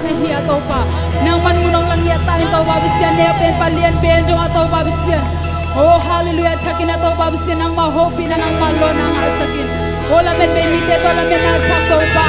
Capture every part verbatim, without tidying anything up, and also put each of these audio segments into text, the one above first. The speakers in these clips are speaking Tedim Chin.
Hih a Topa, nangman mun hong la ngiat ta in Topa Pasian, neu pen palian pen dong a Topa Pasian. Oh, halleluiah, thakin a Topa Pasian, nangmah hopihna, nangmah lawnna ngahsak in. Oh, lametbei mite tawh lametna thak Topa.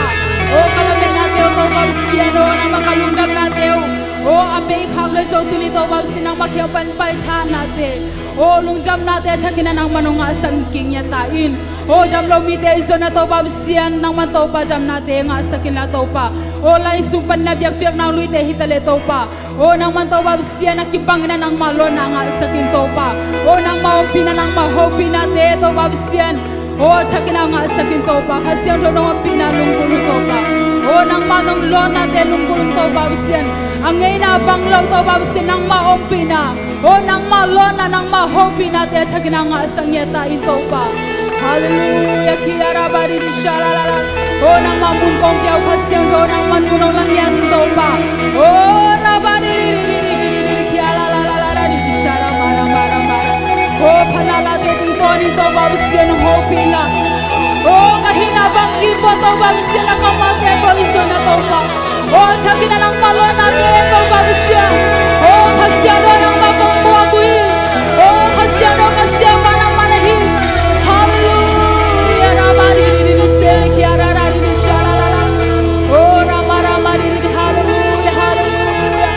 Oh, ka lametnate uh Topa Pasian, oh, nangmah ka lungdamnate uh. Oh, a bei khak le zo tuni Topa Pasian, nangmah kiang pan paithanate. Oh, lungdamnate thakin a nangman hong ngahsak kik ngiat ta in. Oh, damlo mite i zon a Topa Pasian, nangman Topa damnate ngahsak inla Topa. Oh, lai sung pan na biakpiakna luite hi ta leh Topa. Oh, nangman Topa Pasian, a kibangin a nangmah lawnna ngahsak in Topa. Oh, nangmah ompihna, nangmah hopihnate Topa Pasian. Oh, thakin a ngahsak in Topa. Kha Siangtho nong ompihna lunggulh in Topa. Oh, nangmah nong lawnnate lunggulh in Topa Pasian. A ngeina bang lo Topa Pasian, nangmah ompihna. Oh, nangmah lawnna, nangmah hopihnate thakin a ngahsak ngiat ta in Topa. Halleluiah, kia ra ba di di sha la la la. Oh, nangmah mun kong kiau Kha Siangtho, nangmah mun hong la ngiat in Topa. Oh, ra ba di di di di di di di kia la la la la la di di sha la ma ra ma ra ma ra. Oh, pha la late tungtawn in Topa Pasian hong hopih la. Oh, ka hihna bang kipuah Topa Pasian, a kammalte ko i zon a Topa. Oh, thakin a nangmah lawnate Topa Pasian. Oh, Kha Siangtho nangmah kong puak uh hi. Oh, Kha Siangtho, Kha Siangtho nangmah na hi. Halleluiah, ra ba di di di di se kia ra ra di di sha la la la. Oh, ra ma ra ma di di di, halleluiah, halleluiah.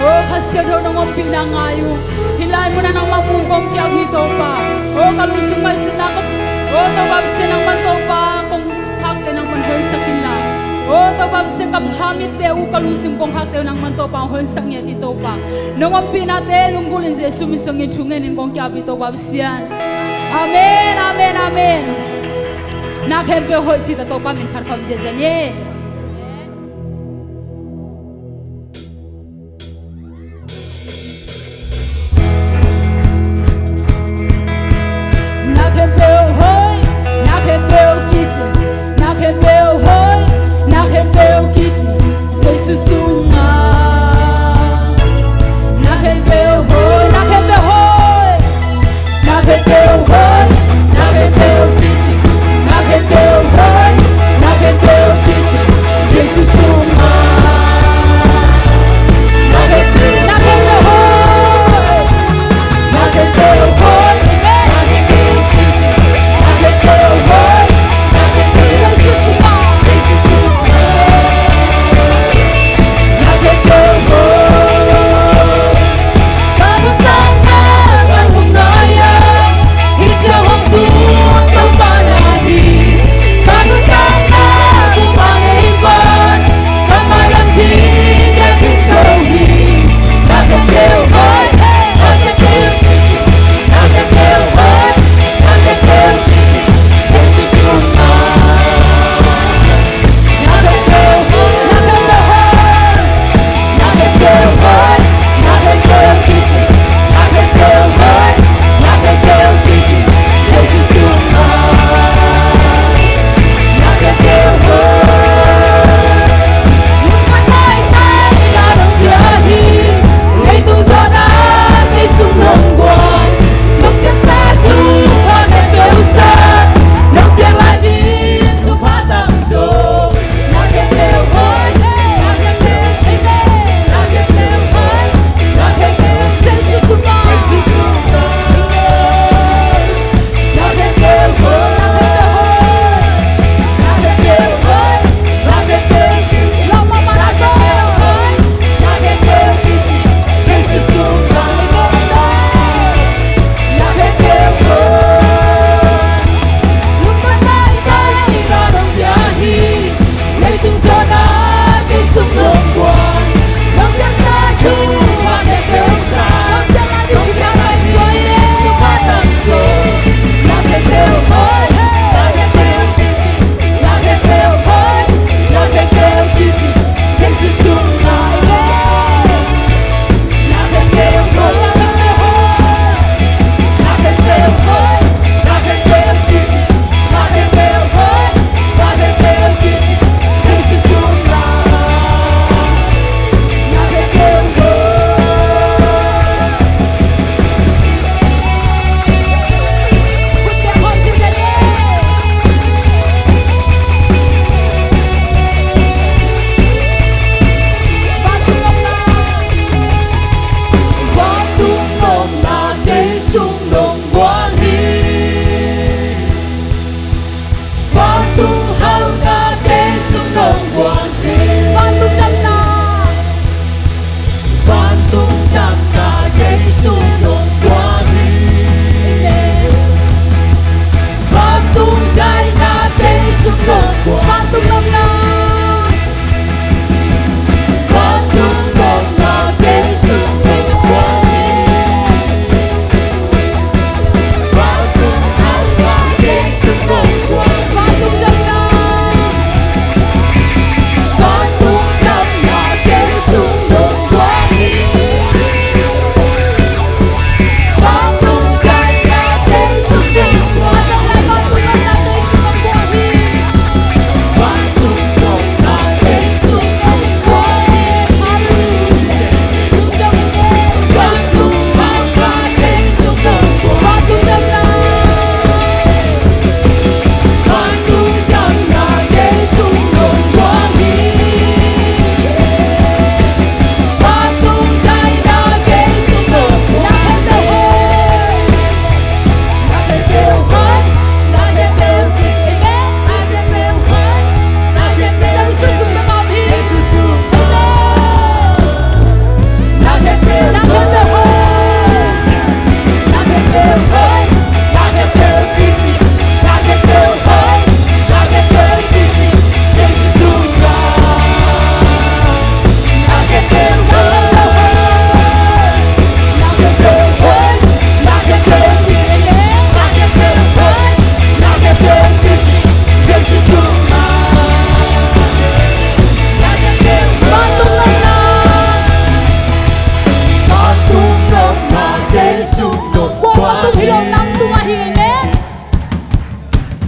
Oh, Kha Siangtho nong ompihna ngai uh. Hih lai mun a nangmah mun kong kiau hi Topa. Oh, ka lungsim ngaihsutna kong, oh, Topa Pasian nangman Topa kong khakte nangman honsak inla. Oh, Topa Pasian ka kha mitte uh, ka lungsim kong khakte uh nangman Topa honsak ngiat in Topa. Nong ompihnate lunggulh in Jesu min suangin thungen in kong kiau hi Topa Pasian. Amen, amen, amen. Na khempeuh hoih ci ta, Topa min phat khawm ziahziah ni. Na khempeuh hoih, na khempeuh kici, na khempeuh hoih, na khempeuh kici, Jesu sungah. Na khempeuh hoih, na khempeuh hoih, na khempeuh hoih, na khempeuh kici, na khempeuh hoih, na khempeuh kici.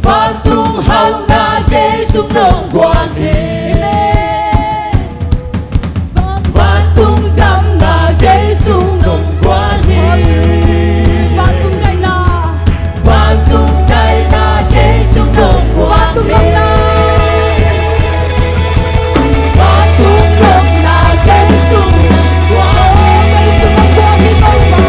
Vantung hauhna kei sung nong guan hi. Vantung damna kei sung nong guan hi. Vantung daihna. Vantung daihna kei sung nong guan hi. Vantung lawhna. Vantung lawhna kei sung nong guan hi. Kei sung nong guan hi, Topa.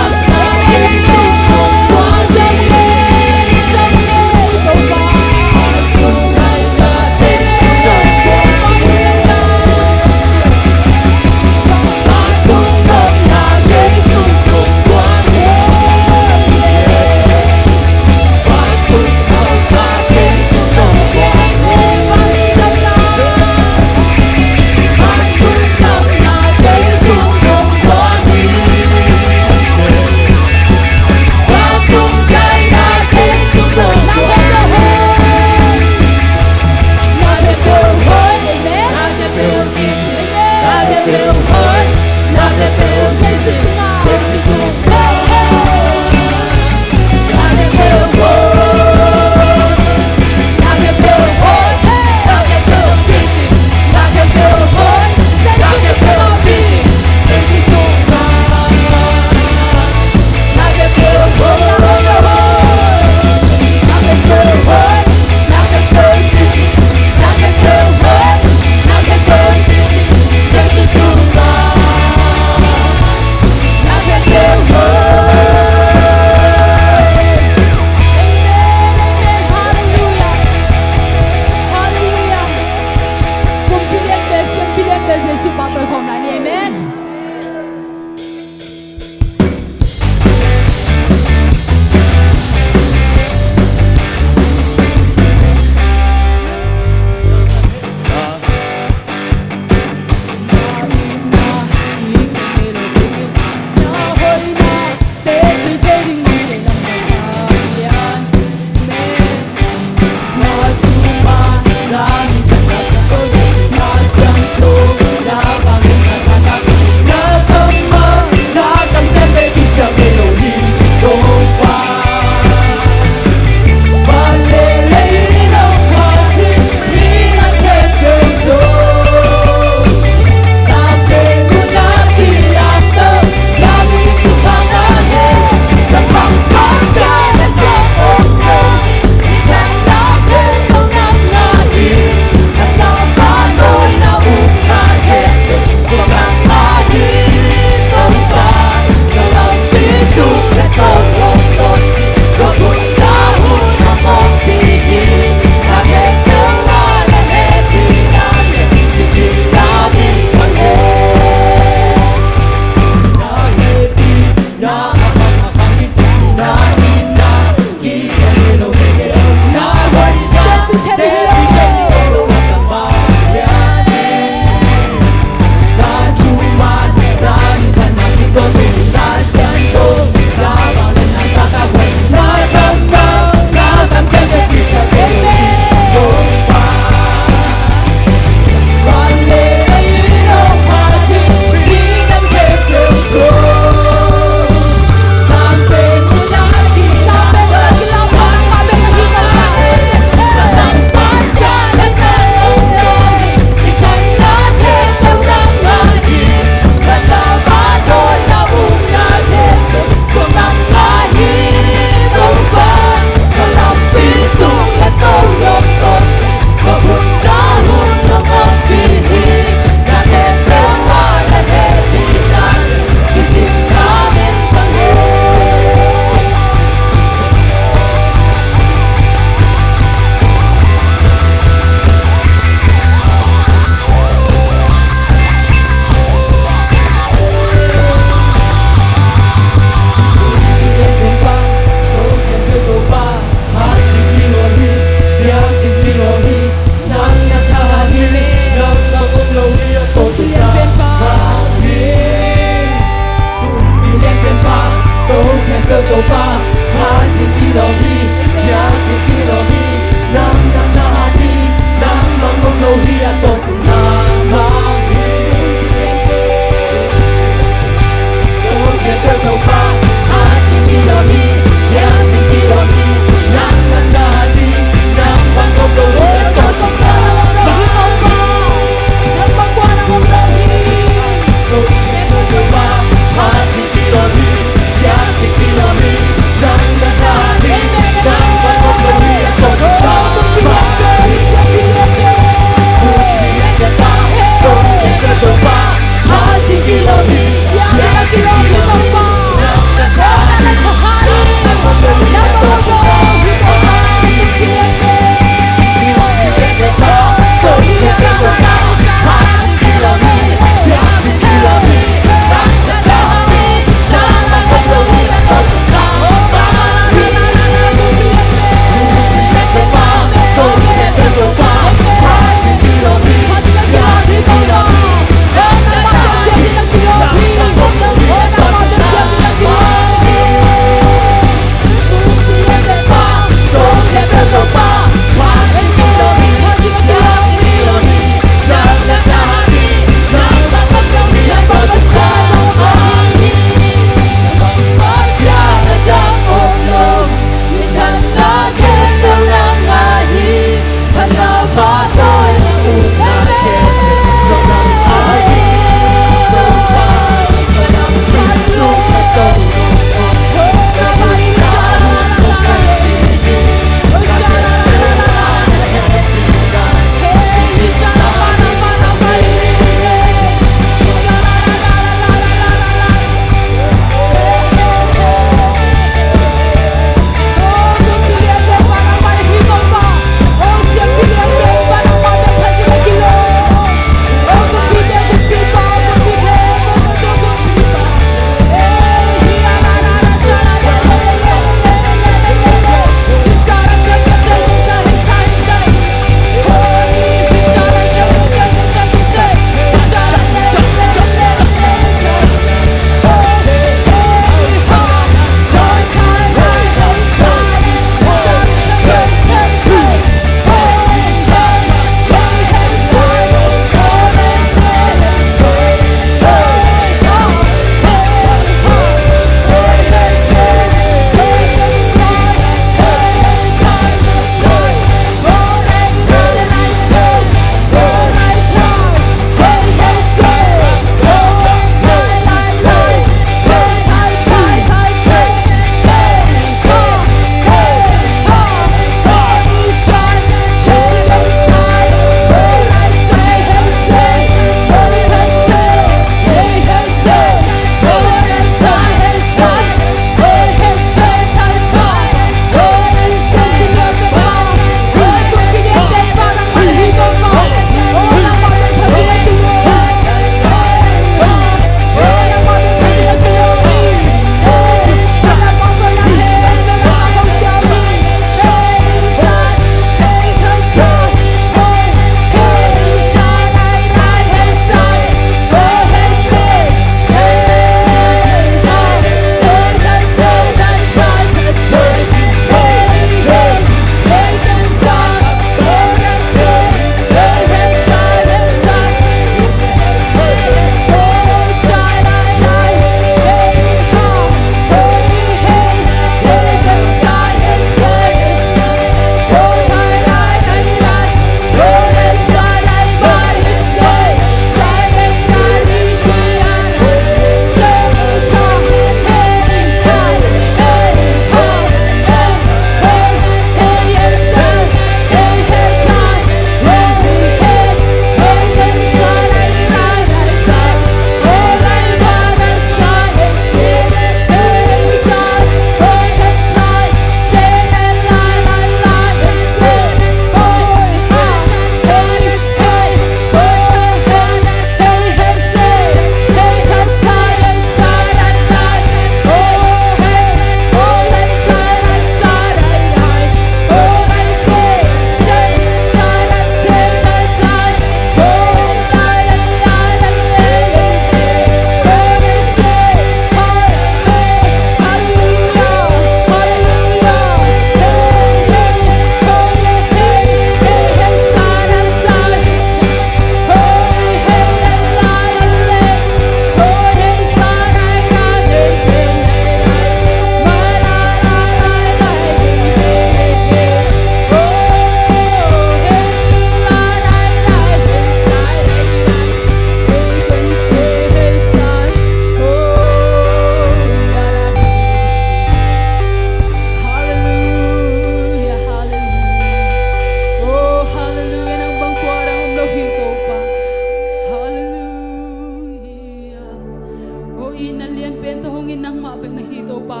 Itna lianpen tawh hong it nangmah bek na hi Topa.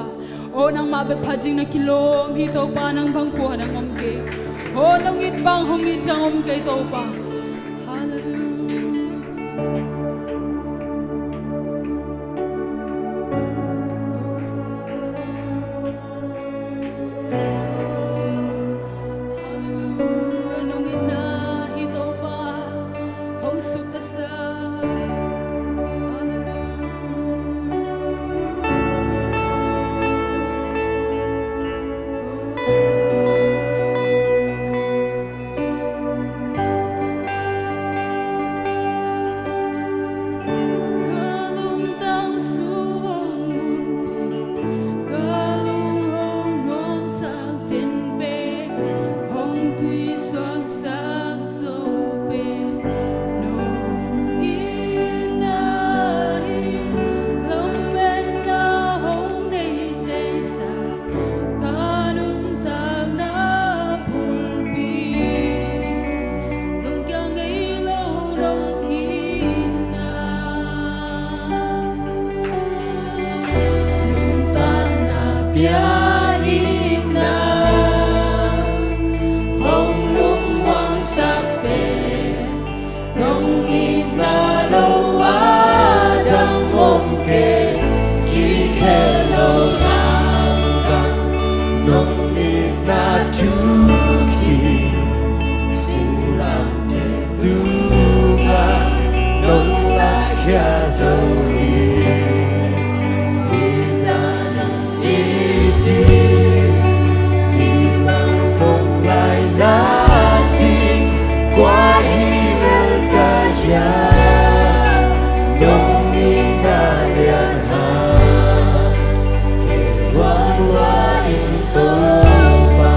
O nangmah bek phat ding na kilawm hi Topa, nang bang kua nang om kei. O nong it bang hong it ciang om kei Topa. Hallelujah. Hallelujah. Nong itna hi Topa, hong suk ta sa. Hallelujah. Ka lungtang sung hong mun, ka lung hong nuamsak den pen, hong tui suaksak zo pen nong itna hi. Lametna hong nei thei sa ka nuntakna bulpi, nong kia ngei lo nong itna. Nuntakna pia itna hong lungmuangsak pen, nong itna lo a dang om kei. Kikhel lo nangkah nong itna thuk hi. Singlamteh tungah nong lakhia zo hi. Hi zah nong it hi. Hih bang kong ngaihna ding kua hi lel ka hia? Nong itna lian hang kei lua lua in Topa.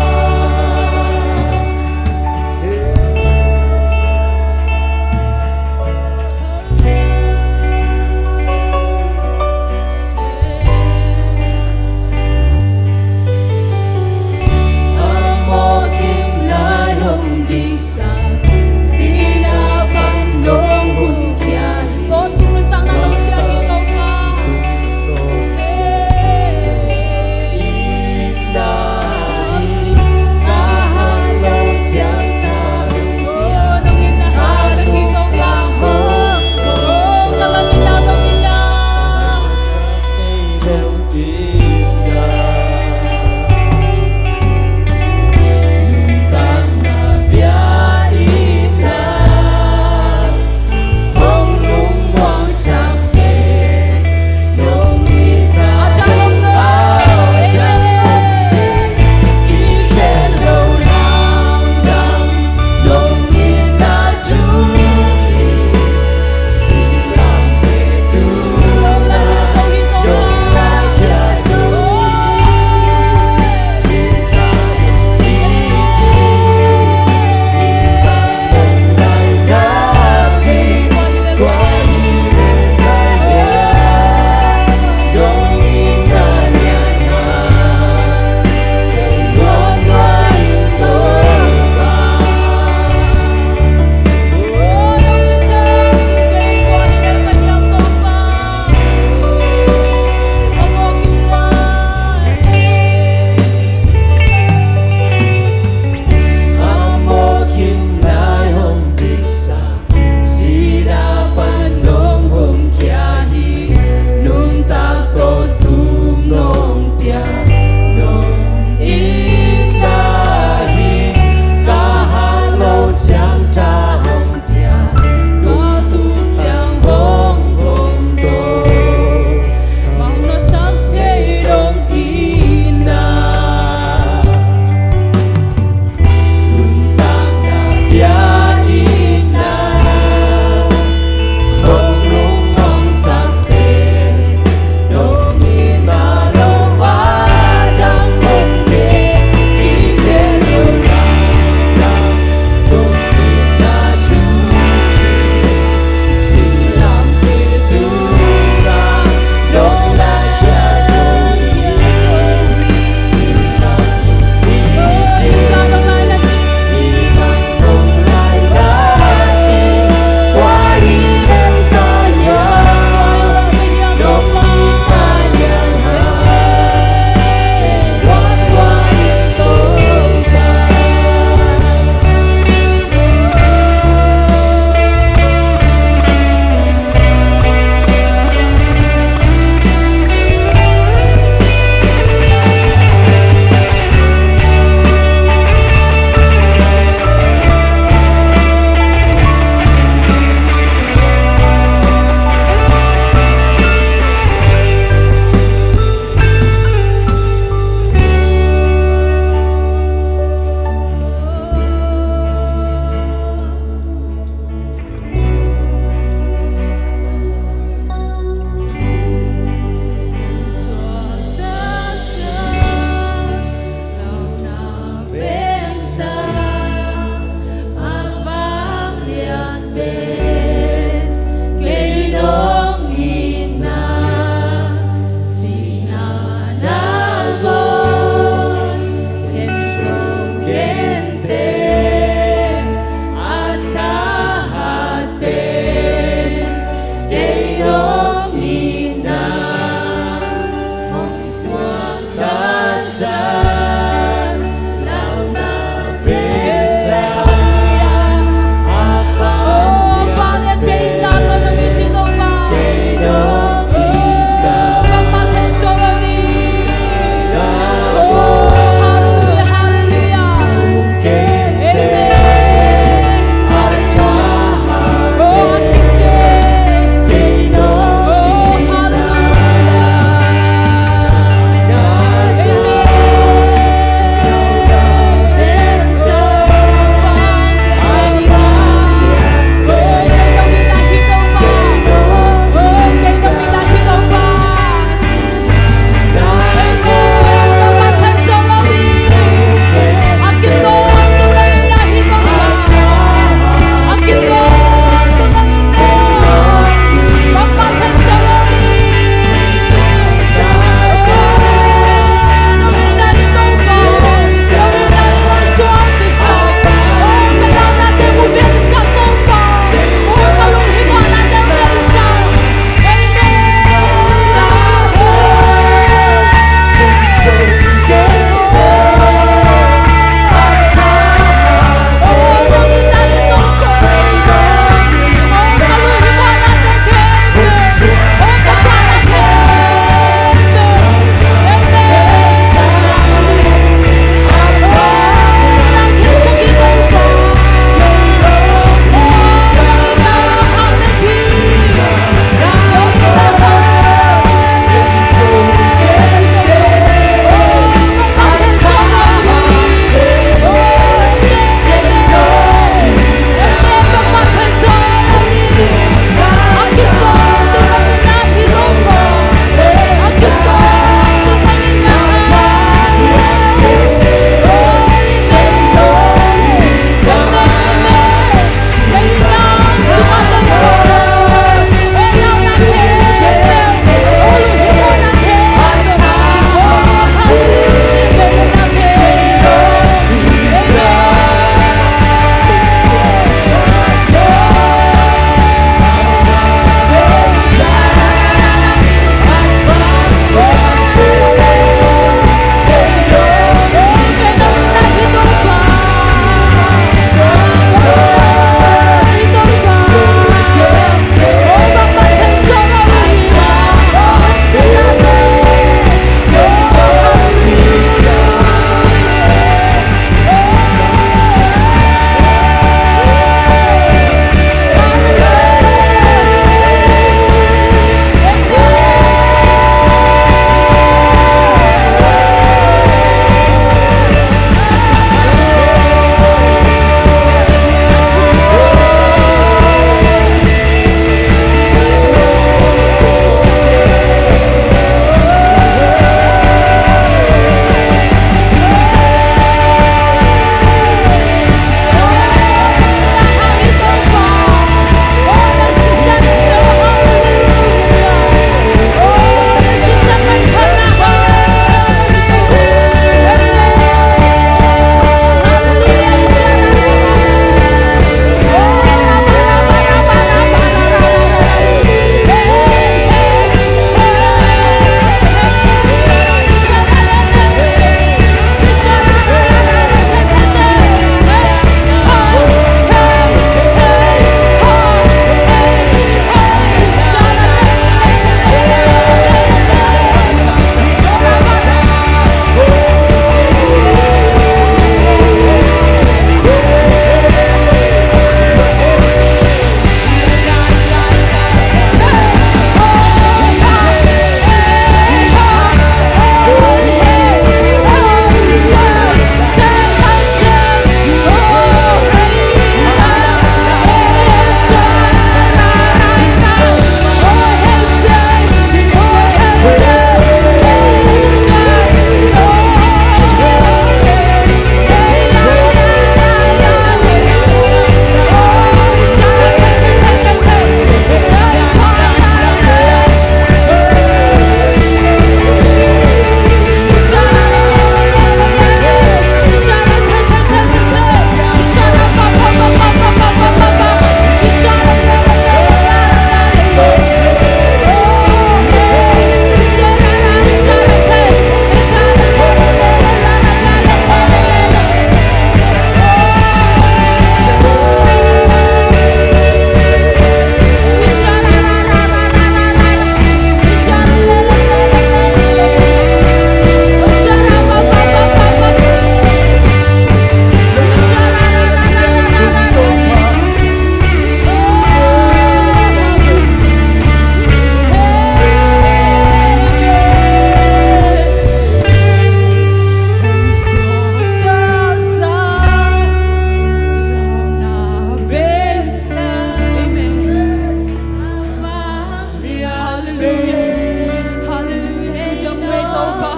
Halleluiah. Halleluiah. Nong dong ei Topa.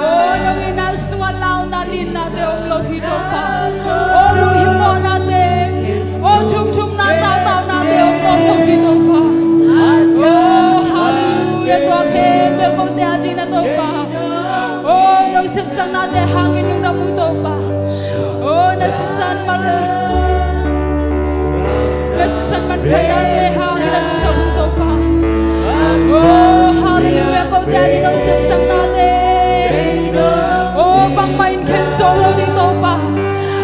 O, nong itna sungah launa linnate om lo hi Topa. O, nong himawhnate, o, thumthumna tataunate om nawn lo hi Topa. O, halleluiah. Tua khempeuh kote ading na Topa. O, nong sepsaknate hangin lungdam ung Topa. O, na sisan man, na sisan man phatnate hangin na lungdam ung Topa. O, halleluiah, kote ading nong sepsaknate. O, bangmah in khen zo lo ding Topa.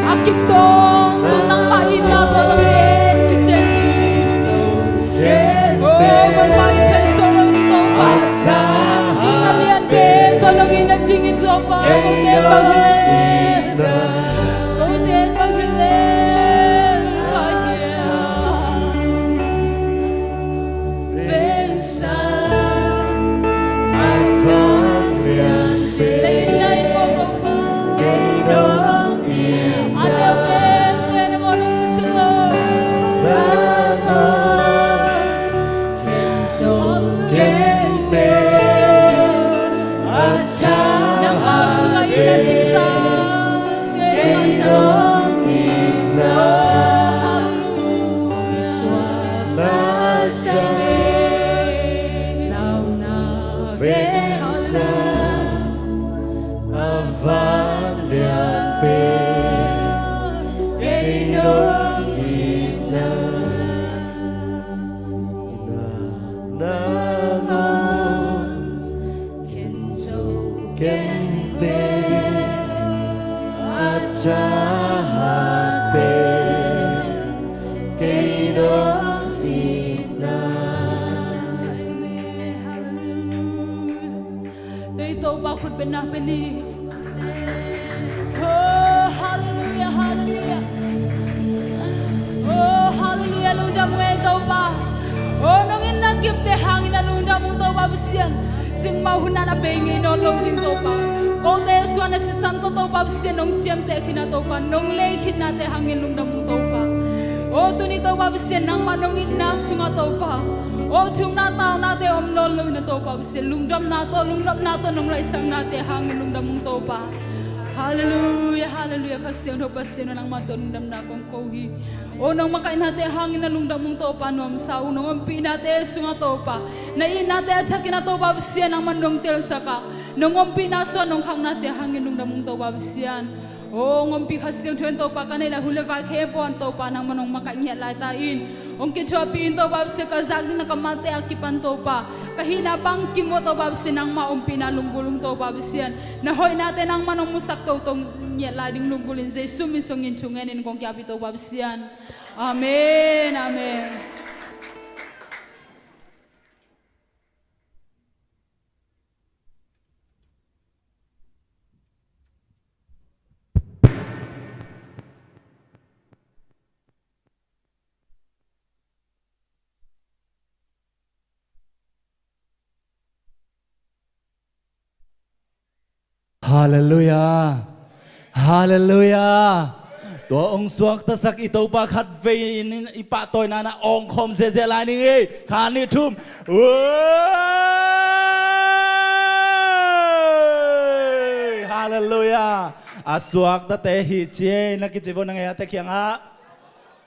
A kip dong tung nangmah itna tawh nong en kician. O, bangmah in khen zo lo ding Topa. Itna lian pen tawh nong itna ding hi Topa. Kote bang hi leh, kote bang hi leh, Tei Topa khut beng na pe ni. Oh, halleluiah, halleluiah. Oh, halleluiah, lungdam ung ei Topa. Oh, nong itna kipte hangin na lungdam ung Topa Pasian. Cingmah hun ah na bei ngei nawn lo ding Topa. Kote sungah na sisan tawh Topa Pasian nong ciamteh khin a Topa, nong lei khinnate hangin lungdam ung Topa. Oh, tuni Topa Pasian nangmah nong itna sungah Topa. Oh, thumna taunate om nawn lo hi na Topa Pasian. Lungdamna tawh, lungdamna tawh nong laisaknate hangin lungdam ung Topa. Halleluiah, halleluiah. Kha Siangtho Pasian aw, nangmah tawh lungdamna kong ko hi. O, nong makaihnate hangin na lungdam ung Topa, nuamsa ung. Nong ompihnate sungah Topa, na itnate a thakin a Topa Pasian nangmah nong telsak a, nong ompihna sungah nong khaknate hangin lungdam ung Topa Pasian. O, hong ompih Kha Siangtho in Topa, ka neih lai hun le vai khempeuh ah Topa nangmah nong makaih ngiat lai ta in. Hong kithuahpih in Topa Pasian, ka zak ding na kammalte a kipan Topa, ka hihna bangkim uh ah Topa Pasian nangmah ompihna lunggulh ung Topa Pasian. Na hoihnate nangmah nong musak toto ngiat lai ding lunggulh in, Jesu min suangin thungen in kong kiap hi Topa Pasian. Amen, amen. Halleluiah. Halleluiah. Tua hong suaktasak i Topa khatvei in i pahtawina na awngkhawm ziahziah lai ning ei. Khat, nih, thum. Ui! Halleluiah. A suaktate hi ci ei, na kici vo na ngei a te khiangah.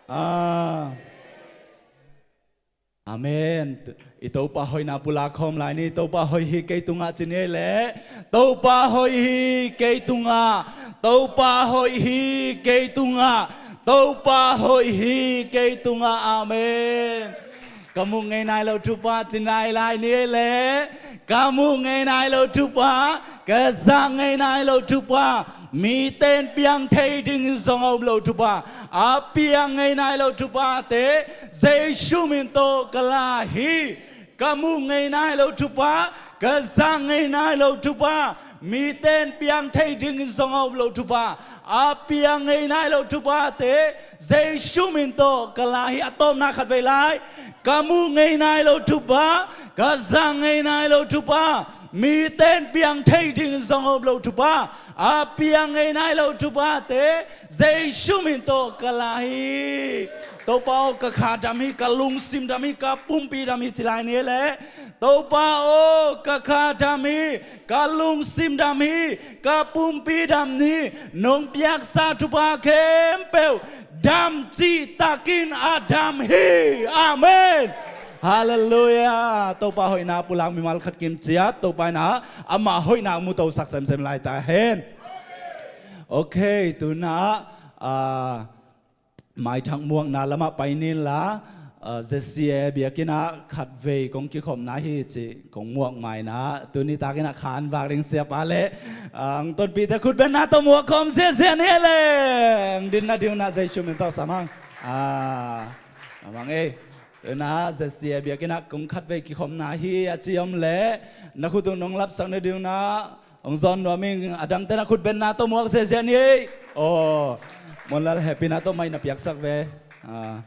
Ah. Amen. I Topa hoihna pulak khawm lai ni. Topa hoih hi kei tungah ci ni ei leh. Topa hoih hi kei tungah. Topa hoih hi kei tungah. Topa hoih hi kei tungah. Amen. Ka muh ngei nai lo thupha ci nai lai ni ei leh. Ka muh ngei nai lo thupha, ka zak ngei nai lo thupha, mite in piang thei ding zong a um lo thupha, a piang ngei nai lo thuphate Jesu min tawh ka la hi. Ka muh ngei nai lo thupha, ka zak ngei nai lo thupha, mite in piang thei ding zong a um lo thupha, a piang ngei nai lo thuphate Jesu min tawh ka la hi. A tawpna khatvei lai. Ka muh ngei nai lo thupha, ka zak ngei nai lo thupha, Mite in piang thei ding zong om lo thupha, a piang ngei nai lo thuphate Jesu min tawh ka la hi. Topa aw, ka kha dam hi, ka lungsim dam hi, ka pumpi dam hi ci lai ni leh, Topa aw, ka kha dam hi, ka lungsim dam hi, ka pumpi dam hi. Nong piaksa thupha khempeuh dam cihtakin a dam hi. Amen. Halleluiah. Topa hoihna pulak mimal khat kim ciat, Topa in ah amah hoihna mutosak semsem lai ta hen. Ok, tu-in ah, ah, maithak muakna lamah pai ni in la, ah, Z C A biakinn ah khatvei kong kikhopna hi cih kong muak mai in ah, tuni takin ah khan vak ding siapa le, ah, ang tonpihte khutbetna tawh muak khawm ziazia ni leh, ang dinna ding un ah Jesu min tawh sa mang. Ah, a mang ei. Tu-in ah Z C A biakinn ah kong khatvei kikhopna hi a ci om leh, na khut uh nong lapsak nading un ah hong zawn nuam ing. A dangte'n ah khutbetna tawh muak ziazia ni ei. Aw, Monlal, happy-na tawh mic na piaksak ve. Ah,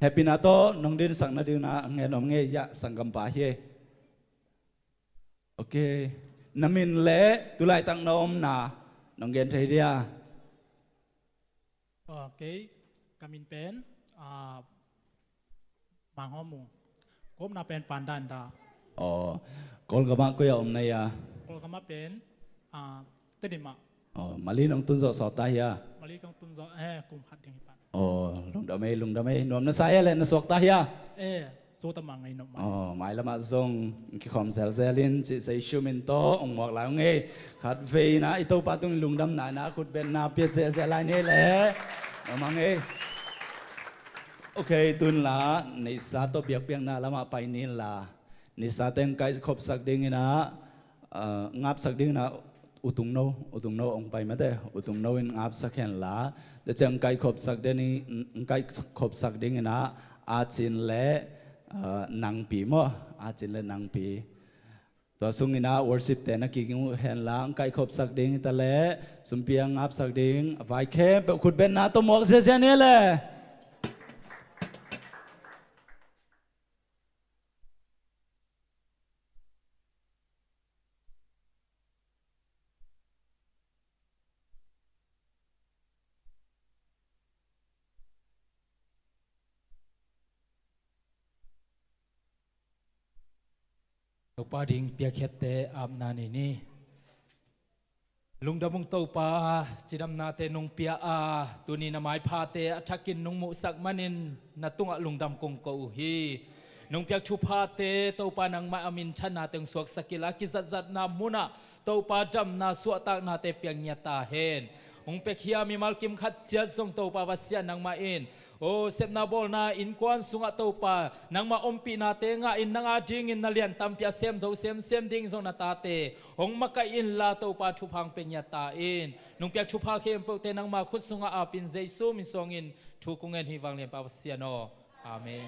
happy-na tawh nong dinsak nading un ah ngen om ing ei, ya, sanggampa hi ei. Ok. Na min le tulaitak na omna nong gen thei dia? Ok. Ka min pen, ah, Mang Hawm Mung. Ka omna pen Pandan ta. Aw, Kawlgam ah koi ah om na hia? Kawlgam ah pen, ah, Tedim ah. Aw, Mali nong tun zawh sawt ta hia? Mali kong tun zawh, eh, kum khat ding hi pan. Aw, lungdam ei, lungdam ei. Nuam na sa hia leh na suak ta hia? Eh, suak ta mang ei, nuam mang. Aw, mailam ah zong kikhawm zelzel in cih Jesu min tawh hong muak lai ung ei. Khatvei in ah i Topa tung lungdamna in ah khutbetna pia ziazia lai ni leh. Nuam mang ei. Ok, tu-in la, neihsa tawh biakpiakna lamah pai ni in la. Neihsate hong kaihkhopsak ding in ah, ah, ngapsak ding in ah, U Tung No, U Tung No hong pai mate, U Tung No in ngapsak hen la. Tua ciang hong kaihkhopsak ding, hong kaihkhopsak ding in ah, A Cin le, ah, Nang Pi maw, A Cin le Nang Pi. Tua sung in ah worship-te na kiging uh hen la, hong kaihkhopsak ding hi ta leh, sumpi a ngapsak ding, a vai khempeuh khutbetna tawh muak ziazia ni leh. Topa ding piakkhiatte apna nei ni. Lungdam ung Topa, cidamnate nong pia a, tuni na maiphate a thakin nong muhsak manin na tungah lungdam kong ko uh hi. Nong piak thuphate Topa nangmah a minthannate hong suaksak inla, kizatzatna munah Topa damna suahtaknate piang ngiat ta hen. Hong piakhia mimal kim khat ciat zong Topa Pasian nangmah in, o, sepna bawlna innkuan sungah Topa nangmah ompihnate ngah in, nang adingin na lian tampi a sem zo semsem ding zong na tate hong makaih inla Topa thupha hong pia ngiat ta in. Nong piak thupha khempeuhte nangma khut sungah apin Jesu min suangin thu kong ngen hi, vanglianpa Pasian aw. Amen.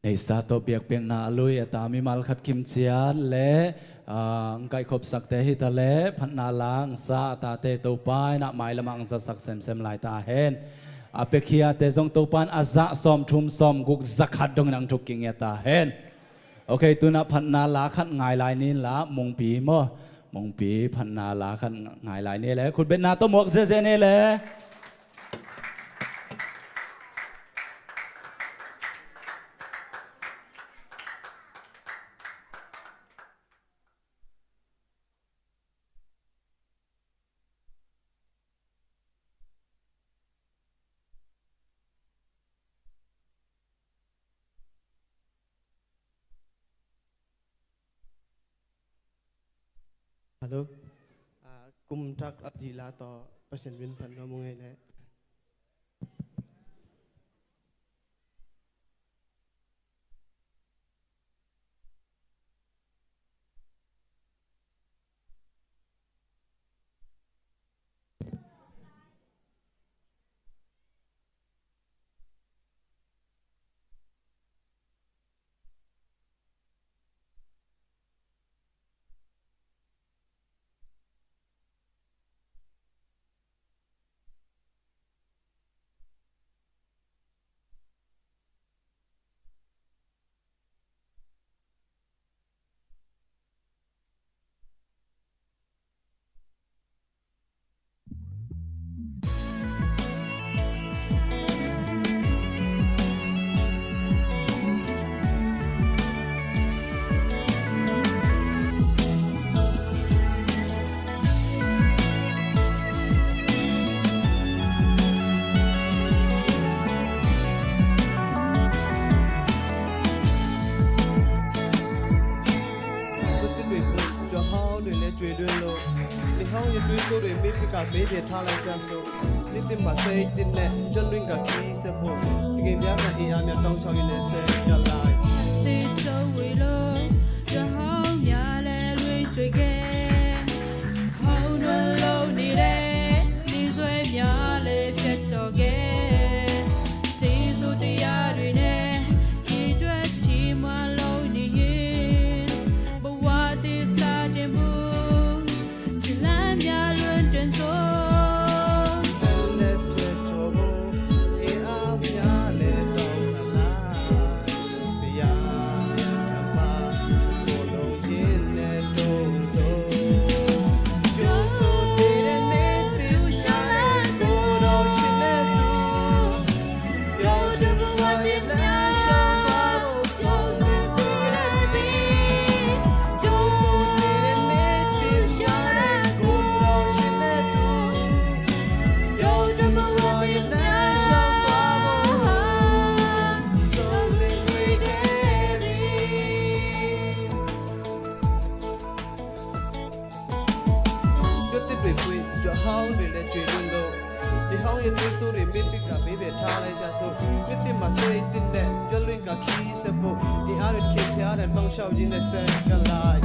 Neihsa tawh biakpiakna a lui a ta mimal khat kimciat le, ah, ang kaihkhopsakte hi ta le, phatna la ang sa a tate Topa in ah mailam ah ang zasak semsem lai ta hen. A piakhiate zong Topa in a zah sawmthum sawmguk zakhat dongin ang thuk kingia ta hen. Ok, tu-in ah phatna la khat ngai lai ni la, Mungpi maw? Mungpi phatna la khat ngai lai ni le, khutbetna tawh muak ziazia ni le. Hello. Ah, kum thak a dih la tawh Pasian min phat nuam ung ei le. Tua hau nuih le cuai dun lo. Ni hong ya tui so dui mi pi ka be de tha lai cia so. Ni tim ma se tin le jan luin ka ki se pho. Tingin bia ka i a mia tong chong in le se ka lai. Ti cho wi lo. Tua hau mia le lui cuai ke. Hau nuan lo ni le. Ni cuai mia le pia cho ke. Jesu tia dui ne. Ki tua ti ma lo ni hin. Ba wa ti sa je mu. Tua ti dui pui, tua hau dui le cui dun lo. Ni hong ya tui su dui mi pi ka bi be tha lai cia su. Ni tim ma se tin le, tua luin ka ki se pu. Ni a luin ki te a luin bang shau yin le se ka lai.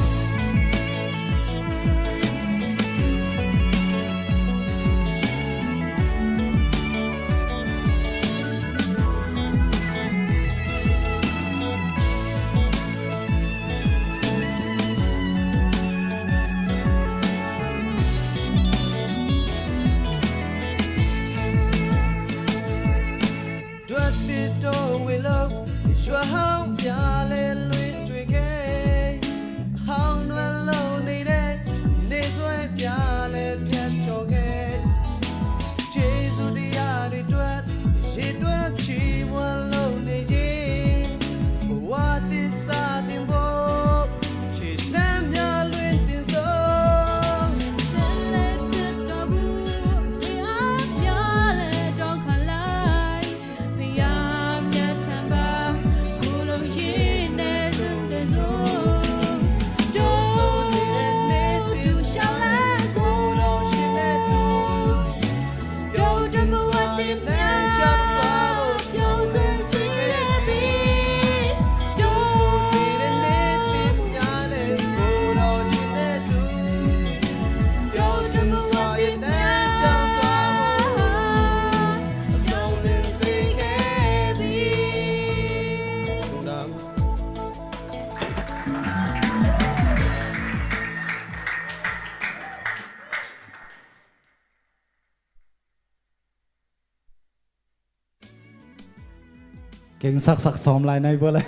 Keng saksak sawm lai nai pua le.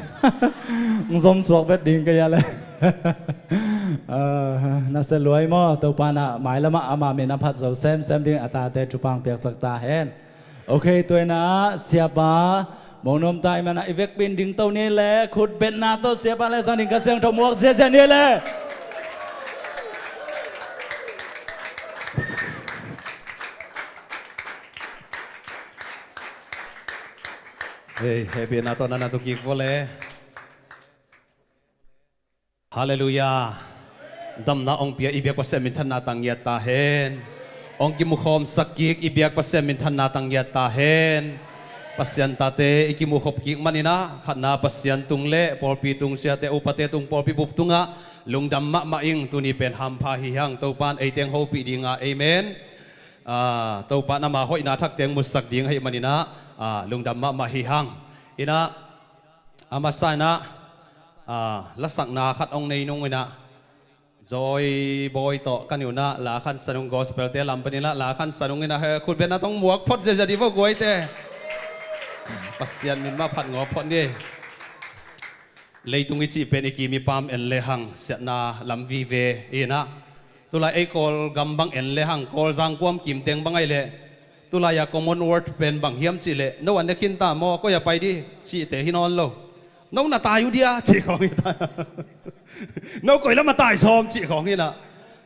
Ng zom suak vet ding ka hia le. Ah, na se luai maw, Topa na mailamah ama min a phat zo semsem ding a tate thupha piaksak ta hen. Ok, tuina siapa mawng nuam ta i mana i vekpi in dingto ni le, khut betna tawh siapa le zang ding ka siangtho muak ziazia ni le. Hei, hehpihna tawh na na tu kik vua le. Halleluiah. Damna hong pia i biak Pasian minthanna tang ngiat ta hen. Hong kimukhawmsak kik i biak Pasian minthanna tang ngiat ta hen. Pasian tate i kimukhop kik maninah khatna Pasian tung le pawlpi tung siate upate tung pawlpi bup tungah lungdam mahmah ing. Tuni pen hampha hi hang, Topa in eiteng hopih dinga, amen. Ah, Topa in ama hoihna thak teng musak ding ahih maninah, ah, lungdam mahmah hi hang. Inah a masa inah, ah, lasakna khat hong nei nung inah, Joy Boy tawh ka niunah la khansa nung, gospel te lam paninah la khansa nung inah, he, khut betna tawh muak phot ziazia di vo guaite. Pasian min mah phat ngawp phot ni. Leitung i cih pen i kim i pam en le hang siatna lam vive inah. Tulai ei Kawlgam bang en le hang, Kawlzang kuam kim teng bang ahi leh, tulai a Commonwealth pen bang hiam cih leh, no an ne khin ta maw, koi a pai di cihte hi nawn lo. No na tai uh dia cih khawng hi ta. No koi lam a tai sawm cih khawng hi inah.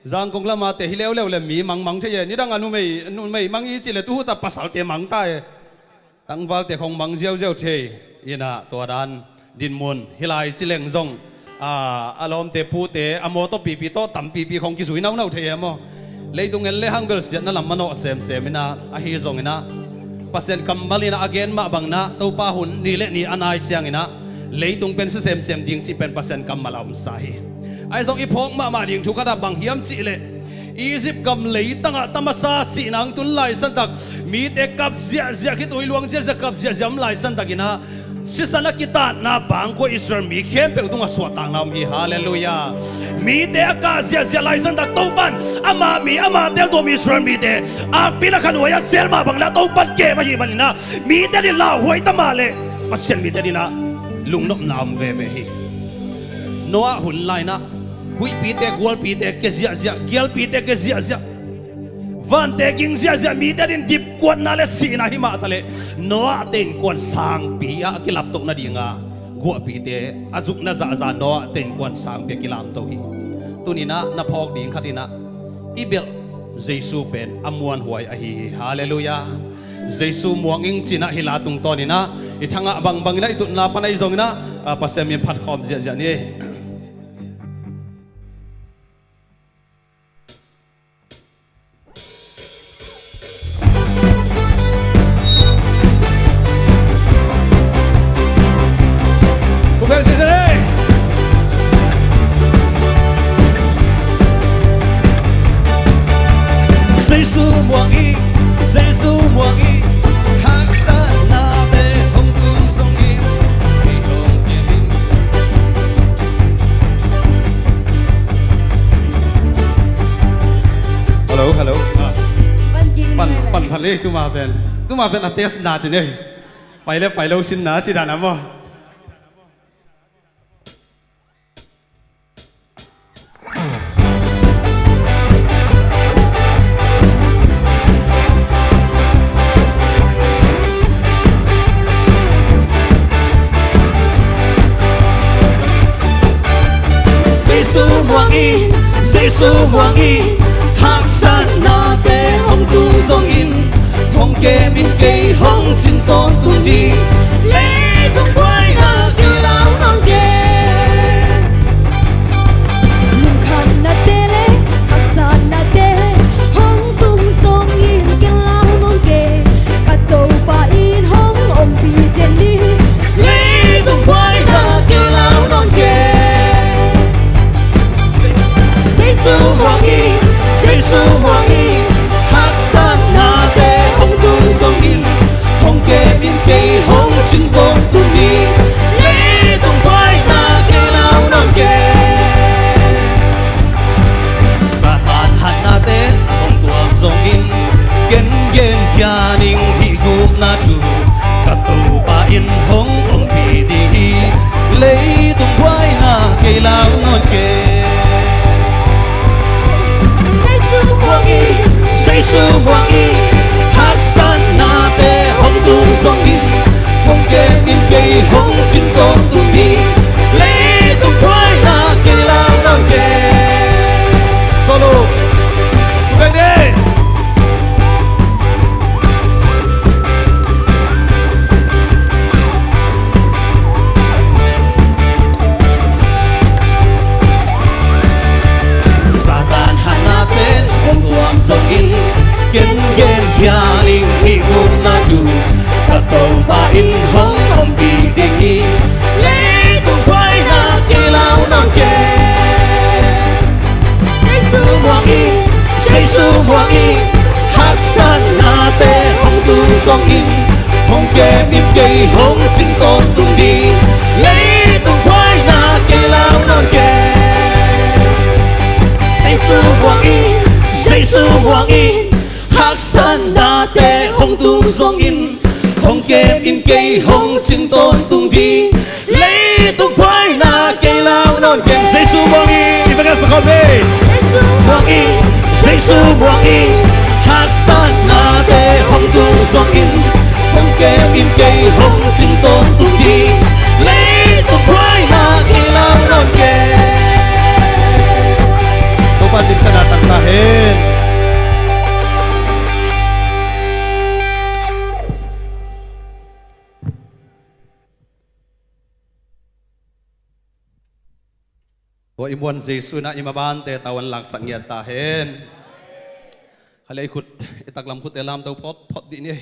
Zangkong lam a te hi leuleu le mi mangmang thei e. Nidang a numei, numei mang i cih le tuhuta pasalte mang ta e. Tangvalte khawng mang ziauziau thei inah, tua dan dinmun hi lai ci leng zong, a, a lawmte pute a mawtaw pipi tawh tam pipi khawng kizui naunau thei e maw. Leitung en le hang bel siatna lam manawh semsem inah, ahi zong inah Pasian kammal inah a gen mah bang inah Topa hun ni le ni a nai ciang inah leitung pen si semsem ding cih pen Pasian kammal a omsa hi. Ahi zong i phawk mahmah ding thu khat ah bang hiam cih leh, Egypt gam leitangah tamasa sihna hong tun laisantak, mite kap ziahziah khit, ui luang ziahziah kap ziahziah om laisantak inah, sisan a kitatna bangkua Israel mi khempeuh tungah suahtakna om hi. Halleluiah. Mite a kah ziahziah laisantak Topan ama mi ama teltuam Israel mite akpi na khanuai a sel mah bang inah Topan kep ahih maninah mite din lauhuai ta mah leh Pasian mite dinah lungnopna om veve hi. Noah hun lai inah huihpite gualpite ke ziahziah, gialpite ke ziahziah, vante ging ziahziah, mite din dipkuatna le sihna hi mah taleh Noah te innkuan sangpi ah a kilaptoh nadinga guahpite a zukna zahza Noah te innkuan sangpi a kilamto hi. Tuninah na phawk ding khat inah i belh Jesu pen a muanhuai ahi hi. Halleluiah. Jesu muang ing cinah hi la tungtawn inah i thangah bangbang inah i tutna pan ahi zong inah, a, Pasian min phat khawm ziahziah ni. Jesu muang hi, Jesu muang hi, haksatnate hong tung zongin, kei hong kei ding. Hello, hello. Ah. Pan, pan phan le, tuma pen. Tuma pen a test na ci ne. Pai le pai lo sin na ci dan a maw. Jesu muang hi, Jesu muang hi, haksatnate hong tung zongin, hong kem in kei hong cin tawntung ding, leitung buaina kei lau nawn kei. Lungkhamnate le haksatnate hong tung zongin kei lau nawn kei. Ka Topa in hong ompih den ding, leitung buaina kei lau nawn kei. Jesu muang hi, Jesu muang hi, haksatnate hong tung zongin, hong kem in kei hong cin tawntung ding, leitung buaina kei lau nawn kei. Satan hatnate hong tuam zongin, ken genkhia ning hih gupna thu, ka Topa in hong om Jesu muang in, haksatnate hong tung zongin, hong kem in kei hong cing tawntung ding, leitung buaina kei lau nawn kei. Solo. Ready. Satan hatna pen hong tuam zongin, ken gen hial ing, hih upna thu ka Topa in hong ompih ding hi. Leitung buaina kei lau nawn kei. Jesu muang in, Jesu muang in, haksatnate hong tung zongin, hong kem in kei hong cing tawntung ding, leitung buaina kei lau nawn kei. Jesu muang in, Jesu muang in, haksatnate hong tung zongin, hong kem in kei hong cing tawntung ding, leitung buaina kei lau nawn kei. Jesu muang in, i bek a sa khawm hi. Jesu muang in, Jesu muang in, haksatnate hong tung zongin, hong kem in kei hong cing tawntung ding, leitung buaina kei lau nawn kei. Topa in thana tang ta hen. Tua i muan Jesu in ah i mabante tau an laksak ngiat ta hen. Kha le i khut, i taklam khutte lamto phot phot dih ni.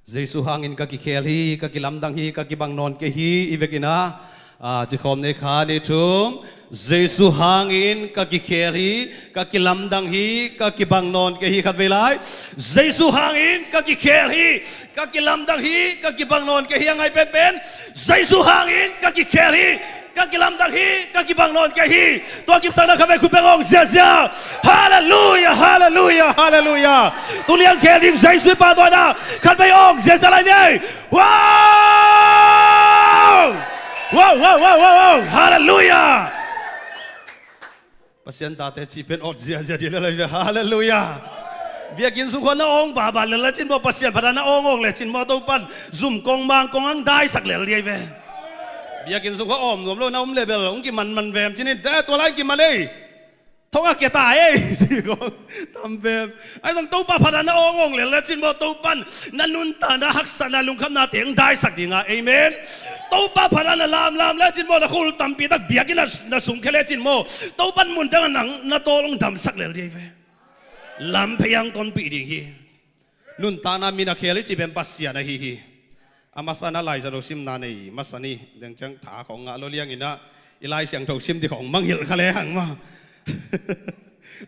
Jesu hangin ka kikhel hi, ka kilamdang hi, ka kibang nawn kei hi, i vekin ah, ah, ci khawm ni, khat, nih, thum. Jesu hangin ka kikhel hi, ka kilamdang hi, ka kibang nawn kei hi, khatvei lai. Jesu hangin ka kikhel hi, ka kilamdang hi, ka kibang nawn kei hi, a ngai penpen. Jesu hangin ka kikhel hi, ka kilamdang hi, ka kibang nawn kei hi. Tua kipsakna khatvei khut beng ong ziazia. Halleluia, halleluia, halleluia. Tuliang khel ding Jesu i pahtawi na khatvei ong ziazia lai ni. Wow! Wow, wow, wow, wow, wow. Halleluia. Pasian tate cih pen awt ziazia dih le lai ve. Halleluia. Biakinn sung khua na awng baba lel le cin maw, Pasian phat a na awng awng le cin maw, Topan zum kong mang kong ang daisak lel dih ve. Biakinn sung khua awm nuam lo na om le bel hong kiman man vem cin in, tua lai kiman ei. Thong a kia ta ei. Tam vem. Ai zong Topa phat a na awng awng lel le cin maw, Topan na nuntakna haksatna lungkhamnate ang daisak ding a. Amen. Topa phat a na lamlam le cin maw, na khul tampi tak biakinn a na sungkhia le cin maw, Topan mun dang a nang na tawl ang damsak lel dih ve. Lamphei ang tonpih ding hi. Nuntakna min a khel i cih pen Pasian ahi hi. A masa na Lai Siangtho simna nei masa ni, deng ciang tha khong ngah lo liang in ah, i Lai Siangtho sim dih khong mangngilh kha le hang maw.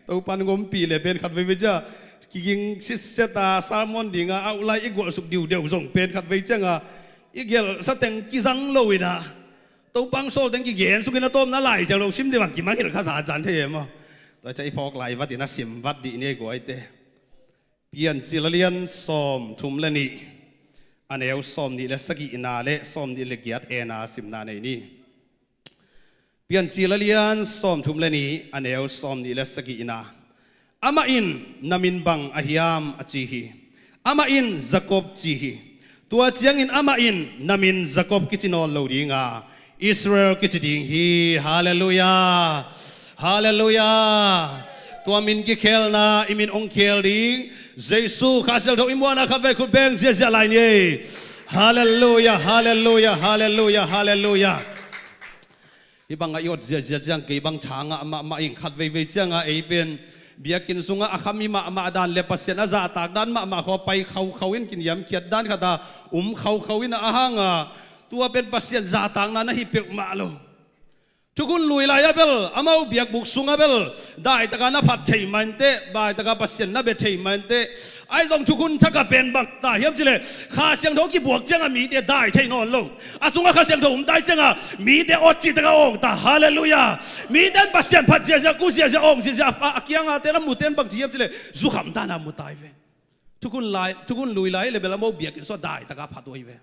Topan ngompih le pen khat veivei ciang kiging sitset a, sermon ding a outline i gualsuk diudeu zong pen khat vei ciang a, i gelhsa teng kizang lo in ah, Topa hong sawl teng kigen suk in ah, tawmna Lai Siangtho sim dih bang kimangngilh kha zanzan thei e maw. Tua ciang i phawk lai vat in ah sim vat dih ni, guaite. Piancil a lian sawmthum le nih, a neu sawmnih le sagihna le sawmnih le giat, en a simna nei ni. Piancil a lian sawmthum le nih, a neu sawmnih le sagihna. Amah in, "Na min bang ahi hiam?" a ci hi. Amah in, "Jakob," ci hi. Tua ciangin amah in, "Na min Jakob kici nawn lo ding a, Israel kici ding hi." Halleluia. Halleluia. Tua min kikhelna i min hong khel ding Jesu Kha Siangtho i muanna khat vei khut beng ziahziah lai ni ei. Halleluia, halleluia, halleluia, halleluia. Hih bangah i awt ziahziah ciang kei bang tha ngah mahmah ing. Khat veivei ciangah ei pen biakinn sungah a khami mahmah dan le Pasian a zahtak dan mahmah khua pai khaukhau in, kiniamkhiat dan khatah um khaukhau in, a hangah tua pen Pasian zahtakna na hi peuhmah lo. Thukhun lui lai-ah bel, amau biakbuk sungah bel daitaka na phat thei mah inteh, daitaka Pasian na bia thei mah inteh. Ahi zong thukhun thak a pen bang ta hiam cih leh, Kha Siangtho kibuak ciangah mite dai thei nawn lo. A sungah Kha Siangtho om ta ciangah mite awt cih takah awng ta. Halleluia. Mite in Pasian phat ziahziah, ku ziahziah, awng ziahziah, a, a kiangah te na mute in bang ci hiam cih leh, zukham dan a mu ta hi ve. Thukhun lai, thukhun lui lai le bel amau biakinn sungah daitaka phat uh hi ve.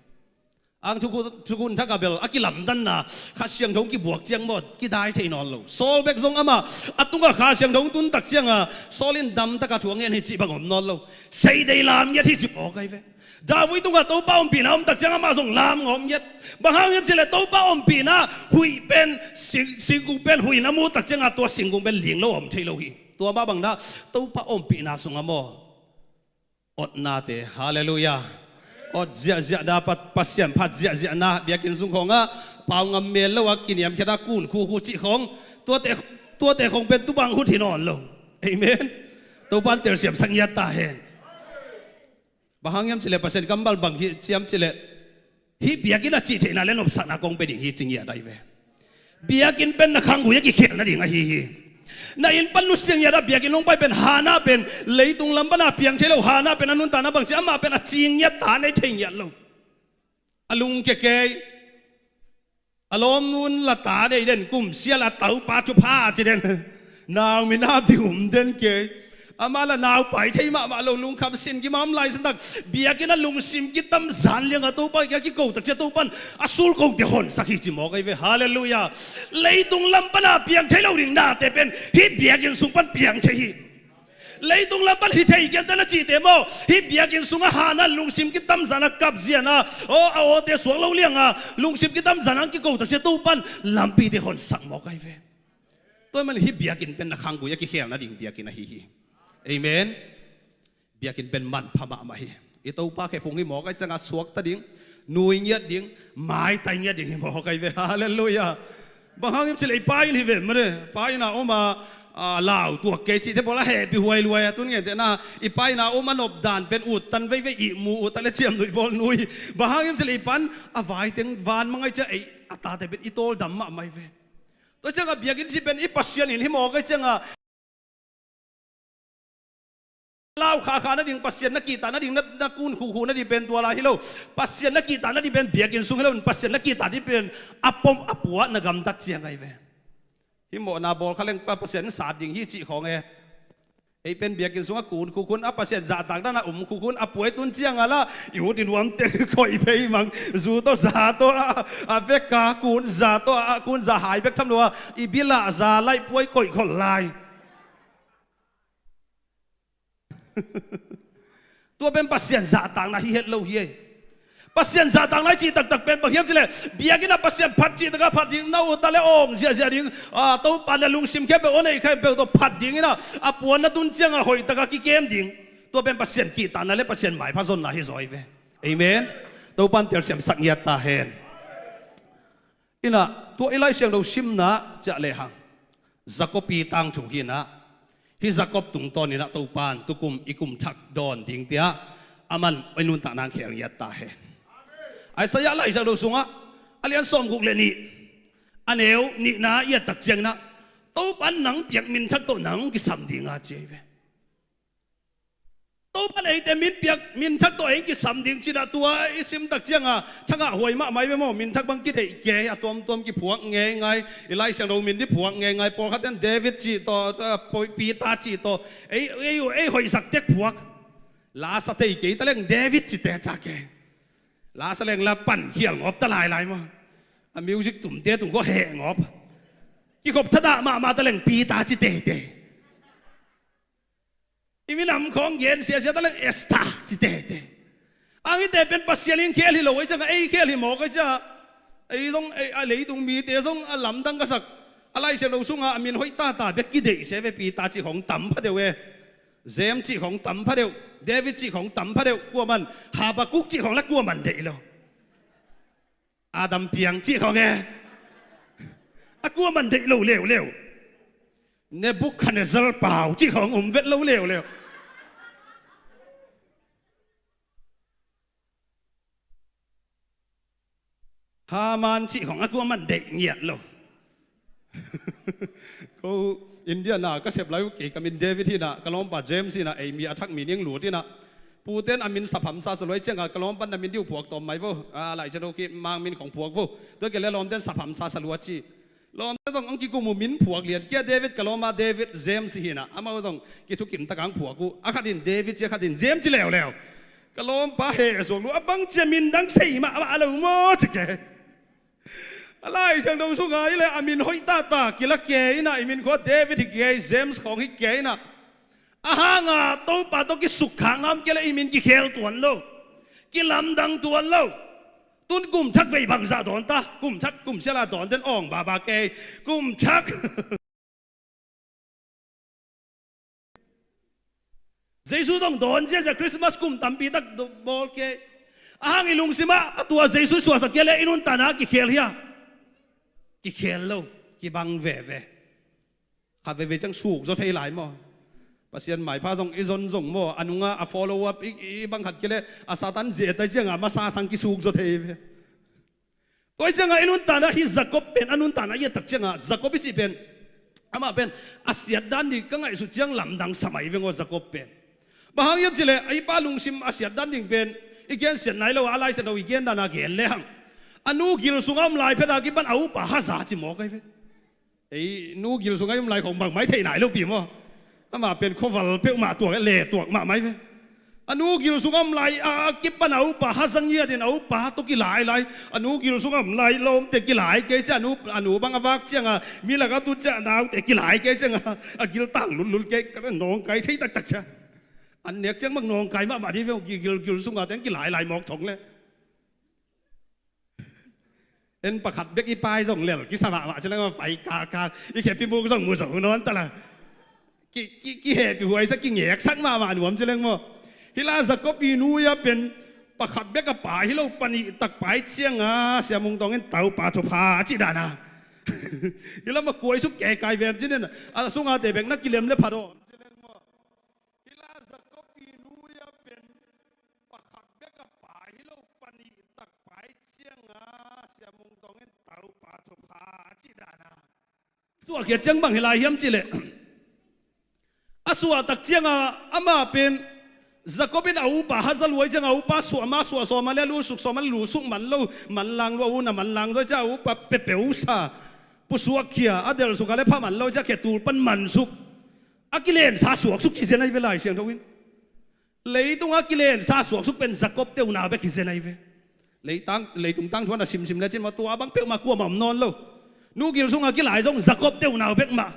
Ang thukhun, thukhun thak a bel a kilamdanna Kha Siangtho kibuak ciang maw, kidai thei nawn lo. Saul bek zong amah a tungah Kha Siangtho tun tak cianga Saul in damtaka thu a ngen hi cih bang om nawn lo. Seidei lam ngiat hi ci mawk ahi ve. David tungah Topa ompihna om tak ciang amah zong lam ngawm ngiat. Bang hang hiam cih leh Topa ompihna huih pen sing, singkung pen huih na mu tak cianga tua singkung pen ling lo om thei lo hi. Tua mah bangna Topa ompihna sungah maw, otnate, halleluiah, ot ziahziahna, Pa, Pasian phat ziahziahna, biakinn sung khawngah pau ngam mel lo a kiniamkhiatna, kun khukhu cih khawng, tuate, tuate khawng pen tubang hut hi nawn lo. Amen. Topa in telsiamsak ngiat ta hen. Bang hang hiam cih leh Pasian kammal bang hi hiam cih leh, hih biakinn a cih theihna le nopsakna kong pia ding hi ci ngiat ahi ve. Biakinn pen na khanggui a kikhel nading ahi hi. Na inn pan nusia ngiat a biakinn hong pai pen Hannah pen leitung lam pana piang thei lo, Hannah pen a nuntakna bang ci, amah pen a cing ngiat, ta nei thei ngiat lo. A lungkia kei. A lawmnu'n la ta nei den, kum sia la taupa thupha ci den. Nau minam ding um den kei. Amah la nau pai thei mahmah lo, lungkham sin gima om lai santak, biakinn a lungsim kitamzan lianga Topa kiang kiko tak ciang Topa'n a sulkote honsak hi ci mawk ahi ve. Halleluiah. Leitung lam pana piang thei lo ding nate pen hih biakinn sung pan piang thei hi. Leitung lam pan hi thei kei ta na cihte maw, hih biakinn sungah Hannah lungsim kitamzan a kapzia-in a, aw, a awte suak lo lianga lungsim kitamzan a kiko tak ciang Topa'n lampite honsak mawk ahi ve. Tua ahih manin hih biakinn pen na khanggui a kikhel nading biakinn ahi hi. Amen. Biakinn pen manpha mahmah hi. I Topa khephung hi mawk ahi cianga suakta ding, nui ngiat ding, maitai ngiat ding hi mawk ahi ve. Halleluiah. Bang hang hiam cih leh i pa in hi ve mah ne. Pa inn a om a, a, lau tuak kei cihte bawl a hehpih huai luai a, tun gentehna i pa inn a om a nopdan pen uttan veivei, ihmu, uttan le ciamnuih bawl nui. Bang hang hiam cih leh i pa'n a vaiteng van mang ahi ciang ei a tate pen i tawldam mahmah hi ve. Tua cianga biakinn cih pen i Pasian inn hi mawk ahi cianga lau khakha nading, Pasian na kihtak nading, na, na kun khukhu nading pen tua lai hi lo. Pasian na kihtak nading pen biakinn sung hi lo in, Pasian na kihtak ding pen a pom a pua na gamtat ciang ahi ve. Hih mawhna bawl kha leng Pa, Pasian in sat ding hi cih khawng e. Ei pen biakinn sungah kun khukhun a, Pasian zahtakna na um khukhun a, puai tun cianga la i ut i nuam teng koih phei mang. Zu tawh za tawh a, a veka kun za tawh a, kun za hai bek tham lo a, i bilah za laih puai koih khol lai. Tua pen Pasian zahtakna hi het lo hi ei. Pasian zahtakna i cih taktak pen bang hiam cih leh, biakinn ah Pasian phat cih takah phat ding, na ut a le awng ziahziah ding, a, Topa na lungsim khempeuh, aw nei khempeuh tawh phat ding in a, a puan na tun ciangah hoih takah kikem ding. Tua pen Pasian kihtakna le Pasian maipha zonna hi zaw hi ve. Amen. Topa in telsiamsak ngiat ta hen. Inah, tua i Lai Siangtho simna ciah lehang, Jakob ii tangthu hi inah, hih Jakob tungtawn inah Topa in tukum i kum thak dawn ding tiah aman i nuntakna hong khel ngiat ta hen. Isaiah Lai Siangtho sungah a lian sawmguk le nih, a neu nihna i et tak ciang inah, Topa in nang piak minthak tawh nang kisam ding a ci hi ve. Topa in eite min piak, minthak tawh ei kisam ding ci inah, tua i sim tak cianga thangah huai mahmah hi ve maw. Minthak bang kideih kei, a tuamtuam kiphuak ngeingai, i Lai Siangtho min dih phuak ngeingai, pawlkhat in David cih tawh, a, Peter cih tawh, ei, ei, ei hoihsak tek phuak. Lasa tei kei ta leng David cite ca kei. Lasa leng la pan khial ngawp ta lailai maw. A music tumte tung kua heh ngawp. Kikhop thadah mahmah ta leng Peter ci teitei. I minam khawng gen siasia ta leng Esther ci teitei. Ang i te pen Pasian in khel hi lo, ei ciangah ei khel hi mawk ei ciangah. Ei zong, ei, a leitung mite zong a lamdang ka sak. A Lai Siangtho sungah a min hoih tata bek kideih se ve, Peter cih khawng tam pha deuh e. James cih khawng tam pha deuh. David cih khawng tam pha deuh. Kuaman, Habakkuk cih khawng la kuaman deih lo. Adam piang cih khawng e. A kuaman deih lo leuleu. Nebuchadnezzar pau cih khawng um vet lo leuleu. Haman cih khawng a kuaman deih ngiat lo. Ko India na ka sep lai uh, kei ka min David hi inah, ka lawmpa James hi inah, ei mi a thak mi ning lut inah. Puten a min sapham sasa lua, ei ciangah ka lawmpan na min dih uh phuak tawm mai vo. A, Lai Siangtho ki mang min khawng phuak vo. Tua kei le lawmten sapham sasa lua ci. Lawmte zong ang kikum uh min phuak lian kia, David ka lawma, David, James hi inah. Amau zong kithukim takah ang phuak uh. A khat in David ci, a khat in James ci leuleu. Ka lawmpa heh suak lua, a bang cia min dang sei mahmah lo maw ci kei. A Lai Siangtho sungah i le a min hoih tata kila kei inah, i min khua David hi kei, James khawng hi kei inah. A hanga Topa tawh kisukkhakna om kei le i min kikhel tuan lo, kilamdang tuan lo. Tun kum thak vei bangzah dawn ta, kum thak kum siala dawn den awng baba kei, kum thak. Jesu zong dawn ziazia Christmas kum tampi tak bawl kei. A hang i lungsimah a tua Jesu suahsak kei le i nuntakna kikhel hia? Kikhel lo, kibang veve. Khat veivei ciang suk zaw thei lai maw? Pasian maipha zong i zon zong maw, a nungah a follow up i, i bang khat kei le a Satan zia tai ciangah masa sang kisuk zaw thei ve. Tua hi ciangah i nuntakna hi Jacob pen, a nuntakna i et tak ciangah Jacob i cih pen, amah pen a siat dan ding ka ngaihsut ciang lamdang sa mai veng aw Jacob pen. Bang hang hiam cihleh a i pa lungsim a siat dan ding pen i gen siat nai lo a, a Lai Siangtho i gen dana gen lehang a nu gil sungah om lai phet a kipan a upa haza ci mawk ahi ve. Ei nu gil sungah i om lai khong bangmah i theih nai lopi maw? Amah pen khuaval peuhmah tuak le tuak mahmah i ve. A nu gil sungah om lai a kipan a upa haza ngiatin a upa tawh kilailai. A nu gil sungah om lai lawmte kilai kei cia, a nu, a nu bang a vak cianga mi lakah tut cia, a naute kilai kei cianga a gil tang lullut kei, nawngkai thei taktak cia. An nek ciang bang nawngkai mahmah dih ve, gil, gil sunga teng kilailai mawk thong le. En pakhat bek i pai zong lel kisa mahmah ci leng, pai kakak i khepi muk zong mu zo nawn tala. Ki, ki, kihehpih huaisak kingeksak mahmah nuam ci leng maw? Hila Jacob i nu ia pen pakhat bek a pai hi lo, panih tak pai cianga Sia Mung Tawng in Topa thupha a cih dana. Hila ma kuai suk kei kai vem ci nen a sungate bek na kilem le phat aw ci leng maw? Hila Jacob i nu ia pen pakhat bek a pai hi lo, panih tak pai cianga Sia Mung Tawng in Topa thupha a cih dana. Suahkhiat ciang bang hi lai hiam cihleh a suahtak cianga amah pen Jacob in a upa haza luai cianga a upa suah ma suah sawma le a lusuk sawma le lusuk man lo, manlang lua una manlang zoi cia a upa pepeusa pusuakkhia a delsuka le pha man lo cia khe tul pan mansuk. A kilensa suaksuk ci zen ahi ve Lai Siangtho in. Leitunga kilensa suaksuk pen Jacob teunau bek hi zen ahi ve. Leitang, leitung tangthuan a simsim le cin ma tua bang peuhmah kuamah om nawn lo. Nu gil sunga kilai zong Jacob teunau bek mah.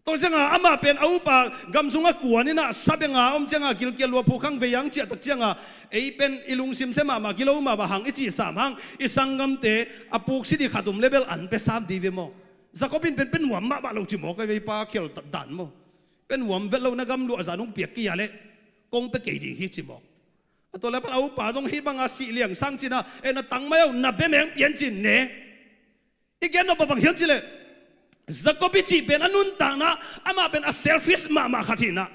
Tua cianga amah pen a upa gam sunga kuan inah sabenga om cianga gilkial lua phukhang vei ang ciahtak cianga ei pen i lungsim se mahmah kilo mahmah hang i cihsam hang i sanggamte a puksi dih khat um le bel an pe sam dih ve maw? Jacob in pen pen nuam mahmah lo ci mawk ahi vei pa khial dan maw? Pen nuam vet lo na gam luahza nung piak kei a leh kong pe kei ding hi ci mawk. A tua le pan a upa zong hih banga sih liang sang cina e na tang mai au na bemeng pian cin ne. I gen nop a bang hiam cileh Jacob i cih pen a nuntakna amah pen a selfish mahmah khat hinah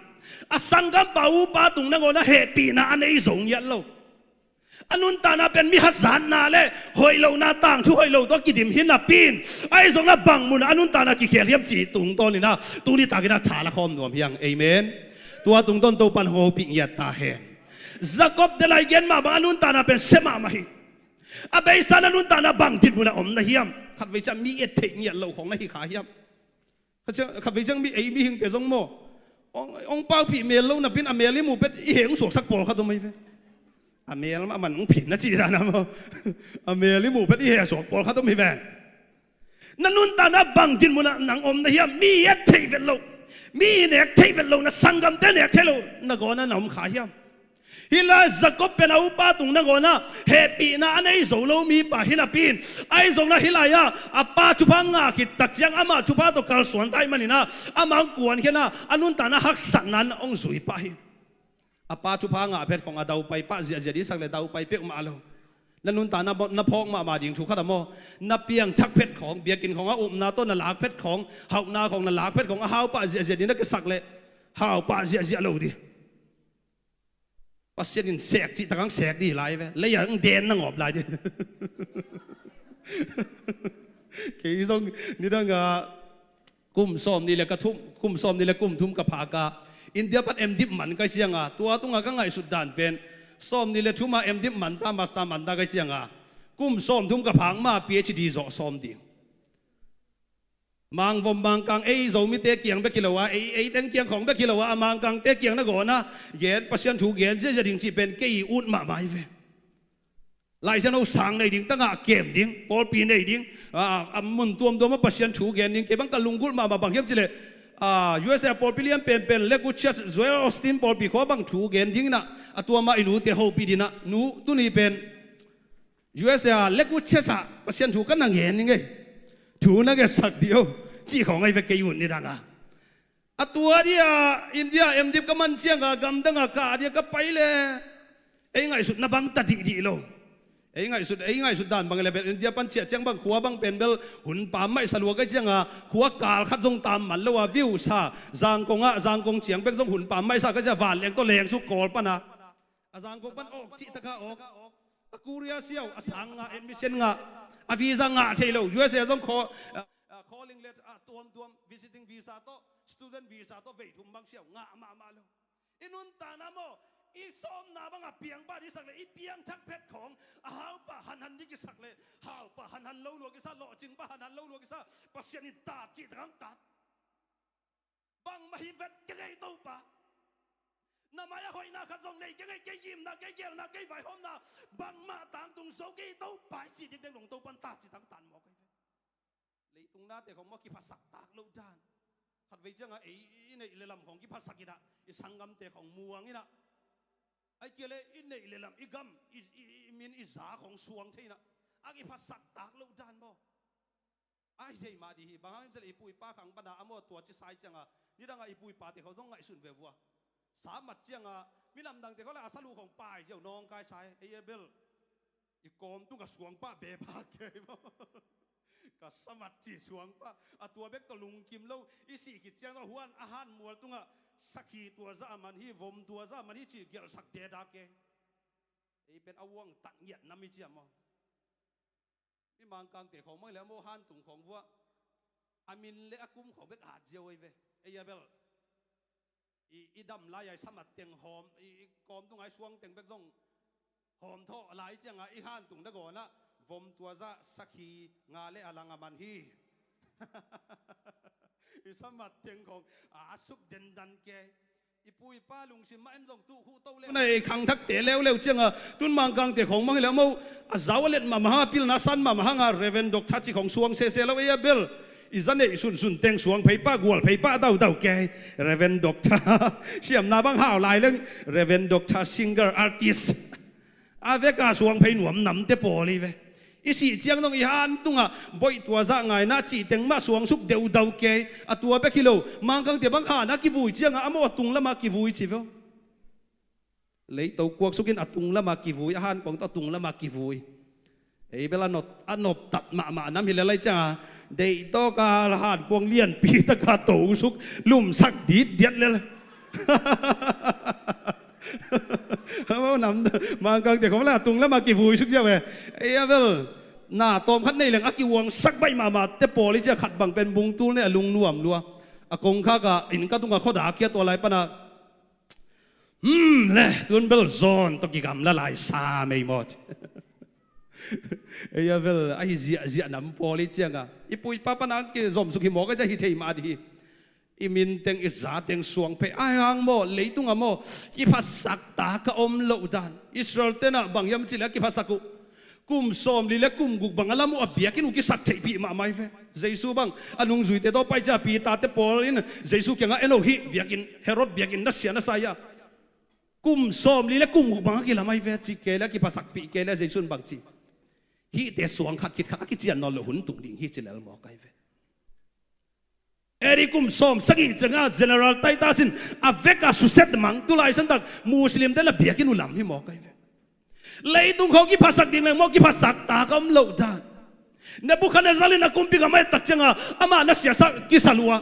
a sanggampa upa tung nangawn a hehpihna a nei zo ngiat lo. A nuntakna pen mi hazatna le hoih lohna tangthu hoih lo tawh a kidim hi napi in ahi zongna bang munah a nuntakna kikhel hiam cih tungtawninah tuni takinah tha la khawm nuam hiang. Amen. Tua tungtawn Topan hopih ngiat ta hen. Jacob delai gen mahmah a nuntakna pen se mahmah hi. A beisa na nuntakna bang dinmun a om na hiam? Khatvei ciang mi et theih ngiat lo khong na hi kha hiam? Khat ciang, khatvei ciang mi ei mihingte zong maw, ong, ong paupih mel lo napin a mel i mu pet i he ong suaksak pawlkhat om hi ve. A mel mah man ong phin na cih dana maw? A mel i mu pet i he suak pawlkhat om hi ven. Na nuntakna bang dinmunah nang om na hiam? Mi et theih vet lo, mi nek theih vet lo, na sanggamte nek theih lo na gawna na om kha hiam? Hih lai Jacob pen a upa tung nangawnah hehpihna a nei zo lo mipa hi napi in ahi zongna hih lai-ah a pa thupha ngah khit tak ciang amah thupha tawh kalsuan ta ahih maninah amah hong kuankhianah a nuntakna haksatna in hong zui pah hi. A pa thupha ngah phet khong a daupai pah ziahziah dihsak le daupai peuhmah lo. Na nuntakna na phawk mahmah ding thu khat a maw? Na piangthak phet khong, biakinn khong a upna tawh na lak phet khong, hauhna khong na lak phet khong a hau pah ziahziah ding na kisak le hau pah ziahziah lo dih. Pasian in sek cih takang sek dih lai ve. Lei-a ang den na ngawp lai dih. Kei zong nidangah kum sawm nih le ka thum, kum sawm nih le kum thum ka phaka India pan M.Div man kai cianga tua tunga ka ngaihsut dan pen sawm nih le thuma M.Div man ta, master man ta kai cianga kum sawm thum ka phak ma P.H.D zawh sawm ding. Mangvom Mangkang ei Zomite kiang bek hi lo a, ei, ei teng kiang khawng bek hi lo a, a Mangkangte kiang na gawn a, gen, Pasian thu gen ziahziah ding cih pen kei ut mahmah hi ve. Lai Siangtho sang nei ding, tangah kem ding, pawlpi nei ding, a, a mun tuamtuam ah Pasian thu gen ding, kei bang ka lunggulh mahmah bang hiam cih leh, a, U S A pawlpi lian penpen, Lakewood Church, Joel Osteen pawlpi khua bang thu gen ding in ah, a tua mah i nute hopih ding in ah, nu, tuni pen U S A Lakewood Church ah Pasian thu ka na gen ding ei. Thu na gensak dih o, cih khawng ahi ve kei ut nidang a. A tua dih a India M.Div ka man ciang a gamdang a ka dih a ka pai leh ei ngaihsutna bang ta dihdih lo. Ei ngaihsut, ei ngaihsut dan bang leh bel India pan ciah ciang bang khua bang pen bel hun pam maihsa lua ka hih ciang a, khua kal khat zong tam man lo a view sa, Zangkong ah, Zangkong ciang bek zong hun pam maihsa ka hih ciang a, vanleng tawh leng suk Kawl pan a, a Zangkong pan awk cih tak a awk. A Korea siau, a sang ngah, admission ngah, a visa ngah thei lo. U S A zong khaw, a, a calling letter, a tuamtuam, visiting visa tawh, student visa tawh vei thum bang siau ngah mahmah lo. I nuntakna maw, i sawmna bang a piang pah ding sak leh, i piangthak phet khawng a hau pah hanhan ding kisak leh, hau pah hanhan lo lua kisa, lawhcing pah hanhan lo lua kisa, Pasian in tat cih tak hong tat. Bangmah hi vet kei ngei Topa. Na mai-ah hoihna khat zong nei kei ngei, kei gimna, kei geelna, kei vaihawmna, bangmah tangtung zo kei Topa i cih dikdek dong Topa in tat cih tak hong tat mawk ahi ve. Leitung nate khawng maw kiphasak tak loh dan. Khatvei ciang a ei i neih le lam khawng kiphasak in ah, i sanggamte khawng muang in ah, ahih kei leh i neih le lam, i gam, i, i, i min, i za khawng suang thei in ah, a kiphasak tak loh dan maw. A hi thei mah dih hi, bang hang hiam cih leh i pu i pa khang pan a, a maw tua ci sa i ciang a, nidang a i pu i pate khawng zong ngaihsun ve vua. Sa mat ciang a, mi lamdangte khawng leh a salu khawng pai ziau nawngkai sa hi, ei a bel. I kawm tung a suang pah be pah kei maw. Ka sa mat ci suang pah, a tua bek tawh lungkim lo, i sih khit ciang tawh huan a han mual tungah sakhi tua zah a man hi, vom tua zah a man hi ci gelhsak dedah kei. Ei pen a uang tat ngiat nam i ciam maw. Mi Mangkangte khawng mang leh a maw hantung khawng vua. A min le a kum khawng bek at ziau ei ve. Ei a bel. I, i dam lai a i sa mat teng hawm, i, i kawm tung a i suang teng bek zong hawm thawh lai ciang a i hantung na gawn ah vom tua zah sakhi nga le a lang a man hi. I sa mat teng khawng a suk dendan kei. I pu i pa lungsim mah en zong tuh khuh to le. Tuna ei khangthakte leuleu ciang a, tun Mangkangte khawng mang hi leh a maw, a zau a let mahmah hang a, pilna san mahmah hang a, Reverend Doctor ci khawng suang sese lo ei a bel. I za neih sunsun teng suang phei pah, gual phei pah daudau kei. Reverend Doctor. Siamna bang hau lai leng. Reverend Doctor, singer, artist. A vek a suang phei nuam namte pawl hi ve. I sih ciang zong i han tungah boih tua zah ngaina cih teng mah suang suk deudau kei. A tua bek hi lo. Mangkangte bang han a kivui ciang a, a maw a tung lam a kivui ci ve. Leito kuak suk in a tung lam a kivui, a han kuang tawh a tung lam a kivui. Ei bel a nop, a nop tat mahmah nam hi leh lai ciang a, deih tawk a han kuang lianpi tak a to suk, lumsak ditdiat lel. A maw nam, Mangkangte khawng leh a tung lam a kivui suk ziau e. Ei a bel, na tawm khat nei leng a kiuangsak baih mahmahte pawl hi ci a, khat bang pen bungtul nei a lungnuam lua. A kongkhak a, inn ka tung a khuadak hi a tua lai pan a. Hmm, le, tun bel zawn tawh kigamla lai sa mei maw ci. Ei a bel, a hi ziahziah nam pawl hi ciang a. I pu i pa pan a kizom suk hi mawk a, ci a hi thei mah dih hi. I min teng, i za teng suang phei. Ahi hang maw, leitung a maw, kiphasak tak a om loh dan. Israel ten ah bang hiam cih leh a kiphasak uh. Kum sawmli le kum guk bang a lam uh a biakinn uh kisak theihpih mahmah hi ve. Jesu bang a nungzuite tawh pai ciang a Peter te pawl in Jesu kiangah en o, hih biakinn, Herod biakinn nasia na sa hi a. Kum sawmli le kum guk bang a kilam ahi ve, ci kei leh a kiphasakpih kei leh Jesu in bang ci. Hihte suang khat khit khat a kician nawn loh hun tung ding hi ci lel mawk ahi ve. A.D. kum sawm sagih ciangah General Titus in a vek a suset mang, tulai santak Muslim te na biakinn uh lam hi mawk ahi ve. Leitung khawng kiphasak ding leng maw, kiphasak tak a om loh dan. Nebuchadnezzar in a kumpi gam a et tak ciangah amah na siasa kisa lua.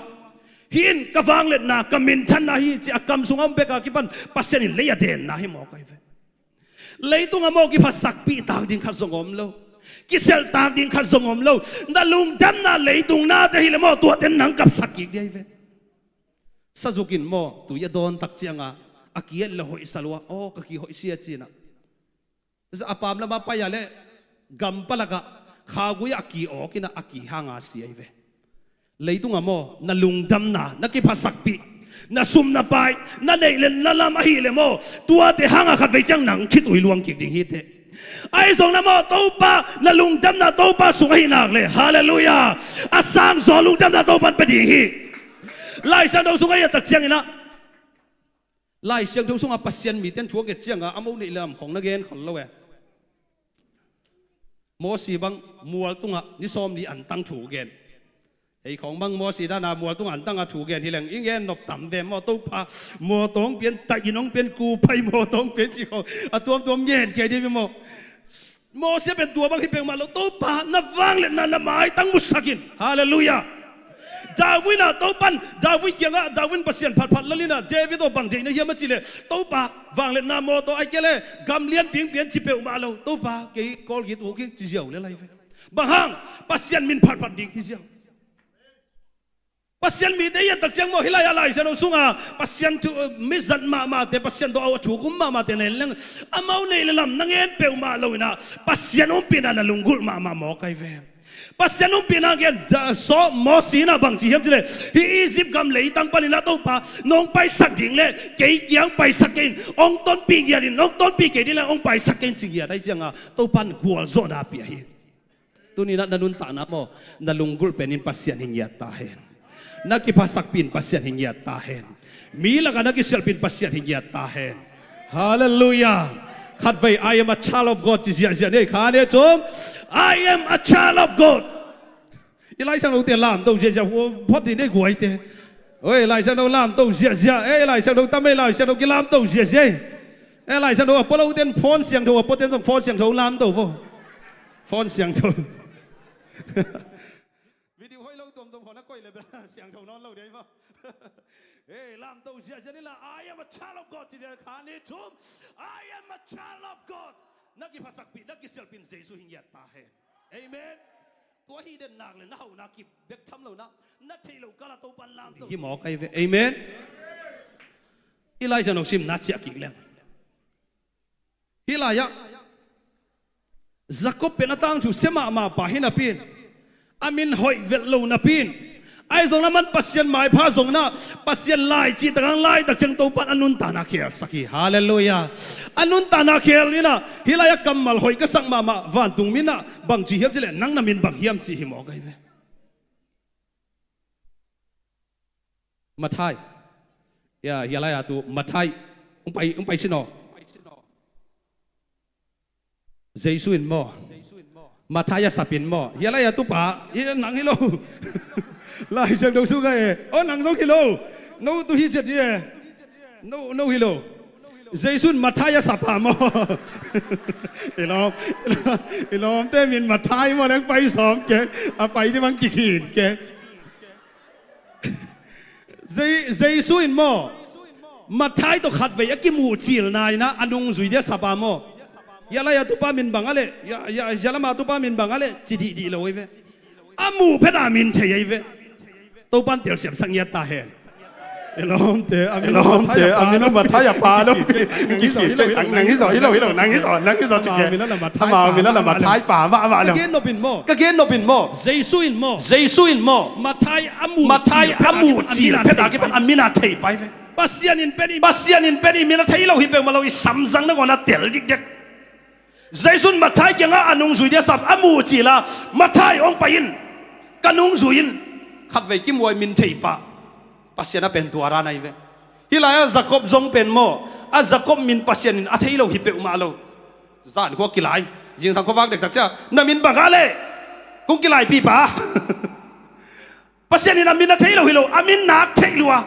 Hih in ka vangliatna, ka minthanna hi ci a kam sungah om bek a kipan Pasian in lei a denna hi mawk ahi ve. Leitung a maw kiphatsakpih tak ding khat zong om lo. Kiselh tak ding khat zong om lo. Na lungdamna leitung nate hi leh maw tuate in nang kapsak kik ding ahi ve. Sazuk in maw tui a dawn tak ciangah a ki et leh hoihsa lua, aw ka ki hoih sia ci-in ah. A pam lamah pai a leh gam palakah khaugui ah a ki awk in ah a ki hang a sia ahi ve. Leitungah maw, na lungdamna, na kiphatsakpih, na sum na pai, na neih le na lam ahih leh maw, tuate hangah khatvei ciang nang khitui luang kik ding hi teh. Ahi zongin ah maw, Topa, na lungdamna Topa sung ahih nak leh, halleluiah, a sangzaw lungdamna Topa in pia ding hi. Lai Siangtho sungah i et tak ciangin ah, Lai Siangtho sungah Pasian mite in thu a gen ciangah a mo neih le lam khawng na gen khol lo e. Mosi bang mual tungah ni sawmli antang thu gen. Ei khawng bang Mosi dan a mual tungah antang a thu gen hi leng i gen nop tam ve maw, Topa, mawtaw hong pia in, taih inn hong pia in, kuhpai mawtaw hong pia in ci khawng a tuamtuam gen kei dih ve maw. Mosi pen tua bang hi peuhmah lo, Topa, na vangliatna na maitang musak in. Halleluiah. David in ah, Topa in David kiangah, David in Pasian phatphat lel in ah, David aw, bang deih na hiam a cih leh, Topa, vangliatna mawtaw, ahih kei leh gam lianpi hong pia in ci peuhmah lo, Topa, kei kawlgit uk ing ci ziau lel ahi ve. Bang hang? Pasian min phatphat ding hi ziau. Pasian mite i et tak ciang maw, hih lai-ah Lai Siangtho sungah Pasian thu, eh, mizat mahmahte, Pasian tawh a thu a um mahmahte na en leng, amau neih le lam na ngen peuhmah lo in ah, Pasian ompihna na lunggulh mahmah mawk ahi ve. Pasian ompihna gen, da, saw, Mosi in ah bang ci hiam cih leh, hih Egypt gam leitang panin ah Topa, nong paisak ding leh kei kiang paisak kei in, hong tonpih ngiat in, nong tonpih kei ding leh hong paisak kei in ci ngiat ahi ciangah Topa in gualzawhna pia hi. Tuni-in ah na nuntakna maw, na lunggulh penin Pasian hi ngiat ta hen. Na kiphasakpih in Pasian hi ngiat ta hen. Mi lakah na kisialpih in Pasian hi ngiat ta hen. Halleluiah. Khatvei, "I am a child of God," ci ziahziah ni ei, kha nih thum. "I am a child of God." I Lai Siangthote lamto ziahziah, phot dih ni ei guaite. Oi, Lai Siangtho lamto ziahziah. Ei, Lai Siangtho tam ei, Lai Siangtho kilamto ziahziah ei. Ei, Lai Siangtho a pua lote in phone siangtho a puate in zong phone siangtho lamto vo. Phone siangtho. Video hoih lo tuamtuam khawng na koih leh bel siangtho nawn lo ding hi vo. Ei, lamto ziahziah ni la, "I am a child of God," ci dih, kha nih thum. "I am a child of God." Na kiphasakpih, na kisialpih in Jesu hi ngiat ta hen. Amen. Tua hi den nak leh na hauhna kibek tham lo in ah, na theih loh kal ah Topa in lamto hi mawk ahi ve. Amen. I Lai Siangtho simna ciah kik leng, hih lai-ah Jacob pen a tangthu sia mahmah pa hi napi in, a min hoih velh lo napi in, ahi zongin ah aman Pasian maipha zongin ah, Pasian lai cih tak hang laitak ciang Topa in a nuntakna khelsak hi. Halleluiah. A nuntakna khel in ah, hih lai-ah kammal hoih ka sak mahmah vantung mi in ah bang ci hiam cih leh, "Nang na min bang hiam?" ci hi mawk ahi ve. Matthai. Ya, hih lai-ah tu Matthai. Hong pai, hong pai sin aw. Jesu in maw? Matthai a sap in maw? Hih lai-ah tu pa, hih nang hi lo. Lai Siangtho sungah e. Oh, nang zong hi lo. No tu hi ciat hi e. No, no hi lo. Jesu in Matthai a sap pa maw? I lawm, i lawmte min Matthai maw, nang pai sawm kei. A pai ding bang kikhin kei. Je-, Jesu in maw, Matthai tawh khatvei a kimuh cilna in ah a nungzui ding a sap a maw? Hih lai-ah tu pa min bang a leh, hih, hih, hih lam-ah tu pa min bang a leh, ci dihdih lo ahi ve. A muh phet a min thei ahi ve. Topa in telsiamsak ngiat ta hen. I lawmte, a min, i lawmte, a min Matthai a pa lo. Nang hi zaw, hi lo, hi lo, nang hi zaw, hi lo, nang hi zaw, nang hi zaw, ci kei. Amau min a la Matthai pa mahmah lo. Ka gen nop in maw? Ka gen nop in maw? Jesu in maw? Jesu in maw? Matthai a muh, Matthai a muh cil phet a kipan a min a thei pai ve. Pasian in pen i, Pasian in pen i min a thei lo hi peuhmah lo, i samzang nangawn a tel dikdek. Jesu in Matthai kiangah a nungzui ding a sap, a muh cil a, "Matthai hong pai in, ka nungzui in." Khatvei kimuh a min thei pah. Pasian a pen tua dan ahi ve. Hih lai-ah Jacob zong pen maw, a Jacob min Pasian in a thei lo hi peuhmah lo. Zan khua kilai, zingsang khuavak dektak ciang, "Na min bang a leh?" Kong kilaipih pa. Pasian in a min a thei lo hi lo, a min nak theih lua.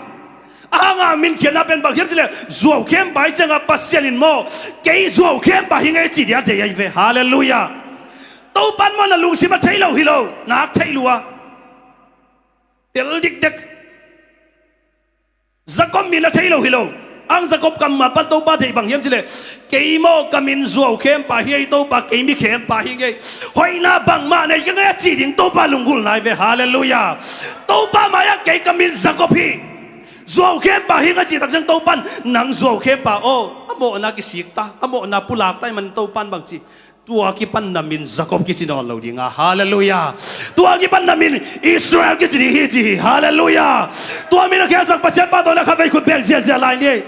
A hang a min khiatna pen bang hiam cih leh, zuau khempa hi ciangah Pasian in maw, "Kei zuau khempa hi ing ei," ci ding a deih ahi ve. Halleluiah. Topa in maw, na lungsim a thei lo hi lo, nak theih lua. Tel dikdek. Jacob min a thei lo hi lo. Ang Jacob kammal pan Topa deih bang hiam cih leh, "Kei maw ka min zuau khempa hi ei Topa, kei mi khempa hi ing ei. Hoihna bangmah nei keng ei," a ci ding Topa lunggulhna ahi ve. Halleluiah. Topa mai-ah, "Kei ka min Jacob hi. Zuau khempa hi ing," a cih tak ciang Topa in, "Nang zuau khempa aw, a mawhna kisik ta, a mawhna pulak ta ahih manin Topa in bang ci, Tua kipan na min Jacob kici nawn lo ding a, halleluiah. Tua kipan na min Israel kici ding hi ci hi, halleluiah. Tua min a khialsak Pasian pa tawh na khatvei khut beng ziahziah lai ni.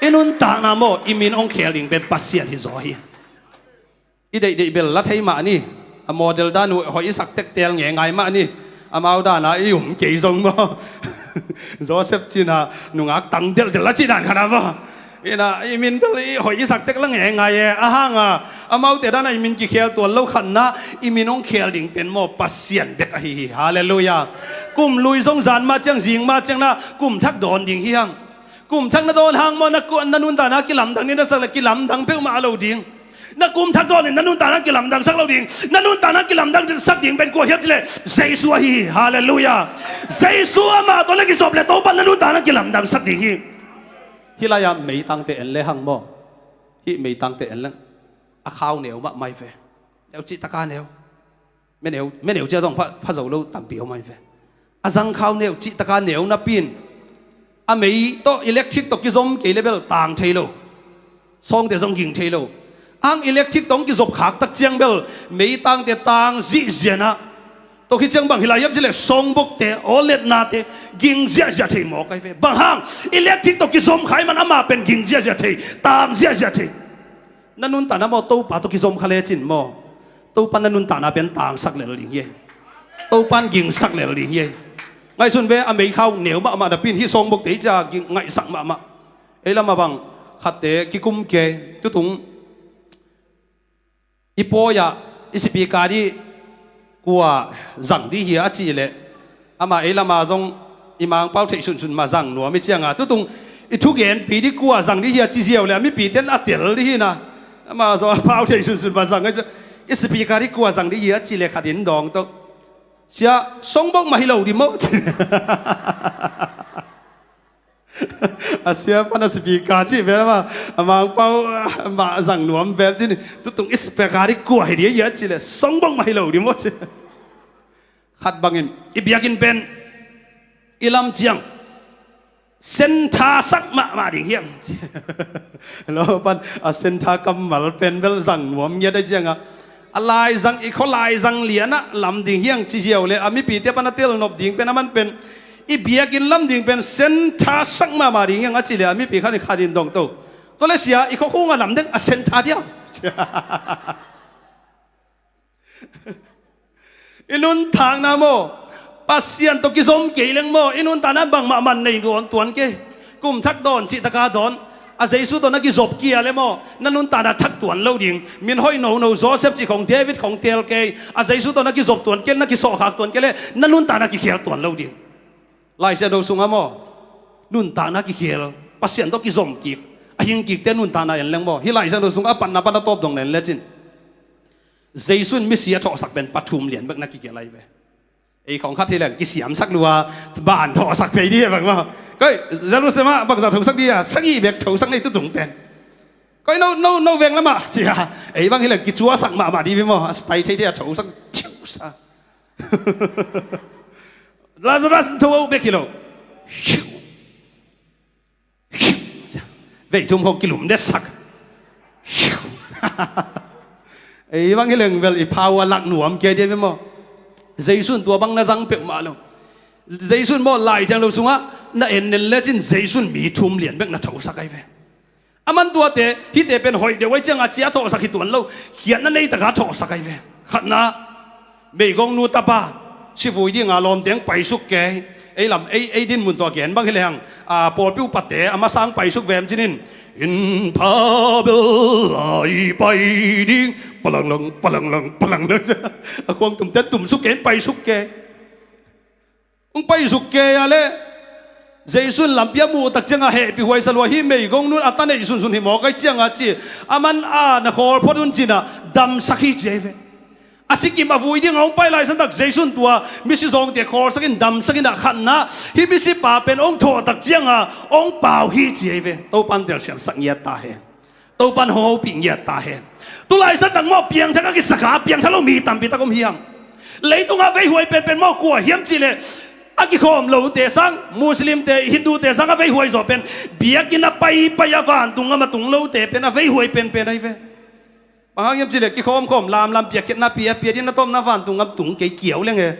I nuntakna maw, i min hong khel ding pen Pasian hi zaw hi. I deihdeih bel la thei mah ni. A model dan uh hoih i sak tektel ngeingai mah ni. Amau dana i um kei zong maw. Joseph cina nungak tang delhdelh a ci dan khat a maw. Ina i min bel i hoih i sak tek la ngeingai e. Ahanga amaute dana i min kikhel tuan lo khatna, i min hong khel ding pen maw Pasian bek ahi hi. Halleluiah. Kum lui zong zan mah ciang, zing mah ciang na kum thak dawn ding hi hang. Kum thak na dawn hang maw, na ku-, na nuntakna kilamdang ni na sak le kilamdang peuhmah a lo ding. Na kum thak dawn in na nuntakna kilamdang sak lo ding. Na nuntakna kilamdang sak ding pen kua hiam cileh Jesu ahi hi. Halleluiah. Jesu amah tawh na kizop le Topa na nuntakna kilamdang sak ding hi. Hih lai-ah meitangte en le hang maw. Hih meitangte en le a khau neu mahmah hi ve. Neu cihtaka neu. Meneu, meneu cia zong pha, pha zo lo tampi om ahi ve. A zangkhau neu cihtaka neu napi in a mei tawh electric tawh kizom kei le bel tang thei lo. Sawngte zong ging thei lo. Ang electric tawh hong kizop khak tak ciang bel meitangte tang zihzianah. Tawh khi ciang bang hi lai hiam cileh songbokte, awletnate ging ziahziah thei mawk ahi ve. Bang hang electric tawh kizom kha ahih man amah pen ging ziahziah thei, tang ziahziah thei. Na nuntakna maw Topa tawh kizom kha lecin maw, Topa na nuntakna pen tangsak lel ding hi. Topa in gingsak lel ding hi. Ngaihsun ve, a meikhau neu mahmah napi in hih songbokte hi cia ging ngaihsak mahmah. Ei lamah bang khatte kikum kei tutung i pawi-ah i sipi ka dih kua zang dih hi a cih leh, amah ei lama zong i Mangpau theih sunsun mah zang nuam i cianga tutung i thugenpi dih kua zang dih hi a ci ziau le a mipite in a tel dih hi na. Amah zong a pau theih sunsun mah zang a ci, i sipi ka dih kua zang dih hi a cih leh khat in dawng to, sia songbok mah hi lo dih maw? A sia pan a sipi ka cih ve mah, a Mangpau mah zang nuam ve cin, tutung i sipi ka dih kua hi dih a cih leh songbok mah hi lo dih maw ci. Khat bangin i biakinn pen i lam ciang sentha sak mahmah ding hiam? Lo pan a sentha kammal pen bel zang nuam ngiat a cianga a laizang, i khua laizang lianah lam ding hiang ci ziau le a mipite pan a telnop ding pen a man pen i biakinn lam ding pen sentha sak mahmah ding hiang a ci le a mipi khat in khat in dong to. Tua le sia i khua khungah lam deng a sentha diam? I nuntakna maw Pasian tawh kizom kei leng maw i nuntakna bangmah man nei dawn tuan kei. Kum thak dawn cihtaka dawn. A Jesu tawh na kizop kia le maw na nuntakna thak tuan lo ding. Min hoih nono Joseph cih khong David khong tel kei. A Jesu tawh na kizop tuan kei, na kisawhkhak tuan kei le na nuntakna kikhel tuan lo ding. Laisiangtho sungah maw nuntakna kikhel, Pasian tawh kizom kik, a hing kikte nuntakna en leng maw hih Laisiangtho sungah a patna pan a tawp dong na en lecin Jesu in misi a thawhsak pen pathum lian bek na kigelh ahi ve. Ei khong khat hi leng kisiamsak lua ban thawhsak phei dih bang maw. Koi Jerusalem ah bangza thosak dih a sagih bek thosak nei tutung pen. Koi no, no, no veng lamah cia ei bang hi leng kicuasak mahmah dih ve maw. A stai thei thei a thosak thiusa. Lazarus tho uh bek hi lo. Vei thum hong kilum detsak. Ei bang hi leng bel i phau a lak nuam kei dia ve maw. Jesu in tua bang na zang peuhmah lo. Jesu in maw Laisiangtho sungah na en nen lecin Jesu in mi thum lian bek na thosak ahi ve. A man tuate hihte pen hoih deuh ahi cianga cia thawhsak hi tuan lo. Khiatna nei taka thawhsak ahi ve. Khatna meigongnu tapa sivui dinga lawmteng paisuk kei. Ei lam ei, ei din mun tua gen bang hi lehang a pawlpi upate a masang paisuk vem cinin in phabel lai pai ding palanglang palanglang palanglang. A khuang tumte tumsuk kei in paisuk kei. Hong paisuk kei a le Jesu in lampi a muh tak cianga hehpih huaisa lua hi. Meigongnu in a ta neih sunsun hi mawk ahi cianga ci a man a na khawl phot un cina damsak hi ci ahi ve. A sikim a vui dinga hong pai laisan tak Jesu in tua misi zawngte khawlsakin damsakin a khatna hih misipa pen hong thawh tak cianga hong pau hi ci ahi ve. Topan telsiamsak ngiat ta hen. Topan hong hopih ngiat ta hen. Tulaisan tak maw piangthak a kisakha piangthak lo mi tampi tak om hiam? Leitungah veihuai penpen maw kua hiam cihleh a kikhawm lote sang Muslimte Hindute sang a veihuai zawh pen biakinn a paipai a vantung a matung lote pen a veihuai penpen ahi ve. Bang hang hiam cih leh kikhawmkhawm lamlam piakkhiatna pia, pia din na tawpna vantung gam tung kei kiau leng e.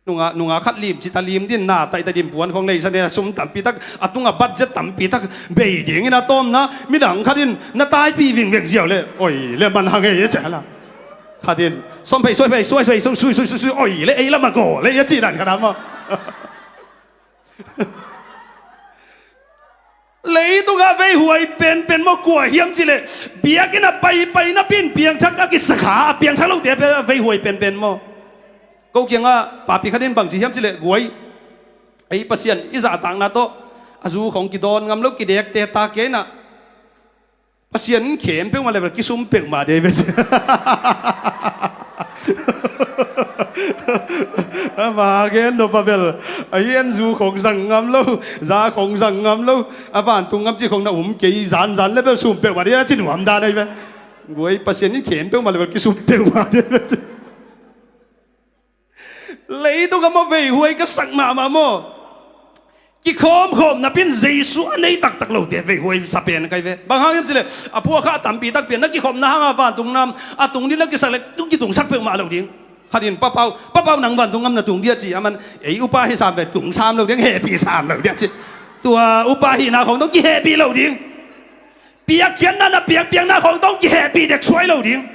Nunga, nunga khat lim cita lim din na taihtaih din puan khawng leisa ne, sum tampi tak a tunga budget tampi tak bei dingin a tawpna midang khat in na taipih vingveng ziau le oi le man hang e, e cih la. Khat in sawm phei, suai phei, suai phei, sui, sui, sui, sui, sui, oi le ei lam a gaw le, e cih dan khat a maw. Leitungah veihuai penpen maw, kua hiam cih leh biakinn a paipai napi in piangthak a kisa kha, a piangthak lote a veihuai penpen maw. Ko kiangah papi khat in bangci hiam cih leh, guai, ei Pasian i zahtakna tawh a zu khawng kidawn ngam lo, kidekte ta kei na. Pasian in khem peuhmah le bel kisum peuhmah dei ve. Ama gen nop a bel, a hi en zu khong zang ngam lo, za khong zang ngam lo, a vantung gam cih khong na um kei, zanzan le bel sum peuhmah dei a ci nuam dan ahi ve. Guai, Pasian in khem peuhmah le bel kisum peuhmah dei ve. Leitung a maw veihuai ka sak mahmah maw. Kikhawmkhawm napi in Jesu a nei taktak lote veihuai sa pen kai ve. Bang hang hiam cih leh a phuakha a tampi tak pen na kikhopna hanga vantung nam a tung ding na kisak leh tung kitungsak peuhmah lo ding. Khat in papau, papau nang vantung ngam na tung dia ci, aman ei upa hi sam ve, tung sam lo ding, hehpih sam lo dia ci. Tua upa hihna khong tawh kihehpih lo ding. Piakkhiatna na piakpiakna khong tawh kihehpih dek suai lo ding.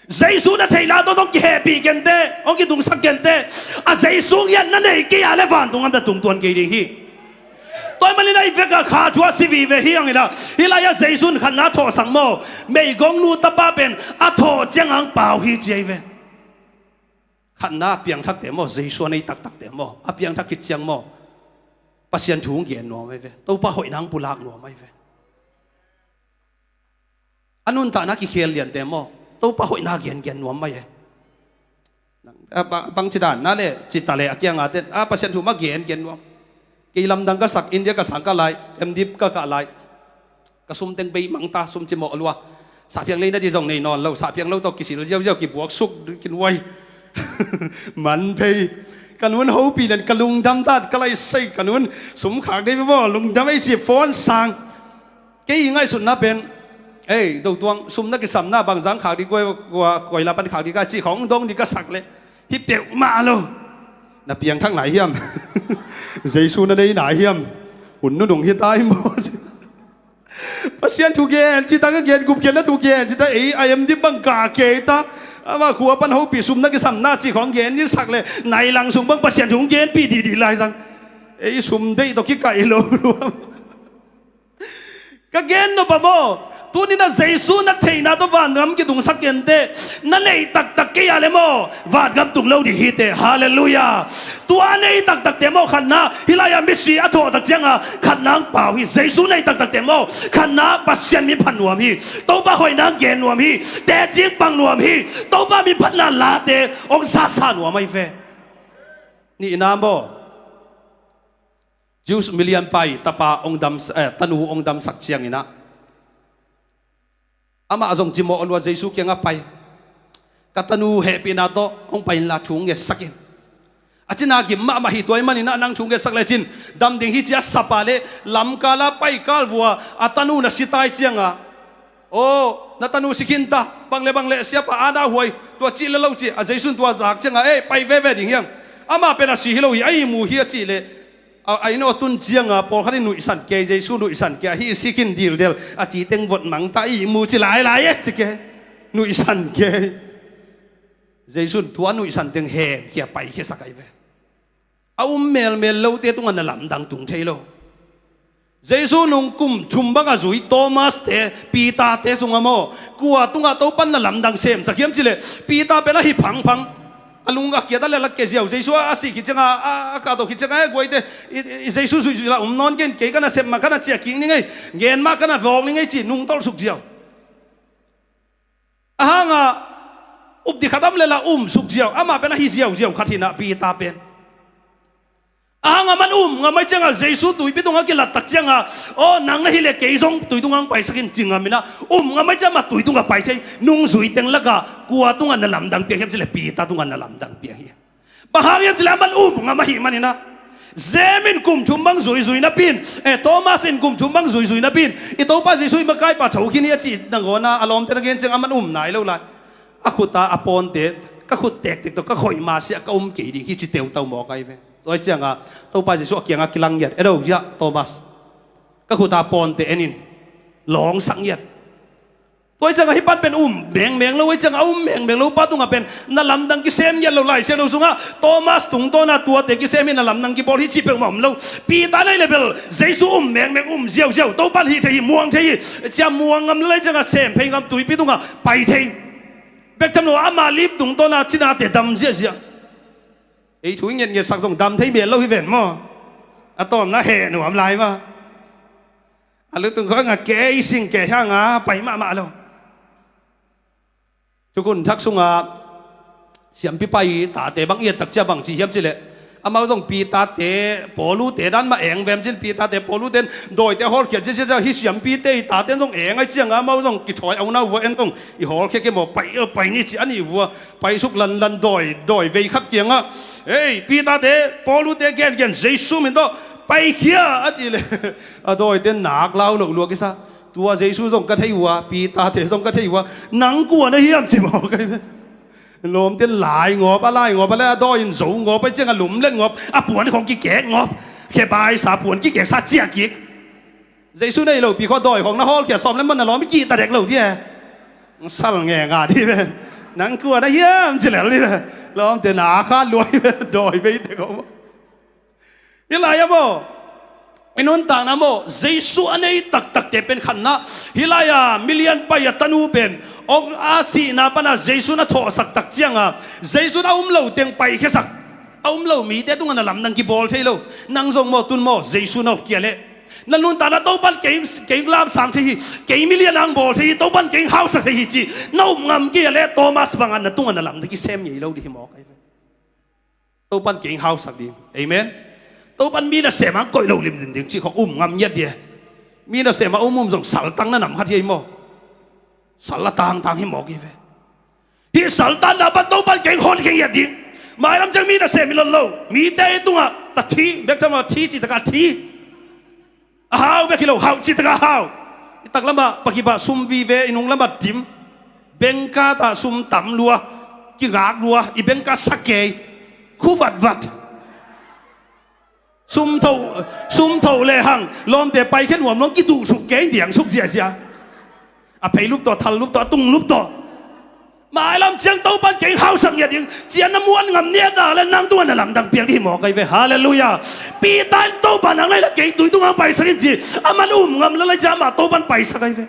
Jesu na theihna tawh tawh kihehpih kente, hong kitungsak kente. A Jesu ngiat na nei kei a le vantung gam na tung tuan kei ding hi. Tua ahih manin a i vekah kha thu a si vive hi ang inah, hih lai-ah Jesu in khatna a thawhsak maw, meigongnu tapa pen a thawh ciang ang pau hi ci ahi ve. Khatna a piangthakte maw, Jesu a nei taktakte maw, a piangthak khit ciang maw, Pasian thu hong gen nuam ahi ve. Topa hoihna hong pulak nuam ahi ve. A nuntakna kikhel liante maw, Topa hoihna gengen nuam mai e. A, ba-, bangci dan na le cita le a kianga ten a Pasian thu mah gengen nuam. Kei lamdang ka sak, India ka sang ka lai, M Div ka kah lai, ka sum teng bei mang ta, sum cimawh lua. Sahpiang lei na di zong nei nawn lo, sahpiang lo tawh kisil ziauziau, kibuak suk, kinuai. Man phei. Ka nun hopih len ka lungdam ta, ka lai sei ka nun sum khak dei maw, lungdam ei ci phone sang. Kei i ngaihsutna pen, ei, dotuang, sum na kisamna bangzang khak ding, kua, kua, kua i la pan khak ding ka cih khong dong ding ka sak leh, hi peuhmah lo. Na piangthak nai hiam? Jesu na nei nai hiam? Hun nunung hi ta hi maw? Pasian thu gen, cita ka gen, gupkhiatna thu gen, cita ei, I M D bang ka kei ta. Ama khua pan hopih sum na kisamna cih khong gen ding sak leh, nai lang sung bang Pasian thu genpih dihdih lai zang. Ei sum deih tawh kikaih lo luam. Ka gen nop a maw, tuni na Jesu na theihna tawh vangam kitungsak kente, na neih taktak kei a le maw, vangam tung lo ding hi te. Halleluiah. Tua a nei taktakte maw, khatna hih lai-ah misi a thawh tak cianga khatna ang pau hi. Jesu nei taktakte maw, khatna Pasian min phat nuam hi. Topa hoihna ang gen nuam hi. Teci ang pang nuam hi. Topa min phatna late hong sasa nuam ahi ve. Nihna maw, Jews milian pai tapa hong dam, eh, tanu hong damsak cianginah, amah zong cimawh lua Jesu kiangah pai. Ka tanu hehpihna tawh hong pai inla thu ngetsak in. A cina gim mahmah hi, tua ahih maninah nang thu ngetsak lecin dam ding hi ci a sapa le lamkala pai kal vua a tanu na si tai cianga, aw, na tanu si khin ta, bang le bang le siapa ana huai, tua cih le lo ci a Jesu in tua zak cianga, ei, pai veve ding hiang. Amah pen a si hi lo hi, a ihmu hi a cih le a, a inn aw tun cianga pawlkhat in nuihsan kei, Jesu nuihsan kei, a hih si khin dildel a ci teng vot mang ta, ihmu ci lailai e ci kei, nuihsan kei. Jesu in tua nuihsan teng hemkhia paikhiasak ahi ve. A um melmel lote tungah na lamdang tung thei lo. Jesu nung kum thum bang a zui Thomas te, Peter te sungah maw, kua tungah Topan na lamdang semsak hiam cih leh, Peter pen a hi phangphang. A lung a kiat a lelak kei ziau. Jesu a, a sih khit cianga, a, a kahto khit cianga, eh, guaite, i, i, i Jesu zuihzuih la um nawn ken, kei ka na sep mah ka na ciah kik ning ei, ngen mah ka na vawk ning ei ci nungtolh suk ziau. A hanga up dikhat om le la um suk ziau. Amah pen a hi ziauziau khat hinah Peter pen. A hanga man um ngam ahi cianga Jesu tuipi tungah kilattak cianga, aw, nang na hi le kei zong tui tungah ang paisak in ci ngam inah, um ngam ahi cianga tui tungah pai thei. Nungzui teng lakah kua tungah na lamdang piang hiam cih le Peter tungah na lamdang piang hi. Bang hang hiam cih le aman um ngam ahih maninah, Zem in kum thum bang zuizui napi in, eh, Thomas in kum thum bang zuizui napi in, i Topa Jesuh i makaipa thokhin hi a cih nangawn a, a lawmte na gen ciang aman um nai lo lai. A khut a a pawnte, ka khut tektek tawh ka khoih masiah ka um kei ding hi ci teutau mawk ahi ve. Tua hi cianga Topa Jesuh a kiangah kilang ngiat, "E do ziah Thomas, ka khut a pawnte en in, lawngsak ngiat." Tua hi cianga hih pan pen um mengmeng lo, hi cianga a um mengmeng lo pa tungah pen na lamdang kisem ngiat lo. Lai Siangtho sungah Thomas tungtawna tuate kisem hi, na lamdang kibawl hi ci peuhmah om lo. Peter nei le bel Jesuh um mengmeng, um ziauziau, Topan hih thei hi, muang thei hi, cia muang ngam le lai cianga sem phei ngam, tuipi tungah pai thei. Bek tham lo ama lim tungtawna cinate dam ziahziah. Ei thu i ngetngetsak zong dam thei bel lo hi ven maw. A tawmna heh nuam lai maw. A lutung khawng a kei sing kei hanga pai mahmah lo. Thukhun Thak sunga siampi pai tate bang i et tak cia bang ci hiam cileh, amau zong Peter-te Paulu-te dan mah eng vem cin, Peter-te Paulu-ten dawite a hawlkhia ciacia, hih siampite i taten zong eng ahi cianga amau zong kithawi a unau vua en zong i hawlkhia kei maw, pai, pai ni ci a nih vua. Paisuk lanlan dawi, dawi vei khat kiangah, "Ei, Peter-te Paulu-te gengen Jesuh min tawh paikhia," a cih leh a dawite nak lau loh lua kisa. "Tua Jesuh zong ka thei uh a, Peter-te zong ka thei uh a, nang kua na hiam?" ci mawk ahi ve. Lawmte lai ngawp a, lai ngawp a le a dawi in zo ngawp ahi ciangah lumlet ngawp, a puan khawng kikek ngawp, khebaisa puan kikeksa ciah kik. Jesuh nei lopi khawng dawi khawng na hawlkhia sawm le man na lawm i kihta dek lo di e. Sal ngenga di ven. Nang kua na hiam ci lel di ven. Lawmte na kha luai ven, dawi veite khawng. Hih lai-ah maw, i nuntakna maw, Jesuh a nei taktakte pen khatna. Hih lai-ah milian pai a tanu pen, ong a sihna pana Jesuh na thawhsak tak cianga Jesuh a um lo teng paikhiasak. A um lo mite tungah na lamdang kibawl thei lo. Nang zong maw, tun maw, Jesuh na up kei a leh, na nuntakna Topan kei, kei lamsang thei hi, kei milian ang bawl thei hi, Topan kei hausak thei hi ci na up ngam kei a leh, Thomas bangah na tungah na lamdang kisem ngei lo di hi mawk ahi ve. Topan kei hausak ding. Amen. Topan mi nasem ang koih lo limlim ding cih khawng um ngam ngiat di e. Mi nasem a um um zong saltang na nam khat hi ei maw. Sal a tangtang hi mawk hi ve. Hih saltanna pan Topan kei hon kei ngiat ding. Mailam ciang mi nasem hi lon lo. Mite i tungah ta thi, bek tama thi cih takah thi. A hau bek hi lo, hau cih takah hau. I taklamah pakipah sum vive, i nunglamah dim. Bengkatah sum tam lua, kigak lua, i bengka sa kei. Khu vatvat. Sum tho, sum tho lehang lawmte paikhia nuam lo, kituhsuk kei, diangsuk ziahziah. A pheilup tawh, thallup tawh, a tunglup tawh. Mailam ciang Topan kei hausak ngiat ding ci-a na muan ngam ngiat nak le nang tungah na lamdang piang di hi mawk ahi ve. Halleluiah. Peter in Topa nang lai la kei tui tungah paisak in ci. Aman um ngam la lai ciang amah Topan paisak ahi ve.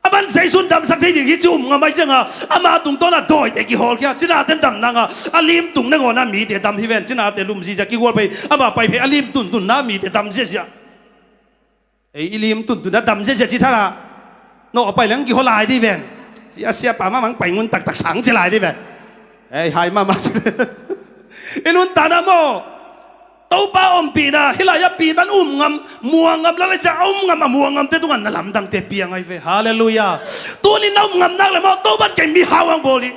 Aman Jesuh in damsak thei ding hi ci um ngam ahi cianga ama tungtawna dawite kihawlkhia. Cinate in dam nanga a lim tung nangawn a mite dam hi ven. Cinate lum ziahziah, kigual phei, ama pai phei, a lim tuntunna mite dam ziahziah. Ei, i lim tuntun a dam ziahziah ci thala. Nawh a pai leng kihaw lai di ven. Ci a siapa mahmah pai ngun taktak sang ci lai di ven. Ei, hai mahmah ci. I nuntakna maw, Topa ompihna hih lai-ah Peter in um ngam, muang ngam la lai ciang a um ngam, a muang ngamte tungah na lamdangte piang ahi ve. Halleluiah. Tuni na um ngam nak le maw, Topan kei mi hau ang bawl ding.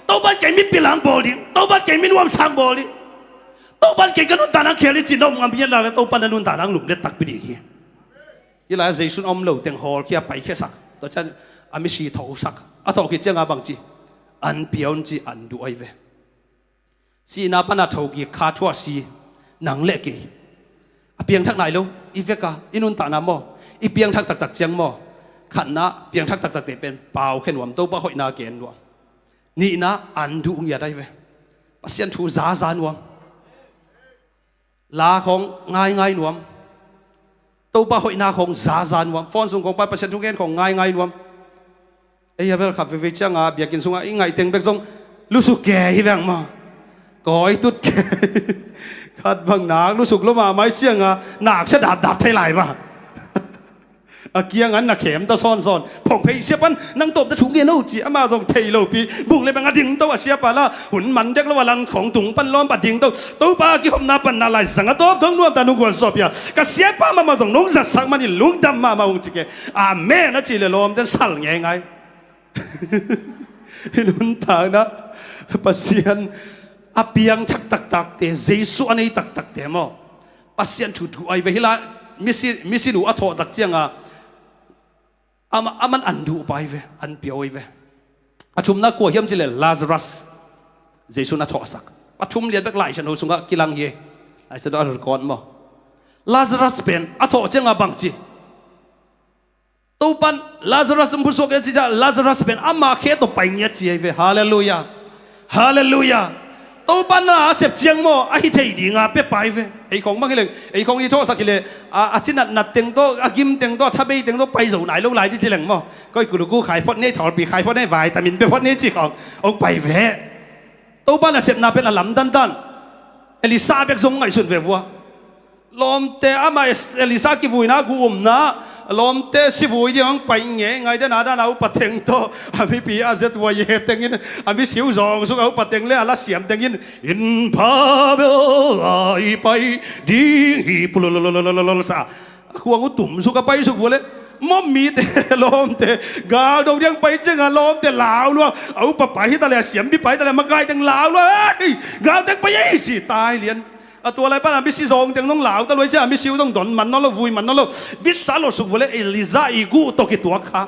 Topan kei mi pil ang bawl ding. Topan kei mi nuamsa ang bawl ding. Topan kei ka nuntakna ang khial ding ci na um ngam hian nak le Topan na nuntakna ang lumlet takpi ding hi. Hih lai-ah Jesuh in a om lo teng hawlkhia, paikhiasak. Tua ciang a misi thosak. A thawhkik cianga bang ci, an pia un ci, an duh ahi ve. Sihna pana thokik kha thuah si, nang le kei. A piangthak nai lo, i veka, i nuntakna maw, i piangthak taktak ciang maw, khatna piangthak taktakte pen paukhia nuam, Topa hoihna gen nuam. Nihna an duh ngiat ahi ve. Pasian thu zaza nuam. La khawng ngaingai nuam. Topa hoihna khawng zaza nuam. Phone sung khawng pan Pasian thu ngen khawng ngaingai nuam. Ei, a bel khat veivei cianga biakinn sungah i ngaih teng bek zong lusuk ke hi veng maw. Kawi tut ke. Khat bang nak lusuk lo mahmah cianga nak sia dapdap thei lai mah. A kiang an na khem ta sawnsawn. Phawng phei, siapan nang tawpna thu ngen o ci, amah zong thei lopi bung le beng a dingto a, siapa la hun man dek lo a lang khawng tung pan lawm a dingto. Topa a kihopna panna lai zang a tawp dong nuam ta nung guan sawpia. Ka siapa mahmah zong nong zatsak manin lungdam mahmah ung ci ke. Amen a ci le lawmten sal ngeingai. Hih nuntakna Pasian a piangthak taktakte, Jesuh a nei taktakte maw, Pasian thu thu ai ve hi la. Misi, misinu a thawh tak cianga ama, aman an duh pai ve, an pio ai ve. A thumna kua hiam cileh Lazarus. Jesu na thawhsak a thum lian bek Laisiangtho sungah kilang hi. Laisiangtho a record maw? Lazarus pen a thawh cianga bangci Topan Lazarus um phusuak e ci ciah Lazarus pen ama khe tawh pai ngiat ci ai ve. Halleluia. Halleluia. Topan a sep ciang maw a hi thei dinga pe pai ve. Ei khong bang hileng ei khong i thawhsak hileh a, a cinatnat teng tawh a gim teng tawh a thabei teng tawh pai zo nai lo lai di ci leng maw? Koi kuluku khai phot nei thawlpi khai phot nei vitamin pe phot nei ci khong ong pai ve. Topan a sepna pen a lamdandan. Elisa bek zong ngaihsun ve vua. Lawmte ama Elisa kivuina gu umna lawmte sivui ding ang pai ngei ngai dena dana upa teng tawh a mipi a zet ua ye tengin a misiu zawng suk a upa teng le a la siam tengin in pha bel a i pai ding hi pulululululul sa a khuang uh tum suk a pai suk vua le mawh mite lawmte gal do diang pai cianga lawmte lau lua a upa pai hi ta le a siampi pai ta le a makai teng lau lua ei gal teng pai ei si tai lian. A tua lai pana misi zawng teng nong lau ta luai cia a misi uh zong don man nawn lo vui man nawn lo. Vitsa lo suk vua le Elijah i guh tawh kituak kha.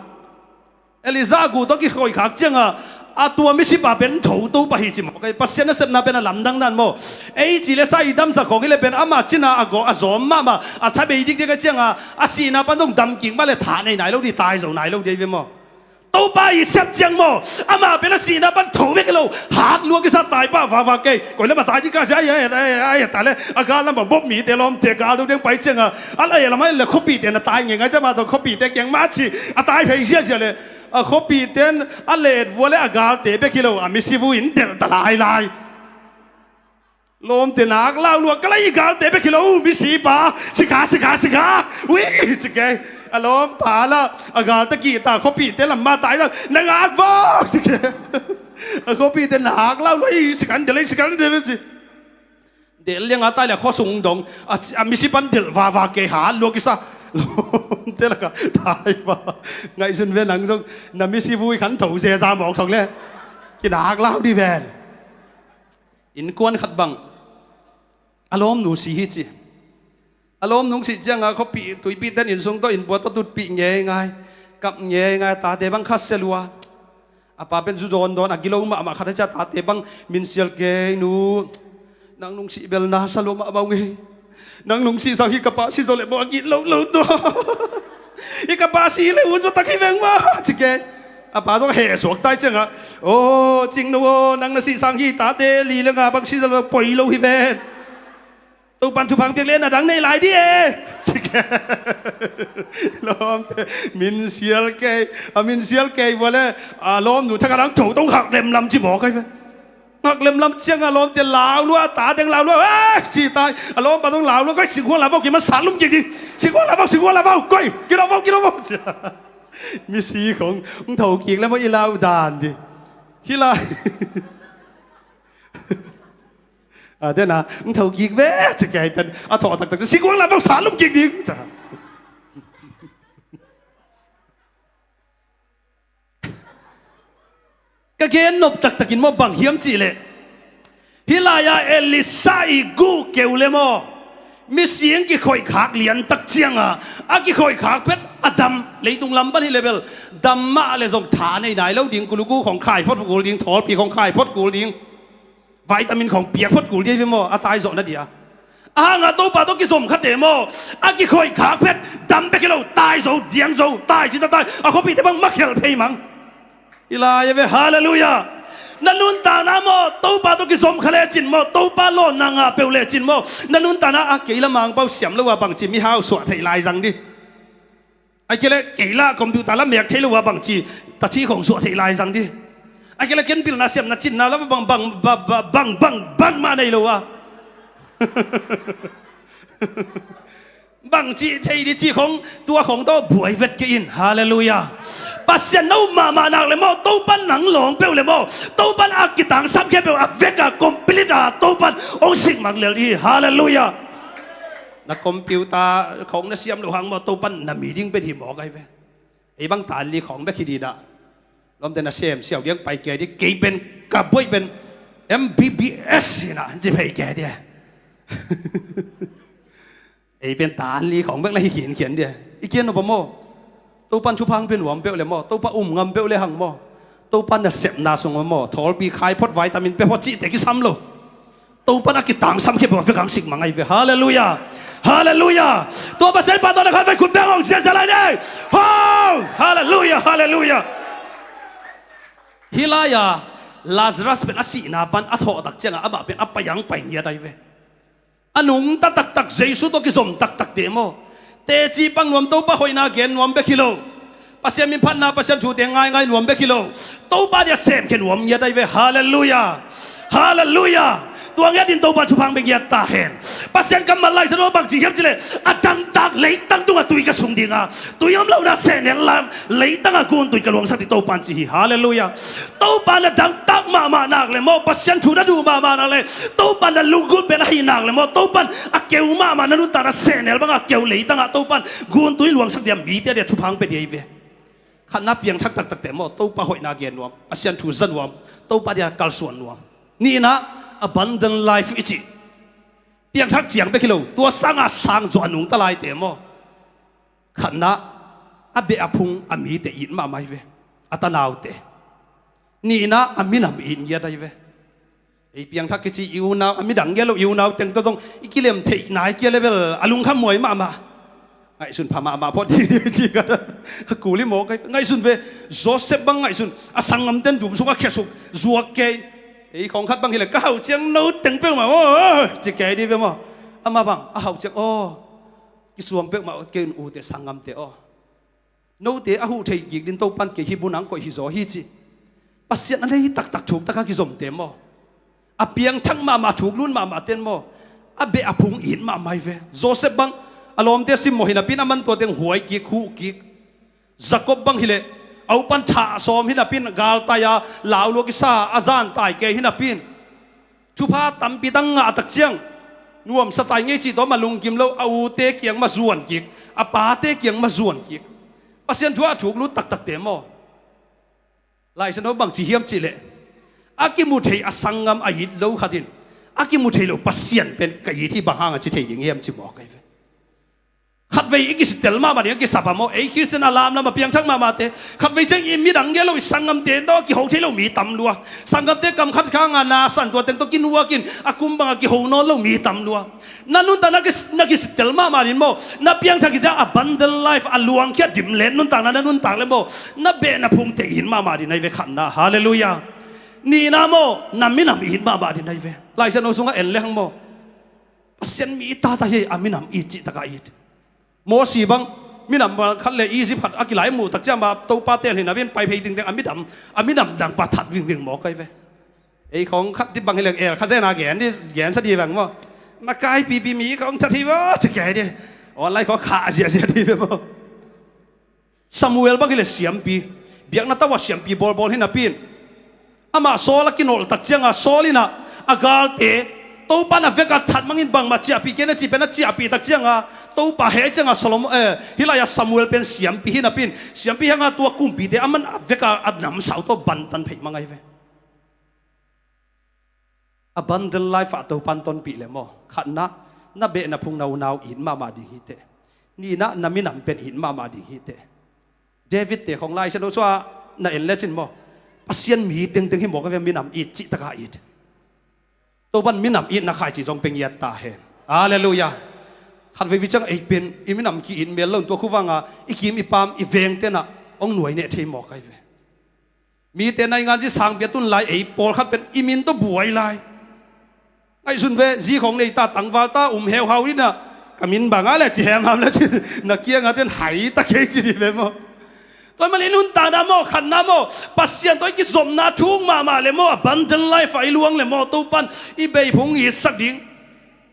Elijah guh tawh kikhoih khak cianga a tua misipa pen tho to pah hi ci maw? Kei Pasian a sepna pen a lamdang nan maw? Ei ci le sa i damsak khawng hi le pen ama cina a gawh a zawm mahmah a thabei dikdik a cianga a sihna pan zong damkik mah le tha nei nai lo di tai zo nai lo di ei ve maw? Topa i sep ciang maw? Amah pen a sihna pan tho bek hi lo. Hat lua kisa tai pah vava kei. Koi lam a tai ding ka sia ai ai ai ai ta le a gal lam a bop mite lawmte gal do deng pai cianga a la lam ai le khuapite na tai ngei ngai ciama zong khuapite kiang mah ci a tai phei sia sia le a khuapite a let vua le a galte bek hi lo a misi vu in delh ta lai lai. Lawmte nak lau lua ka lai i galte bek hi lo misipa sikha sikha sikha ui ci kei. A lawmpa la a galte kihta khuapite lam mah tai zang na ngak vo ci kei. A khuapite nak lau lua i sikhan delh sikhan delh ci. Delh lianga tai le khuasung dong a misipan delh vava kei hat lua kisa. Lawmte laka tai va ngaihsun ve nang zong na misi vui khan tho zeza mawk thong le kinak lau di ven. Innkuan khat bang a lawmnu si hi ci. A lawmnu sih cianga khuapih tuipih ten innsung tawh innpua tawh tutpih ngeingai kap ngeingai tate bang khasia lua. A pa pen zu dawndawn a gilo mahmah khat a cia tate bang minsial kei nu. Nang nungsih bel nasa lua mahmah ung ei. Nang nungsih sang hi ka pa si zaw le maw a gih loh lo tua. Hi ka pa si le un zaw tak hi veng maw ci kei. A pa zong a heh suak tai ciangah aw cingno aw nang na sih sang hi tate li le nga bang si zaw le poi lo hi ven. Topan thupha piak le na dang nei lai di e. Ci kei. Lawmte minsial kei a minsial kei vua le a lawmnu thak a dang tho tong hak lemlam ci maw kai ve. Ngak lemlam cianga lawmte lau lua ta deng lau lua eh ci tai a lawmpa zong lau lua koi singkhuang lau vau kiman sat lum kik ding singkhuang lau vau singkhuang lau vau koi kilo vau kilo vau. Misi khong ng tho kik le maw i lau dan di hi lai. A dena ng tho kik ve ci kei pen a thaw taktak singkhuang lau vau sat lum kik ding. Ka gen nop taktakin maw bang hiam cihleh hih lai-ah Elisha i guh keu le maw? Misi in kikhoih khak liantak cianga a kikhoih khak pet a dam leitung lam pan hi le bel dam mah le zong tha nei nai lo ding kuluku khong khai phot kul ding thawlpi khong khai phot kul ding. Vitamin khong piak phot kul dia hi ve maw a tai zawhna dia. A hangah Topa tawh kizom khate maw a kikhoih khak phet dam bek hi lo tai zo diang zo tai cita tai a khuapihte bang makhelh phei mang. I lai a ve halleluiah. Na nuntakna maw Topa tawh kizom kha lecin maw Topa lawnna ngah peuh lecin maw na nuntakna a kei la mangpau siam lo a bangci mihau suah theih lai zang di. A kei le kei la computer la mek thei lo a bangci tathi khong suah theih lai zang di. A kei le ken pilna siamna cinna la bang bang bang bang bang mah nei lo a bangci thei di ci khong tua khong tawh buai vet kei in halleluiah. Pasian na um mahmah nak le maw Topan nang lawng peuh le maw Topan a kitangsam khia peuh a vek a complete a Topan ong sik mang lel di halleluiah. Na computer khong na siam lo hang maw Topan na mi ding pen hi mawk ai ve. Ei bang tan li khong bek hi di dah. Lawmte na sem siau diang pai kei di kei pen ka buai pen M B B S hi na ci phei kei di. Ei pen tan li khawng bek la hi khinkhian dia. I kian nop a maw? Topan thupha hong pia nuam peuh le maw? Topa um ngam peuh le hang maw? Topan nasepna sung a maw, thawlpi khai phot, vitamin pia phot cihte kisam lo. Topan a kitangsam khia peuh a vek hong sik mang ahi ve. Halleluiah. Halleluiah. Tua Pasian pa tawh na khat vei khut beng hong siasia lai ni. Ho! Halleluiah. Halleluiah. Hih lai-a Lazarus pen a sihna pan a thawh tak ciangah amah pen a pai hong pai ngiat ahi ve. A nungta taktak Jesu tawh kizom taktakte maw? Teci pang nuam, Topa hoihna gen nuam bek hi lo. Pasian min phatna, Pasian thute ngaingai nuam bek hi lo. Topa dia semkhia nuam ngiat ahi ve. Halleluiah. Halleluiah. Tua ngiat in Topa thupha hong pia ngiat ta hen. Pasian kammal Lai Siangtho bangci hiam cih leh, a dangtak leitang tungah tui ka sung ding a, tui om lohna sehnel lam leitangah guntui ka luangsak ding Topan ci hi. Halleluiah. Topa na dangtak mahmah nak le maw, Pasian thu na duh mahmah nak le, Topa na lunggulh pen ahih nak le maw, Topan a keu mahmah na nuntakna sehnel bangah keu leitangah Topan guntui luangsak dia, mite dia thupha hong pia dia hi ve. Khatna, piangthak taktakte maw, Topa hoihna gen nuam, Pasian thu za nuam, Topa dia kalsuan nuam. Nihna, abundant life i cih. Piangthak ciang bek hi lo, tua sangah sang zaw a nungta laite maw? Khatna, a beh a phung a mite it mahmah hi ve. A tanaute. Nihna, a minam it ngiat ahi ve. Ei piangthak kici i unau, a midang ngiat lo i unau teng tawh zong i kilem theih nai kia le bel a lungkham muai mahmah. Ngaihsun pha mahmah phot ding ci ka. A kul hi maw, ngaihsun ve. Joseph bang ngaihsun. A sanggamten dum sung a khiasuk zuak kei. Ei khawng khat bang hi leh ka hauh ciang no teng peuhmah aw ci kei dih ve maw? Amah bang a hauh ciang aw, kisuang peuhmah kei un, ute sanggamte aw. Note a huh thei kik ding Topan kei hih bu nang koih hi zaw hi ci. Pasian a nei taktak thuk taka kizomte maw? A piangthak mahmah, thuk lut mahmah ten maw? A beh a phung it mahmah hi ve. Joseph bang a lawmte simmawh hi napi in a man tua teng huai kik, huh kik. Jacob bang hi leh a upan thah sawm hi napi in, galtai-a laulua kisa a zan tai kei hi napi in, thupha tampi tak ngah tak ciang nuamsa tai ngei cih tawh mah lungkim lo, a ute kiang mah zuan kik, a pate kiang mah zuan kik. Pasian thu ah a thuk lut taktakte maw? Lai Siangtho bangci hiam cih leh, a kimu thei a sanggam a it lo khat in a kimu thei lo Pasian pen ka it hi, bang hang a ci thei ding hiam ci mawk ahi ve. Khatvei i kisitel mahmah ding a kisap a maw, ei Khristian a lamlam a piangthak mahmahte, khatvei ciang i midang ngiat lo i sanggamte tawh a kiho thei lo mi tam lua. Sanggamte kam khat khang a na san, tua teng tawh kinuak in a kum bang a kiho nawn lo mi tam lua. Na nuntakna na kis-, na kisitel mahmah ding maw? Na piangthak hi ciang abundant life, a luangkhia dimlet nuntakna na nuntak le maw, na beh na phungte it mahmah ding ahi ve, khatna. Halleluiah. Nihna maw, na minam it mahmah ding ahi ve. Lai Siangtho sungah en le hang maw, Pasian mi tata hi, a minam it cih takah it. Mosi bang minam khat le Egypt khat a kilai muh tak ciang mah, Topa teel hi napi in pai phei dingteng a minam, a minam dang pa that vingving mawk ahi ve. Ei khawng khat dih bang hi leh el kha zen a gen dih, gensa dih bang maw? Makai pipi mi khawng that hi maw ci kei dih. Online khawng khah ziahziah dih ve maw? Samuel bang hi leh siampi, biakna tawh a siampi bawlbawl hi napi in, amah Saul a kinolh tak ciangah Saul in ah a galte Topa in a vekah that mangin bangmah ciahpih kei na cih pen a ciahpih tak ciangah, Topa heh ciangah Solomon, eh, hih lai-ah Samuel pen siampi hi napi in, siampi hangah tua kumpite a man a vekah a namsau tawh bantan phei mang ahi ve. Abundant life ah Topan tonpih le maw, khatna, na beh na phung na unau it mahmah ding hi teh. Nihna, na minam pen it mahmah ding hi teh. David te khawng Lai Siangtho sungah na en lecin maw, Pasian mi tengteng hi mawk a ve, minam it cih takah it. Topan minam itna khaici zong pia ngiat ta hen. Halleluiah. Khatvei vei ciang ei pen i minam ki-it mel lo in tua khuvangah i kim i pam i vengte in ah hong nuai neh thei mawk ahi ve. Mite naingan zi sangpi a tun lai ei pawlkhat pen i min tawh buai lai. Ngaihsun ve, zi khawng nei ta, tangval ta, um heuhau in ah, ka min bang a le ci hemham le cin, na kiangah ten hai ta kei ci dih ve maw? Tua ahih manin i nuntakna maw, khatna maw, Pasian tawh i kizopna thuk mahmah le maw, abundant life ah i luang le maw, Topan i beh phung itsak ding.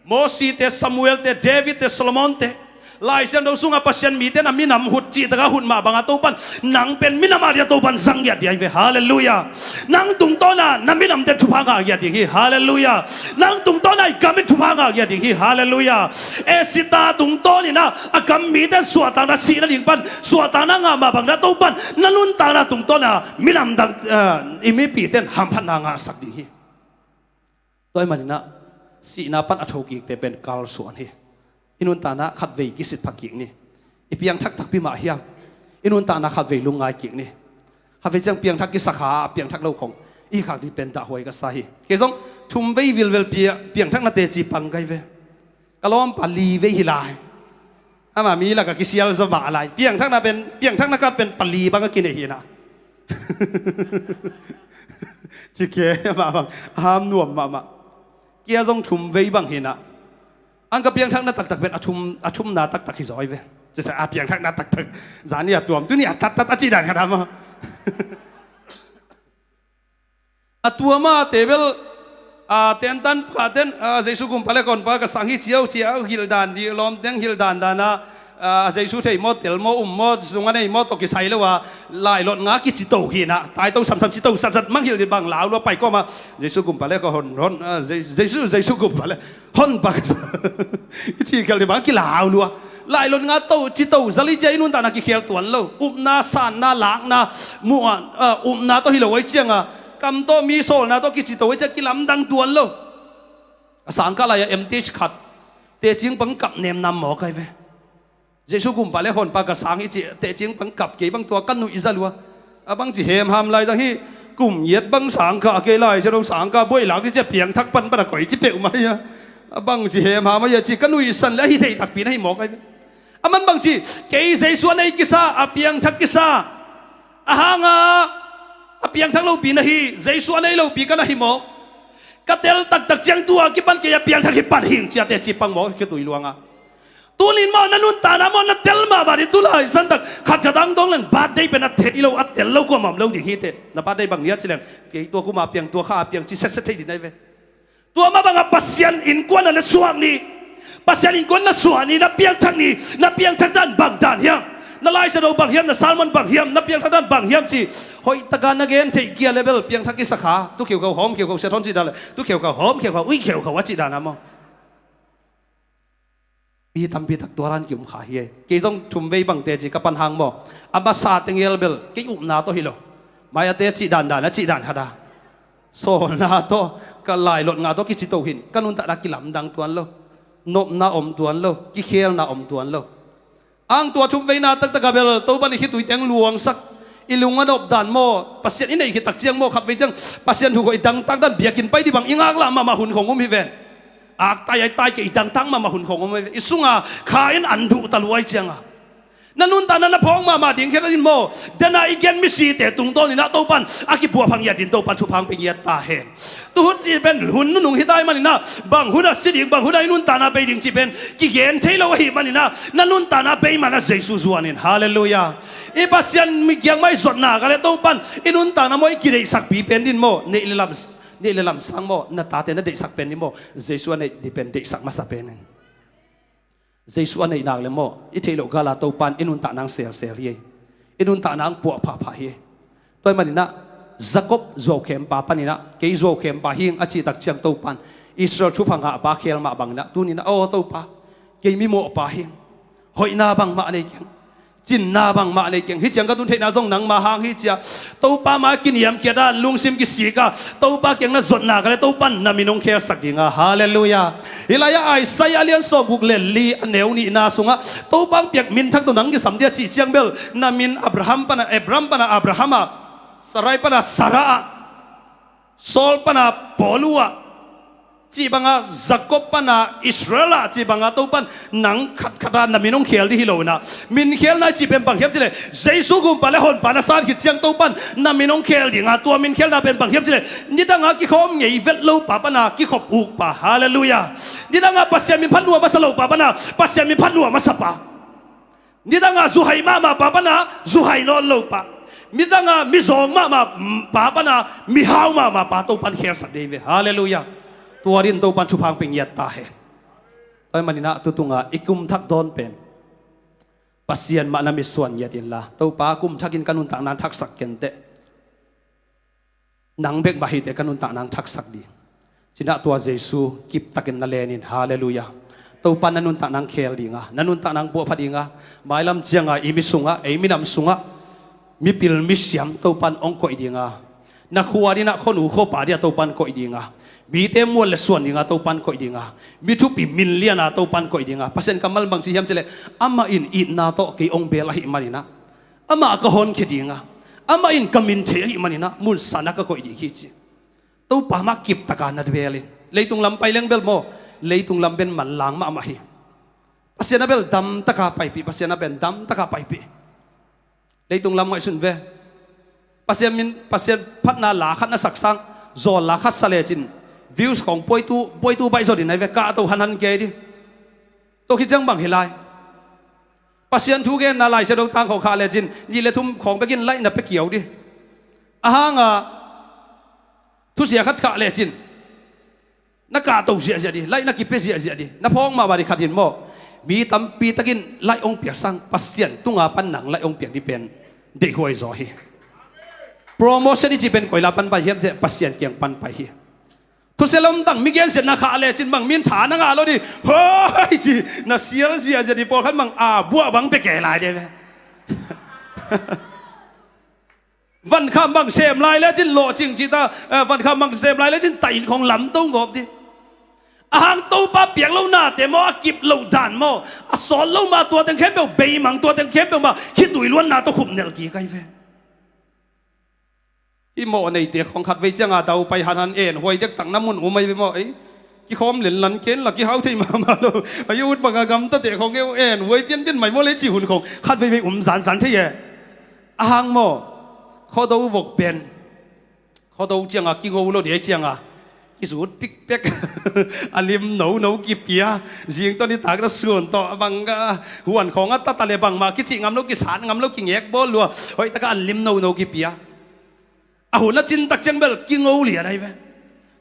Mosite, Samuelte, Davidte, Solomonte, Lai Siangtho sungah Pasian mite in a minam hut cih takah hut mah bangah Topan nang pen minam a dia Topan zang ngiat ding ahi ve. Halleluiah. Nang tungtawn a na minamte in thupha ngah ngiat ding hi. Halleluiah. Nang tungtawn a i gam in thupha ngah ngiat ding hi. Halleluiah. Esita tungtawn in ah a gam mite in suahtakna, sihna ding pan suahtakna ngah mah bangin ah Topan na nuntakna tungtawn a minam dang, eh, i mipite in hamphatna ngahsak ding hi. Tua ahih manin ah sihna pan a thokikte pen kalsuan hi. I nuntakna khatvei kisit pha kik ni. I piangthak takpi mah hiam? I nuntakna khatvei lungngai kik ni. Khatvei ciang piangthak kisa kha, piangthak lo khong i khak ding pen dahhuai ka sa hi. Kei zong thumvei vilvel pia, piangthakna teci pang kai ve. Ka lawmpa livei hi lai. Ama mi lakah kisial zaw mah lai. Piangthakna pen, piangthakna kat pen pali bang a kinei hi na. Ci ke, amah bang a ham nuam mahmah. Kei a zong thumvei bang hi na. Ang ka piangthakna taktak pen a thum, a thumna taktak hi zaw hi ve. Ci sa a piangthakna taktak. Zani a tuam, tuni a tattat a cih dan khat a maw? A tuam a te bel, a, tentan ka ten, a, Jesu gumpa le ka honpa ka sang hi ci au ci au hilh dan dih lawm teng hilh dan dan a, a, Jesu thei maw, tel maw, um maw, sung a nei maw tawh kisai lo a, lailot nga kici to hi na, tai to samsam ci to satzat mang hilh dih bang lau lua pai kawm a, Jesu gumpa le ka hon, hon, a, Je-, Jesu, Jesu gumpa le honpa ka sa. I ci khial dih bang kilau lua. Lailot nga to, ci to, zali cia i nuntakna kikhial tuan lo. Upna, sanna, lakna, muan, a, upna tawh hi lo ai cianga. Kam tawh mi sawlna tawh kici to ai cia kilamdang tuan lo. A sangkah lai-a M T H khat. Tecing pang kap nemnam maw kai ve. Jesu gumpa le honpa ka sang hi ci, tecing pang kap kei bang tua ka nuih za lua. A bang ci hemham lai zang hi, kum yet bang sangkah kei lai, cia lo sangkah buai lak hi cia piangthak pan pan a koi ci peuh mai a. A bang ci hemham a ia ci ka nuihsan le a hi thei takpi na hi mawk ai. A man bang ci, kei Jesu a nei kisa, a piangthak kisa. A hanga, a piangthak lopi na hi, Jesu a nei lopi ka na hi mawk. Ka tel taktak ciang tua, kipan kei a piangthak hi pan hing cia teci pang mawk, kei tui luanga. Tulin maw na nuntakna maw na tel mahmah ding tulai santak khat khat ang dong leng birthday pen a thei lo a tel lo kuamah om lo ding hi te. Na birthday bang ni a ci leng kei tua kuma piang tua kha a piang ci setset thei ding nai ve. Tua mah bangah Pasian innkuan a le suak ni. Pasian innkuan na suak ni, na piangthak ni, na piangthak dan bang dan hiam? Na Lai Siangtho bang hiam, na sermon bang hiam, na piangthak dan bang hiam ci. Hoih taka na gen theih kia level piangthak kisa kha, tu khiukhau hawm khiukhau sia thawn ci dan le, tu khiukhau hawm khiukhau, ui khiukhau a ci dan a maw? Mi tampi tak tua dan kium kha hi e. Kei zong thumvei bangte ci ka pan hang maw? A masa tengel bel kei upna tawh hi lo. Mai a te cih dandan a cih dan khat a. Sawlna tawh ka lailot nga tawh kici to hin ka nuntakna kilamdang tuan lo. Nopna om tuan lo. Kikhelna om tuan lo. Ang tua thumveina taktak a bel Topan i khitui teng luangsak. I lung a nop dan maw? Pasian i neih khit tak ciang maw? Khatvei ciang Pasian thu khaw i dangtak dan biakinn pai dih bang i ngaklah mahmah hun khong um hi ven. Aktai ai tai kei i dangtak mahmah hun khong om i sunga kha in an duh ta luai cianga. Na nuntakna na phawng mahmah ding khiat in maw? Dena i gen misite tungtawn inah Topan a kipuahphang ngiat din Topan thupha hong pe ngiat ta hen. Tuhut cih pen hun nunung hi tai maninah bang hunah si ding bang hunah i nuntakna bei ding cih pen kigen thei lo ahi maninah na nuntakna bei manah Jesu zuan in. Halleluiah. I Pasian mi kiangmah i zotna ka le Topan i nuntakna maw i kideihsakpi pen din maw? Neih le lam, neih le lamsang maw? Na tate na deihsak pen din maw? Jesu a neih di pen deihsak masa pen in. Jesu a neih nak le maw i theih loh gala Topan i nuntakna ang selsel hi. I nuntakna ang puah phahphah hi. Tua hi maninah Jacob zuaukhempa paninah kei zuaukhempa hing a cihtak ciang Topan Israel thupha ngahpa khel mah banginah tuninah aw Topa kei mi mawhpa hing. Hoihna bangmah nei keng. Cinna bangmah nei keng. Hih ciang ka tun theihna zong nangma hang hi cia. Topa ma kiniamkhiat a lungsim kisik a Topa kiang na zotna ka le Topan na min hong khelsak dinga. Halleluiah. Hih lai-ah Isaiah a lian sawmguk le li a neu nihna sungah Topa ang piak minthak tawh nang kisam dia cih ciang bel na min Abraham pana Abraham pana Abraham ah Sarai pana Sarah ah Saul pana Paulu ah cih banga Jacob pana Israel ah cih banga Topan nang khatkhat a na min hong khel dih hi lo inah min khelna i cih pen bang hiam cileh Jesu gumpa le honpa na san khit ciang Topan na min hong khel dinga tua min khelna pen bang hiam cileh nidanga kikhawm ngei vet lopa pana kikhop ukpa. Halleluiah. Nidanga Pasian min phat nuam masa lopa pana Pasian min phat nuam masapa. Nidanga zuhai mahmahpa pana zuhai nawn lopa. Nidanga mizawng mahmahpa pana mihau mahmahpa Topan khelsak dei ve. Halleluiah. Tua din Topan thupha hong pe ngiat ta hen. Tua hi maninah tutunga i kum thak dawn pen Pasian mah na mitsuan ngiat inla Topa kum thakin ka nuntakna thaksak kenteh. Nang bek mah hite ka nuntakna ang thaksak ding. Cinah tua Jesu kiptakin na lenin. Halleluiah. Topa na nuntakna ang khel dinga na nuntakna ang buahpha dinga mailam cianga i mi sungah ei minam sungah mipil misiam Topan hong koih dinga na khua dinah khonu khuapa dia Topan koih dinga Mite muan le suan dinga Topan koih dinga, mi thupi min liana Topan koih dinga, Pasian kammal bang ci hiam cileh, amah in itna tawh kei ong bel ahih maninah, amah ka honkhia dinga, amah in ka min thei ahih maninah mun sana ka koih ding hi ci. Topa mah kiptaka na bel in, leitung lam pai leng bel maw, leitung lam ben manlang mahmah hi. Pasian a bel damtaka paipih, Pasian a ben damtaka paipih. Leitung lam ngaihsun ve. Pasian min, Pasian phatna la khat na saksang, zawl la khat sa lecin, views khong puaitu puaitu baih zaw din ai ve, kahto hanhan kei di. Tua khit ciang bang hi lai. Pasian thu genna Lai Siangtho tang khong khah lecin nih le thum khong bekin like na pia kiau di. Ahanga thusia khat khah lecin na kahto ziahziah di, like na kipia ziahziah di, na phawng mahmah di khat in maw. Mi tampi takin like ong piak sang Pasian tunga pan nang like ong piak di pen deihhuai zaw hi. Promotion i ci pen koila pan pai hiam cih Pasian kiang pan pai hi. Thusia lomdang mi gensiatna khah lecin bang min tha na ngah lo di. Hoi ci na sial ziahziah di, pawlkhat bang a buah bang pia kei lai de ve. Vankham bang sem lai lecin lawhcing cita, eh, vankham bang sem lai lecin ta in khong lamto ngawp di. Ahang Topa piak lo nate maw, a kip lo dan maw, a sawt lo ma tua teng khempeuh beimang, tua teng khempeuh ma khitui luanna tawh khupnelh kik ai ve. Hih mawh neite khong khatvei cianga daupai hanhan en huai dektak na mun um ai ve maw ei. Kikhawm lenlan ken la kihau thei mahmah lo. A i ut banga gamtate khong eu en huai pianpian mai maw lei ci hun khong khatveivei um zanzan thei e. Ahang maw, khuado vok pen khuado cianga kingo lo di ai cianga kizut pikpek. A lim nono kipia, zingtawn i takna suan tawh a banga huan khawng a tata le bangmah kicih ngam lo, kisat ngam lo, kingek bawl lua. Hoihtaka an lim nono kipia. A hun a cintak ciang bel kingo lian ai ve.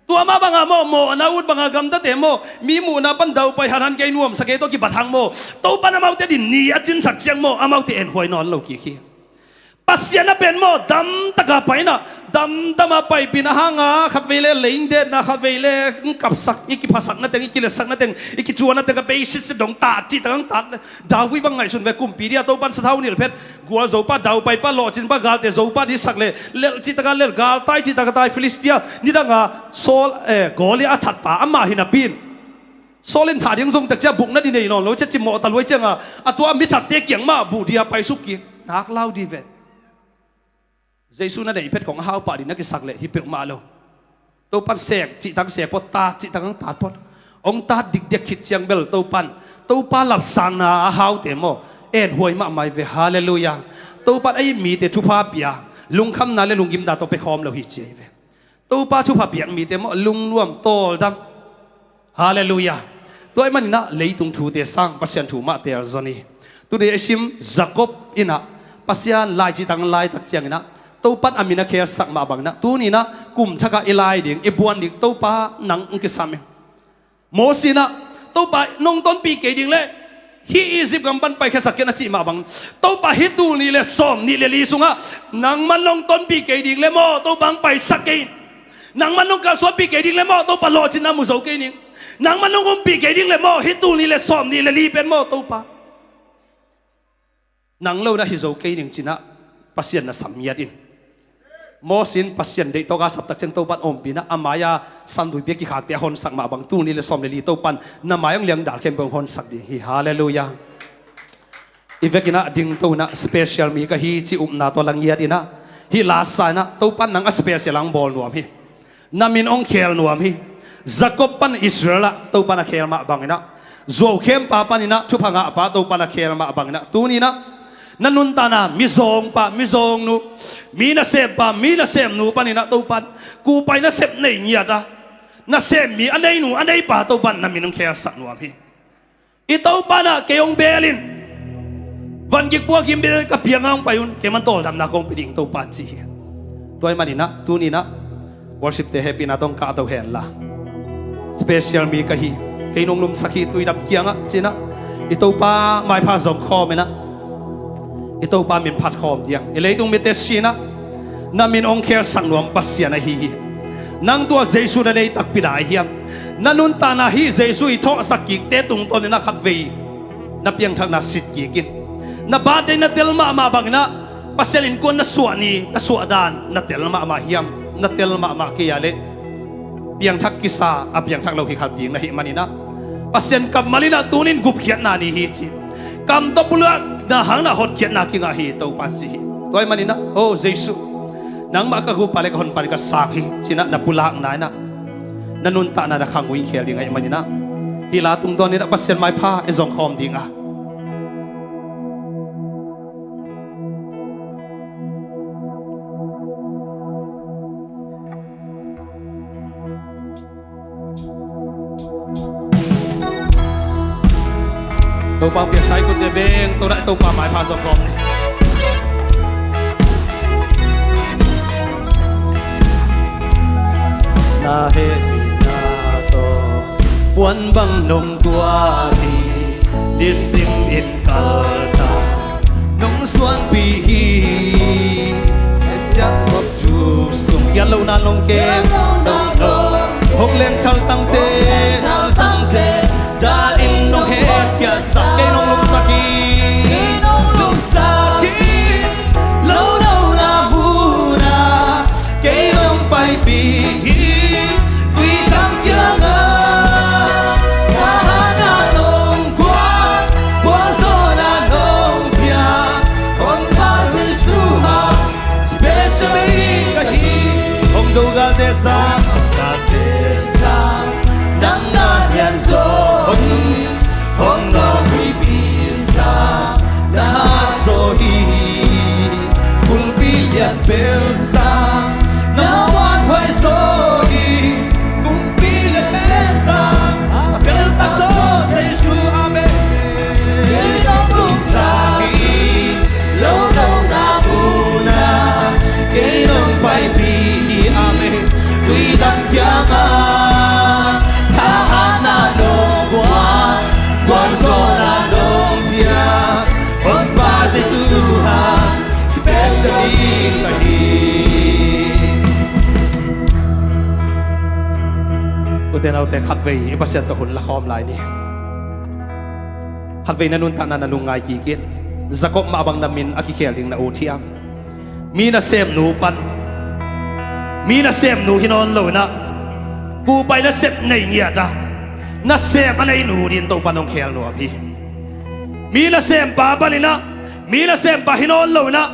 Tua mah banga maw, mawhna ut banga gamtate maw, mi muhna pan daupai hanhan kei nuamsa kei tawh kibat hang maw, Topan amaute din ni a cinsak ciang maw, amaute enhuai nawn lo kik hi. Pasian a pen maw, damtaka paina, damdama paipina hanga khatvei le leingdetna, khatvei le kapsak, i kiphasak nateng, i kiletsak nateng, i kicuan nateng a beisit si dong tat cihtak ang tat le. David bang ngaihsun ve, kumpi dia Topan sathau nilh phet, gual zopa, daupaipa, lawhcinpa, galte zopa disak le lelh cihtaka lelh, galtai cihtaka tai. Filistia nidanga Saul, eh, Goliath a thatpa amah hi napi in, Saul in thah ding zong tek cia bukna di nei nawn lo cia cimawh ta luai cianga a tua mi thatte kiang mah buh dia paisuk kik nak lau di ve. Jesu na neih phet khong a hau pah ding na kisak leh hi peuhmah lo. Topan sek cihtak sek phot, tat cihtak ang tat phot. Hong tat dikdiak khit ciang bel Topan, Topa lapsangna a haute maw, enhuai mahmah hi ve. Halleluiah. Topan a ih mite thupha pia, lungkhamna le lunggimna tawh pekhawm lo hi ci hi ve. Topa thupha piak mite maw, lungnuam tawldam. Halleluiah. Tua ahih maninah leitung thute sang Pasian thu mah teel zon hi. Tuni a i sim Jacob inah Pasian lai cihtak laitak cianginah Topan a min a khelsak mah banginah tuninah kum thakah i lai ding, i buan ding Topa nang hong kisam hi. Moses inah Topa nong tonpih kei ding leh hih Egypt gam pan paikhiasak kei na cih mah bang, Topa hih tul nih le sawm nih le li sungah nangman nong tonpih kei ding le maw Topa hong paisak kei. Nangman nong kalsuanpih kei ding le maw Topa lawhcinna mu zo kei ning. Nangman nong umpih kei ding le maw hih tul nih le sawm nih le li pen maw Topa nang lo na hi zo kei ning cinah Pasian na sam ngiat in. Moses in Pasian deih tawka saptak ciang Topan ompihna a mai-a sanduipi a kikhakte a honsak mah bang tul nih le sawm le li Topan na mai hong liangdal khempeuh hong honsak ding hi. Halleluiah. I vekinah dingto inah special mi ka hi ci upna tawh la ngiat inah hih lasa inah Topan nang a special ang bawl nuam hi. Na min hong khel nuam hi. Jacob pan Israel ah Topan a khel mah banginah, zuaukhempa paninah thupha ngahpa Topan a khel mah banginah tuninah na nuntakna mizawngpa mizawngnu, mi nasempa mi nasemnu paninah Topan kupai nasep nei ngiata nasem mi a neinu a neipa Topan na min hong khelsak nuam hi. I Topa nah kei hong beel in. Vangik pua kim beel ka pianga hong pai un, kei man tawldamna kong pia ding Topa ci hi. Tua ahih maninah tuninah worship te hehpihna tawh hong kahto henla. Special mi ka hi, kei nong lumsak hi tuidam kiangah cinah i Topa maipha zong khawm inah i Topa min phat khawm diang. I leitung mite sinah na min hong khelsak nuam Pasian ahi hi. Nang tua Jesu na nei takpi lai hiam? Na nuntakna hih Jesu i thawhsak kikte tungtawninah khatvei na piangthakna sit kik in. Na birthday na tel mahmah banginah Pasian innkuan na suah ni na suah dan na tel mahmah hiam? Na tel mahmah kei a leh Piangthak kisa a piangthak lo hi khat ding na hih maninah, Pasian kammal inah tunin gupkhiatna ni hi ci. Kam tawh pulakna hangin ah hotkhiatna kingah hi Topan ci hi. Tua hih maninah, "O Jesu, nangmah ka gupa le ka honpa le ka sang hi," cinah na pulakna inah na nuntakna na khang uh i khel ding ahih maninah, hih la tungtawninah Pasian maipha i zong khawm ding a. Topa piaksai kutte beng, Topa, Topa maipha zong khawm ni. Na hehpihna tawh puan bang nong tuah hi, nisim in kaltak nong suanpih hi. Pian lohna nong kem, hong leng thaltangte, thaltangte, danin nong hehpihsak, kei nong lungsak hi. Lungsak hi, lo lohna munah kei nong paipih hi. Tuidam kiangah thahatna nong guan, puanzawhna nong pia, Honpa Jesu hang special ka hi. Hong do galte sang, galte sang, nang na lianzaw hi. Hong nawnghuipi sang na zaw hi. Kumpi lian bel sang na muanhuai zaw hi. Kumpi lian bel sang a beltak zaw Jesu, amen. Kei nong lungsak hi, lo lohna munah kei nong paipih hi, amen. Tuidam kiangah thahatna nong guan, puanzawhna nong pia, Honpa Jesu hang special ka hi. Ute naute, khatvei i Pasian tawh hun la khawm lai ni. Khatvei na nuntakna na lungngai kik in. Jacob mah bang na min a kikhel ding na ut hiam? Mi nasemnu pan, mi nasemnu hi nawn lo inah, kupai nasep nei ngiat a, nasem a nei nu dingin Topan hong khel nuam hi. Mi nasempa paninah, mi nasempa hi nawn lo inah,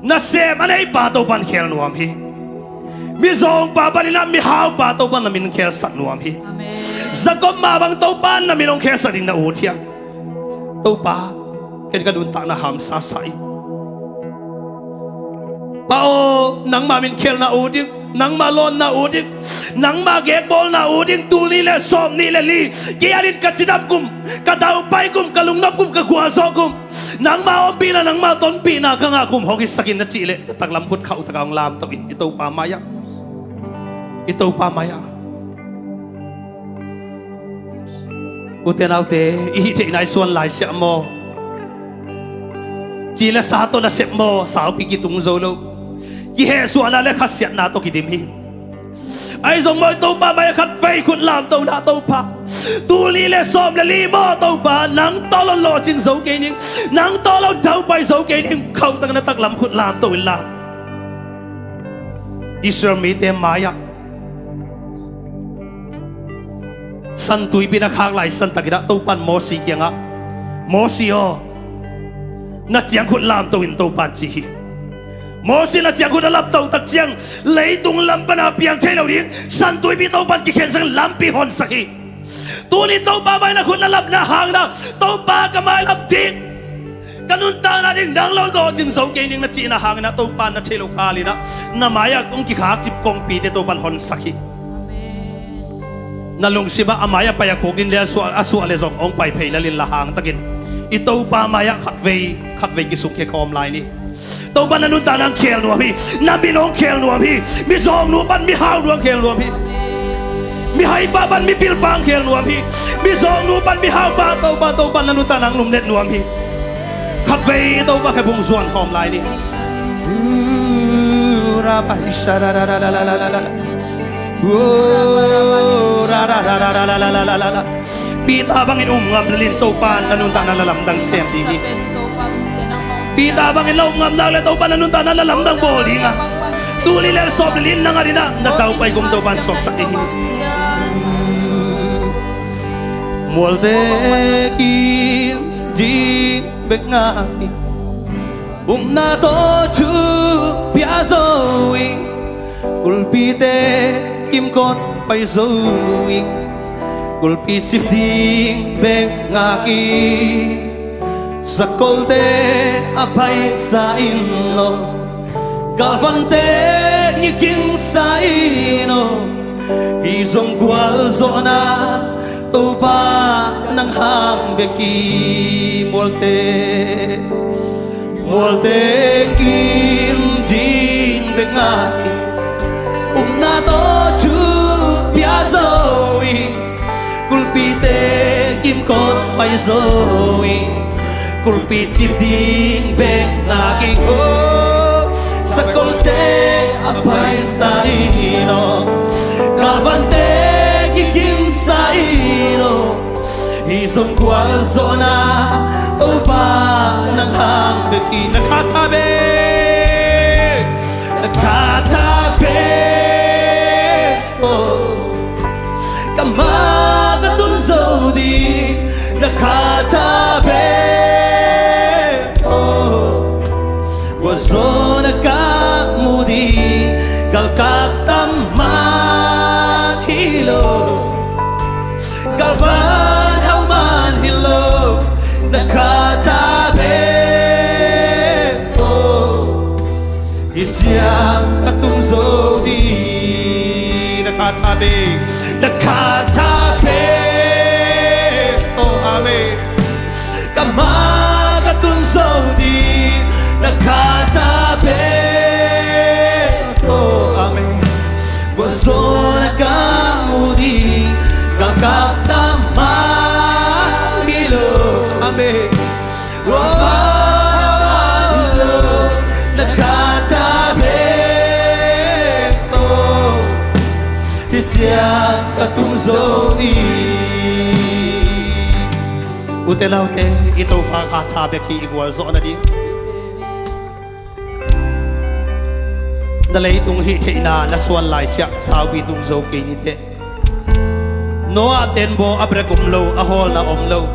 nasem a neipa Topan khel nuam hi. Mizawngpa paninah, mihaupa Topan na min khelsak nuam hi. Amen. Jacob mah bang Topan na min hong khelsak ding na ut hiam? Topa, ken ka nuntakna hamsa sa ing. Pa aw, nangmah min khelna ut ing, nangmah lawnna ut ing, nangmah gekbawlna ut ing. Tul nih le sawm nih le li kialin ka cidam kum, ka daupai kum, ka lungnop kum, ka gualzawh kum, nangmah ompihna, nangmah tonpihna ka ngah kum hong hisak in na cih leh, taklam khut khauh takah hong lamto in i Topa mai-ah, i Topa mai-ah. Ute naute, i hih theihna i suan lai siah maw? Ci le sa tawh nasep maw? Saupi kitung zo lo. Kihehsuahna le khasiatna tawh kidim hi. Ahi zong maw, i Topa mai-ah khatvei khut lamto inah, Topa, tul nih le sawm le li maw Topa, nang tawh lo lawhcin zo kei ning, nang tawh lo daupai zo kei ning. Khauhtak na taklam khut lamto inla, Israel mite mai-ah San Tuipi na khak lai santakinah Topan Mosi kiangah, Mosi aw, na ciangkhut lamto in, Topan ci hi. Mosi na ciangkhut a lamto tak ciang, leitung lam pana piang thei lo ding San Tuipi Topan kikhensak, lampi honsak hi. Tuni Topa mai na khut na lamna hangin ah, Topa ka mailam ding, ka nuntakna ding nang lo lawhcin zo kei ning na cihna hangin ah, Topa na thei lo kalin ah, na mai-ah hong kikhak cip kongpite Topan honsak hi. Na lungsim ah a mai-ah pai a khuk din le a suah, a suah le zong hong pai phei lel inla, hangtakin i Topa mai-ah khatvei khatvei kisukkhia khawm lai ni. Topa na nuntakna hong khel nuam hi. Na min hong khel nuam hi. Mizawngnu pan mihau hong khel nuam hi. Mihaipa pan mipilpa hong khel nuam hi. Mizawngnu pan mihaupa, Topa, Topa na nuntakna hong lumlet nuam hi. Khatvei Topa khe bung zuan khawm lai ni. Peter bangin um ngam lel in Topa na nuntakna na lamdang sem ding hi. Peter bangin na um ngam nak leh Topa na nuntakna na lamdang bawl ding a. Tul nih le sawm le li in na ngat in ah, na daupai gum Topa'n suaksak ding hi. Mualte kim ding bek ngak hi. Upna tawh thu pia zo hi. Kulpite kimkot pai zo hi. Kulpi cip ding bek ngak hi. Sakolte a phaisa in aw, galvante ngikimsa in aw, hih zong gualzawhna Topa nang hang bek hi. Mualte, mualte kim ding bek ngak hi. Upna tawh thu pia zo hi. Kulpite kimkot pai zo hi. Kulpi cip ding bek ngak hi. Aw, sakolte a phaisa in aw, galvante ngikimsa in aw, hih zong gualzawhna Topa nang hang bek hi. Na kha tha bek, na kha tha bek, aw, ka ma ka tun zo ding. Na kha tha bek, aw, gualzawhna ka mu ding. Galkap tam man hi lo, galvan hau man hi lo, na kha tha bek, aw, hih ciang ka tung zo ding. Na kha tha bek, na kha tha bek, aw, amen. Ka ma ka tun zo ding, na kha tha bek, aw, amen. Gualzawhna ka mu ding, galkap tam man hi lo, amen. Aw, na kha tha bek, aw, hih ciang ka tung zo ding. Ute naute, i Topa kha tha bek hi, i gualzawhna ding. Na leitung hih theihna na suan laisiah saupi tung zo kei ni teh. Noah ten baw a break um lo, a hawlna om lo.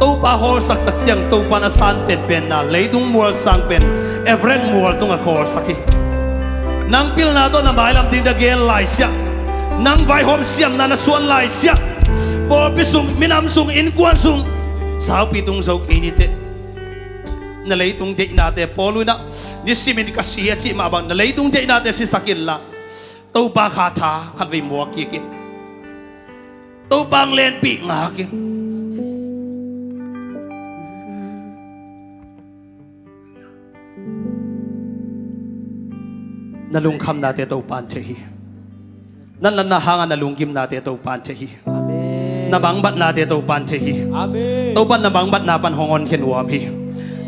Topa hawlsak tak ciang Topa'n a san penpenna leitung mual sang pen Everest mual tungah hawlsak hi. Nang pilna tawh na mailam ding na gen laisiah, nang vaihawm siamna na suan laisiah, pawlpi sung, minam sung, innkuan sung saupi tung zo kei ni teh. Na leitung deihnate, Paul in ah, nisimin ka si a cih mah bang, na leitung deihnate sisak inla, Topa kha tha khatvei muak kik in. Topa hong lenpih ngak in. Na lungkhamnate Topa'n thei hi. Na natna hangah na lunggimnate Topa'n thei hi. Amen. Na mangbatnate Topa'n thei hi. Amen. Topa'n na mangbatna pan hong honkhia nuam hi.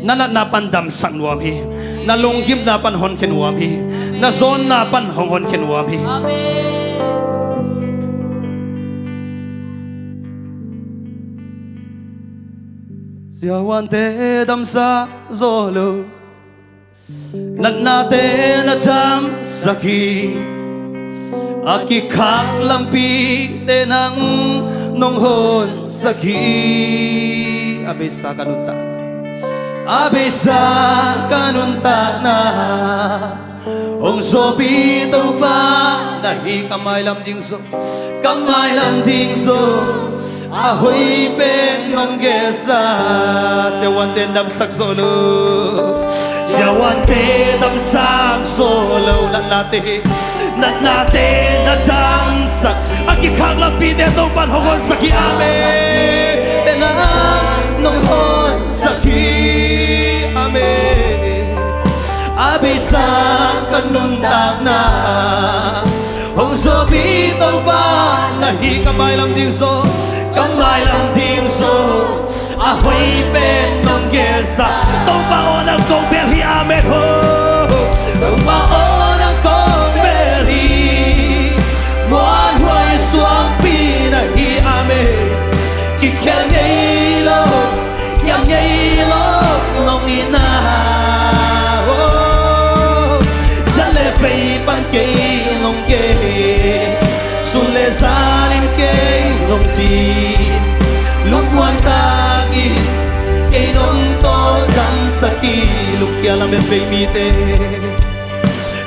Na natna pan damsak nuam hi. Na lunggimna pan honkhia nuam hi. Na zawnna pan hong honkhia nuam hi. Amen. Siavuante damsak zaw lo, natnate na damsak hi. A kikhak lampite nang nong honsak hi. A beisa ka nuntak, a beisa ka nuntakna hong zawpi Topa na hi. Ka mailam ding zaw, ka mailam ding zaw, a hoih pen nong gelsa. Siavuante damsak zaw lo, siavuante damsak zaw lo, natnate, natnate na damsak. A kikhak lampite Topa'n hong honsak hi. Amen. Te nang nong honsak hi. Amen. A beisa ka nuntakna hong zawpi Topa na hi. Ka mailam ding zaw, ka mailam ding zaw, a hoih pen nong gelsa. Topa aw nang kong bel hi. Amen ho. Topa aw nang kong bel hi. Muanhuai suangpi na hi. Amen. Kikhel ngei lo, kiam ngei lo nong hihna. Oh, za le pei Kia lamet bei mite,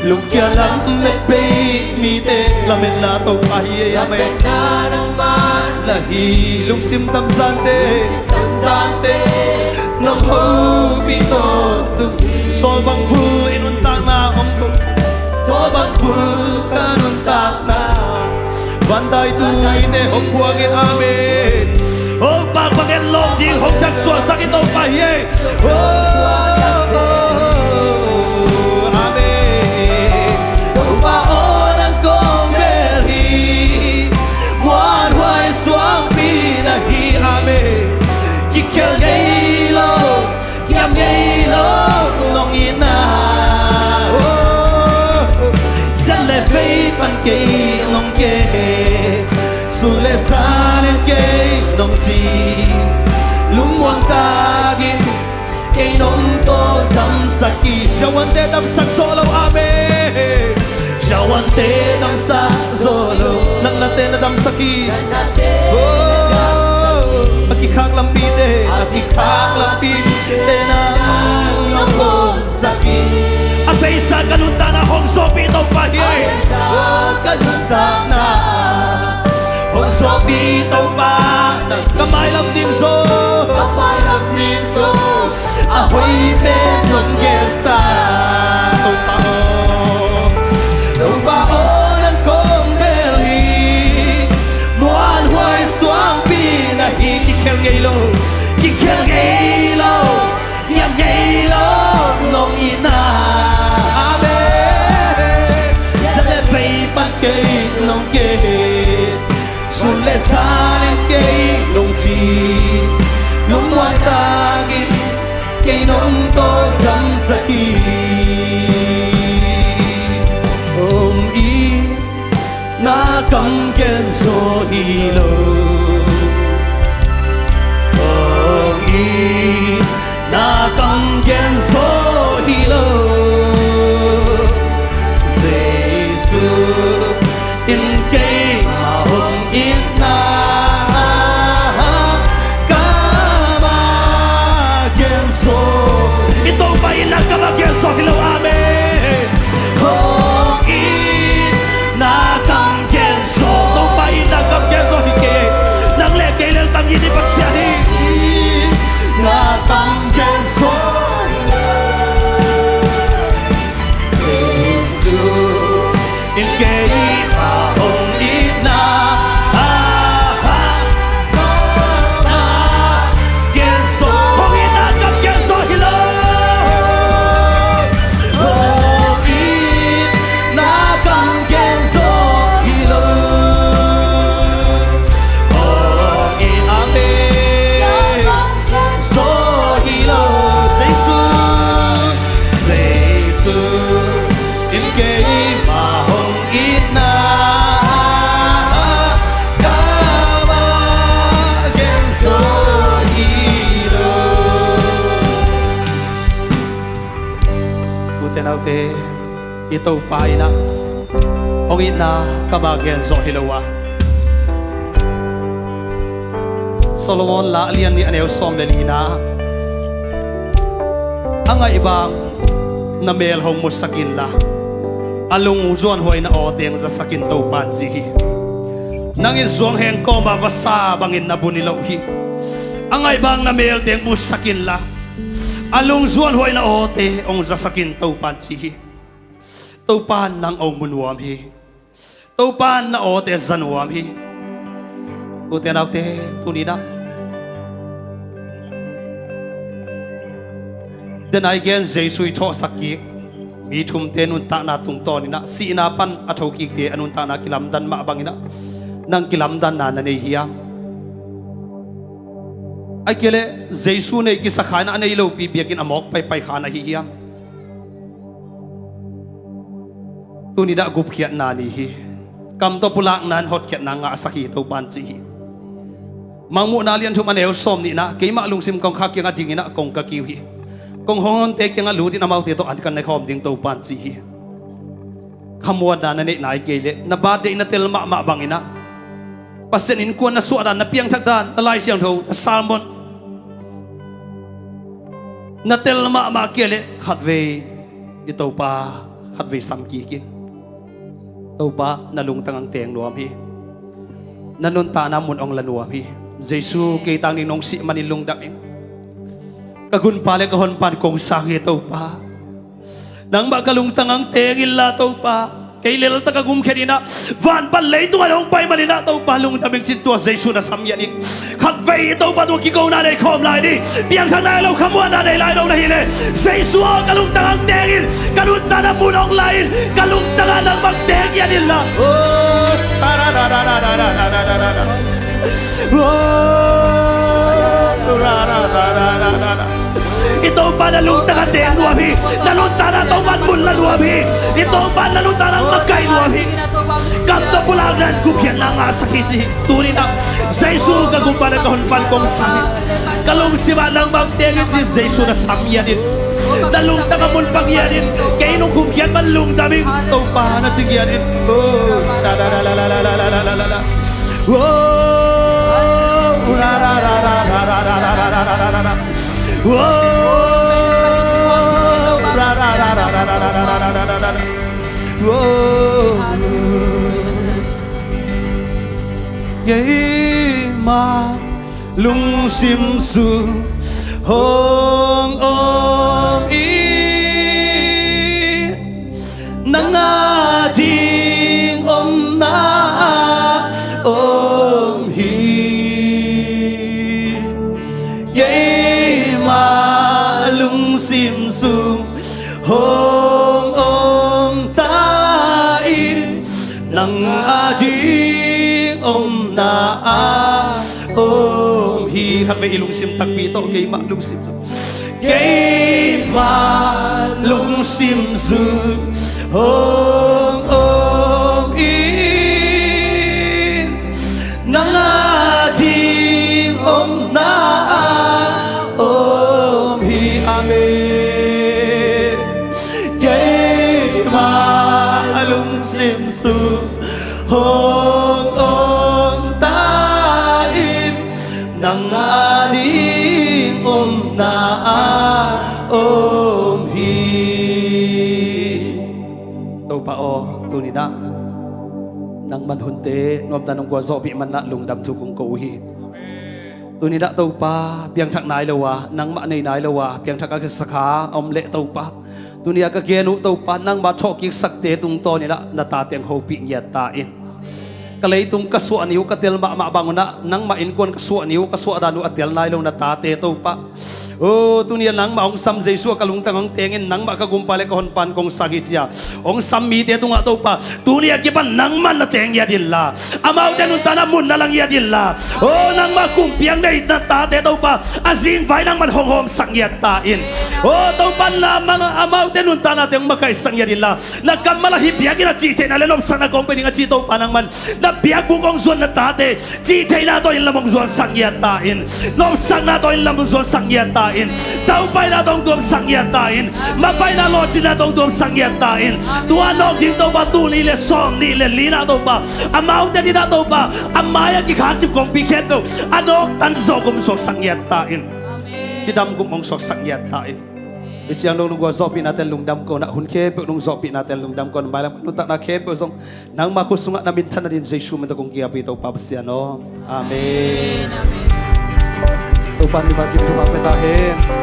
lungkia lamet bei mite lametna Topa hi ei. Amen. Lametna nangmah na hi. Lungsim tamzante, lungsim tamzante nong hopih tawntung hi. Sawlbang vul i nuntakna om ko. Sawlbang vul ka nuntakna. Vantai tuite hong phuak in. Amen. Oh, pakpak en lawm ding hong thaksuahsak i Topa hi ei. Oh, amen. Topa aw, nang kong bel hi. Muanhuai suangpi na hi. Amen. Kikhel ngei lo, kiam ngei lo nong itna. Oh, siat le vei pan kei nong ke, sun le zan in kei nong ci. Lungmuang takin kei nong tawh damsak hi. Siavuante damsak zo lo. Amen. Siavuante damsak zo lo. Nang nate na damsak hi. Oh, a kikhak lampite, a kikhak lampite nang nong hong sak hi. A beisa ka nuntakna hong zawhpih Topa hi. Oh, ka nuntakna hong zawhpih Topa, ka mailam ding zaw, ka mailam ding zaw a hoih pen nong gelsa. Topa aw, Topa aw, nang kong bel hi. Muanhuai suangpi na hi. Kikhel ngei lo, kikhel ngei lo, kiam ngei lo nong itna. Amen. Siat le vei pan kei nong ke, sun le zan in kei nong ci. Lungmuang takin kei nong tawh damsak hi. Hong itna kam gen zaw hi lo. Hong itna kam gen zaw hi lo. Jesu in keimah hong itna kamah gen zaw. I Topa itna kamah gen zaw hi lo. Amen. Hong itna kam gen zaw. Topa itna kam gen zaw hi kei. Nang le kei lel tangin i Pasian hi. Itna kam gen zaw hi lo. Jesu in keimah hong itna, ah, ah, ah, gen zaw, hong itna kam gen zaw hi lo. Hong itna kam gen zaw hi lo. Hong it, amen. Zaw hi lo, Jesu, Jesu in keimah hong itna kamah gen zaw hi lo. Ute naute, i Topa in ah hong itna kamah gen zaw hi lo a. Solomon la a lian nih a neu sawm le lina, a ngaih bang na mel hong musak inla, a lungzuanhuaina aw teng zasak in, Topa in ci hi. Nang in zuangheng kawma vasa bangin na bun hi lo hi. A ngaih bang na mel teng musak inla, a lungzuanhuaina awte hong zasak in, Topa in ci hi. Topa in nang hong mu nuam hi. Topa in na awte za nuam hi. Ute naute, tuni-in ah den a i gen Jesu i thawhsak kik mi thumte nuntakna tungtawnin ah sihna pan a thokikte a nuntakna kilamdan mah bangin ah nang kilamdanna na nei hiam? Ahih kei leh Jesu nei kisa kha in ah a nei lopi biakinn a mawk paipai kha na hi hiam? Tuni-in ah gupkhiatna ni hi. Kam tawh pulakna in hotkhiatna ngahsak hi, Topa in ci hi. Mangmuhna a lian thum a neu sawm nihna, keimah lungsim kong khak kiangah dingin ah kong ka kiu hi. Kong honghonte kiangah lut in amaute tawh an kan ne khawm ding, Topa in ci hi. Khamuanna na neihna ahih kei leh na birthday na tel mahmah bangin ah Pasian innkuan na suahdan, na piangthakdan, na Lai Siangtho, na sermon, Na tel mahmah kei leh khatvei i Topa khatvei sam kik in. Topa, na lungtang ang teng nuam hi. Na nuntakna mun ong la nuam hi. Jesu, kei tang ding nong sih manin lungdam ing. Ka gunpa le ka honpa in kong sang hi Topa. Nangmah ka lungtang ang teng inla Topa, kei leltak a gumkhen in ah, van pan leitung ah nong pai manin ah Topa, lungdam ing cin tua Jesu na sam ngiat in. Khatvei i Topa tung kikona nei khawm lai ni. Piangthak nai lo, khamuanna nei lai lo na hi leh, Jesu aw, ka lungtang ang teng in. Ka nuntakna mun ong la in. Ka lungtang ah nangmah teng ngiat inla. Oh, sa ra ra ra ra. Oh, ra ra ra. I Topa na lungtang a teng nuam hi. Na lungtang a Topa mun la nuam hi. I Topa na lungtang a makai nuam hi. Kam tawh pulak nan gupkhiatna ngahsak hi ci hi. Tuni-in ah Jesu ka gumpa le ka honpa in kong sang hi. Ka lungsim ah nangmah teng in ci Jesu na sam ngiat in. Na lungtang a mun pang ngiat in. Kei nong gupkhiat man lungdam ing Topa na ci ngiat in. Oh, sa ra ra ra. Keima lungsim sung hong om in, nang a ding omna ah om hi. Keima lungsim sung hong om ta in, nang a ding omna ah om hi. Khatvei i lungsim takpi tawh, keima lungsim sung. Keima lungsim sung hong om in, nang a ding omna ah om hi. Amen. Keima lungsim sung hong om ta in, nang a ding omna ah om hi. Topa aw, tuni-in ah nangman hunte nuamta nong gualzawhpih manin ah lungdam thu kong ko uh hi. Tuni-in ah Topa, piangthak nai lo a, nangmah nei nai lo a, piangthak a kisakha a om leh Topa, tuni-a ka gen uh Topa, nangmah thawhkiksakte tungtawnin ah na tate hong hopih ngiat ta in. Ka leitung ka suah ni uh ka tel mahmah bangun ah, nangmah innkuan ka suah ni uh, ka suah dan uh a tel nai lo na tate Topa, oh, tuni-a nangmah hong sam Jesu a ka lungtang hong tengin, nangmah ka gumpa le ka honpa in kong sang hi ci-a hong sam mite tungah Topa, tuni a kipan nangman na teng ngiat inla, amaute nuntakna mun na la ngiat inla, oh, nangmah kumpi a nei na tate Topa, a zingvai nangman hong hawmsak ngiat ta in. Oh Topa, na mang amaute nuntaknate hong makaihsak ngiat inla, na kammal ah hih biakinn ah cihtheihna le nopsakna kong pia ding a ci Topa, nangman na biakbuk hong zuan na tate cihtheihna tawh inn lam hong zuansak ngiat ta in. Nopsakna tawh inn lam hong zuansak ngiat ta in. Daupaina tawh hong tuamsak ngiat ta in. Mapaina lawhcinna tawh hong tuamsak ngiat ta in. Tua nawk ding Topa, tul nih le sawm nih le li-na Topa, amaute ding ah Topa, a mai-ah kikhakcip kongpi khempeuh a nawk tan zawh gum suaksak ngiat ta in. Cidam gum hong suaksak ngiat ta in. Hih ciang dong nong gualzawhpihnate lungdam ko-in ah, hun khempeuh nong zawhpihnate lungdam ko-in, mailam ka nuntakna khempeuh zong nangma khut sungah na minthanna dingin Jesu min tawh kong kiapi, Topa Pasian aw. Amen. Topa in mimal kim thupha pia ta hen.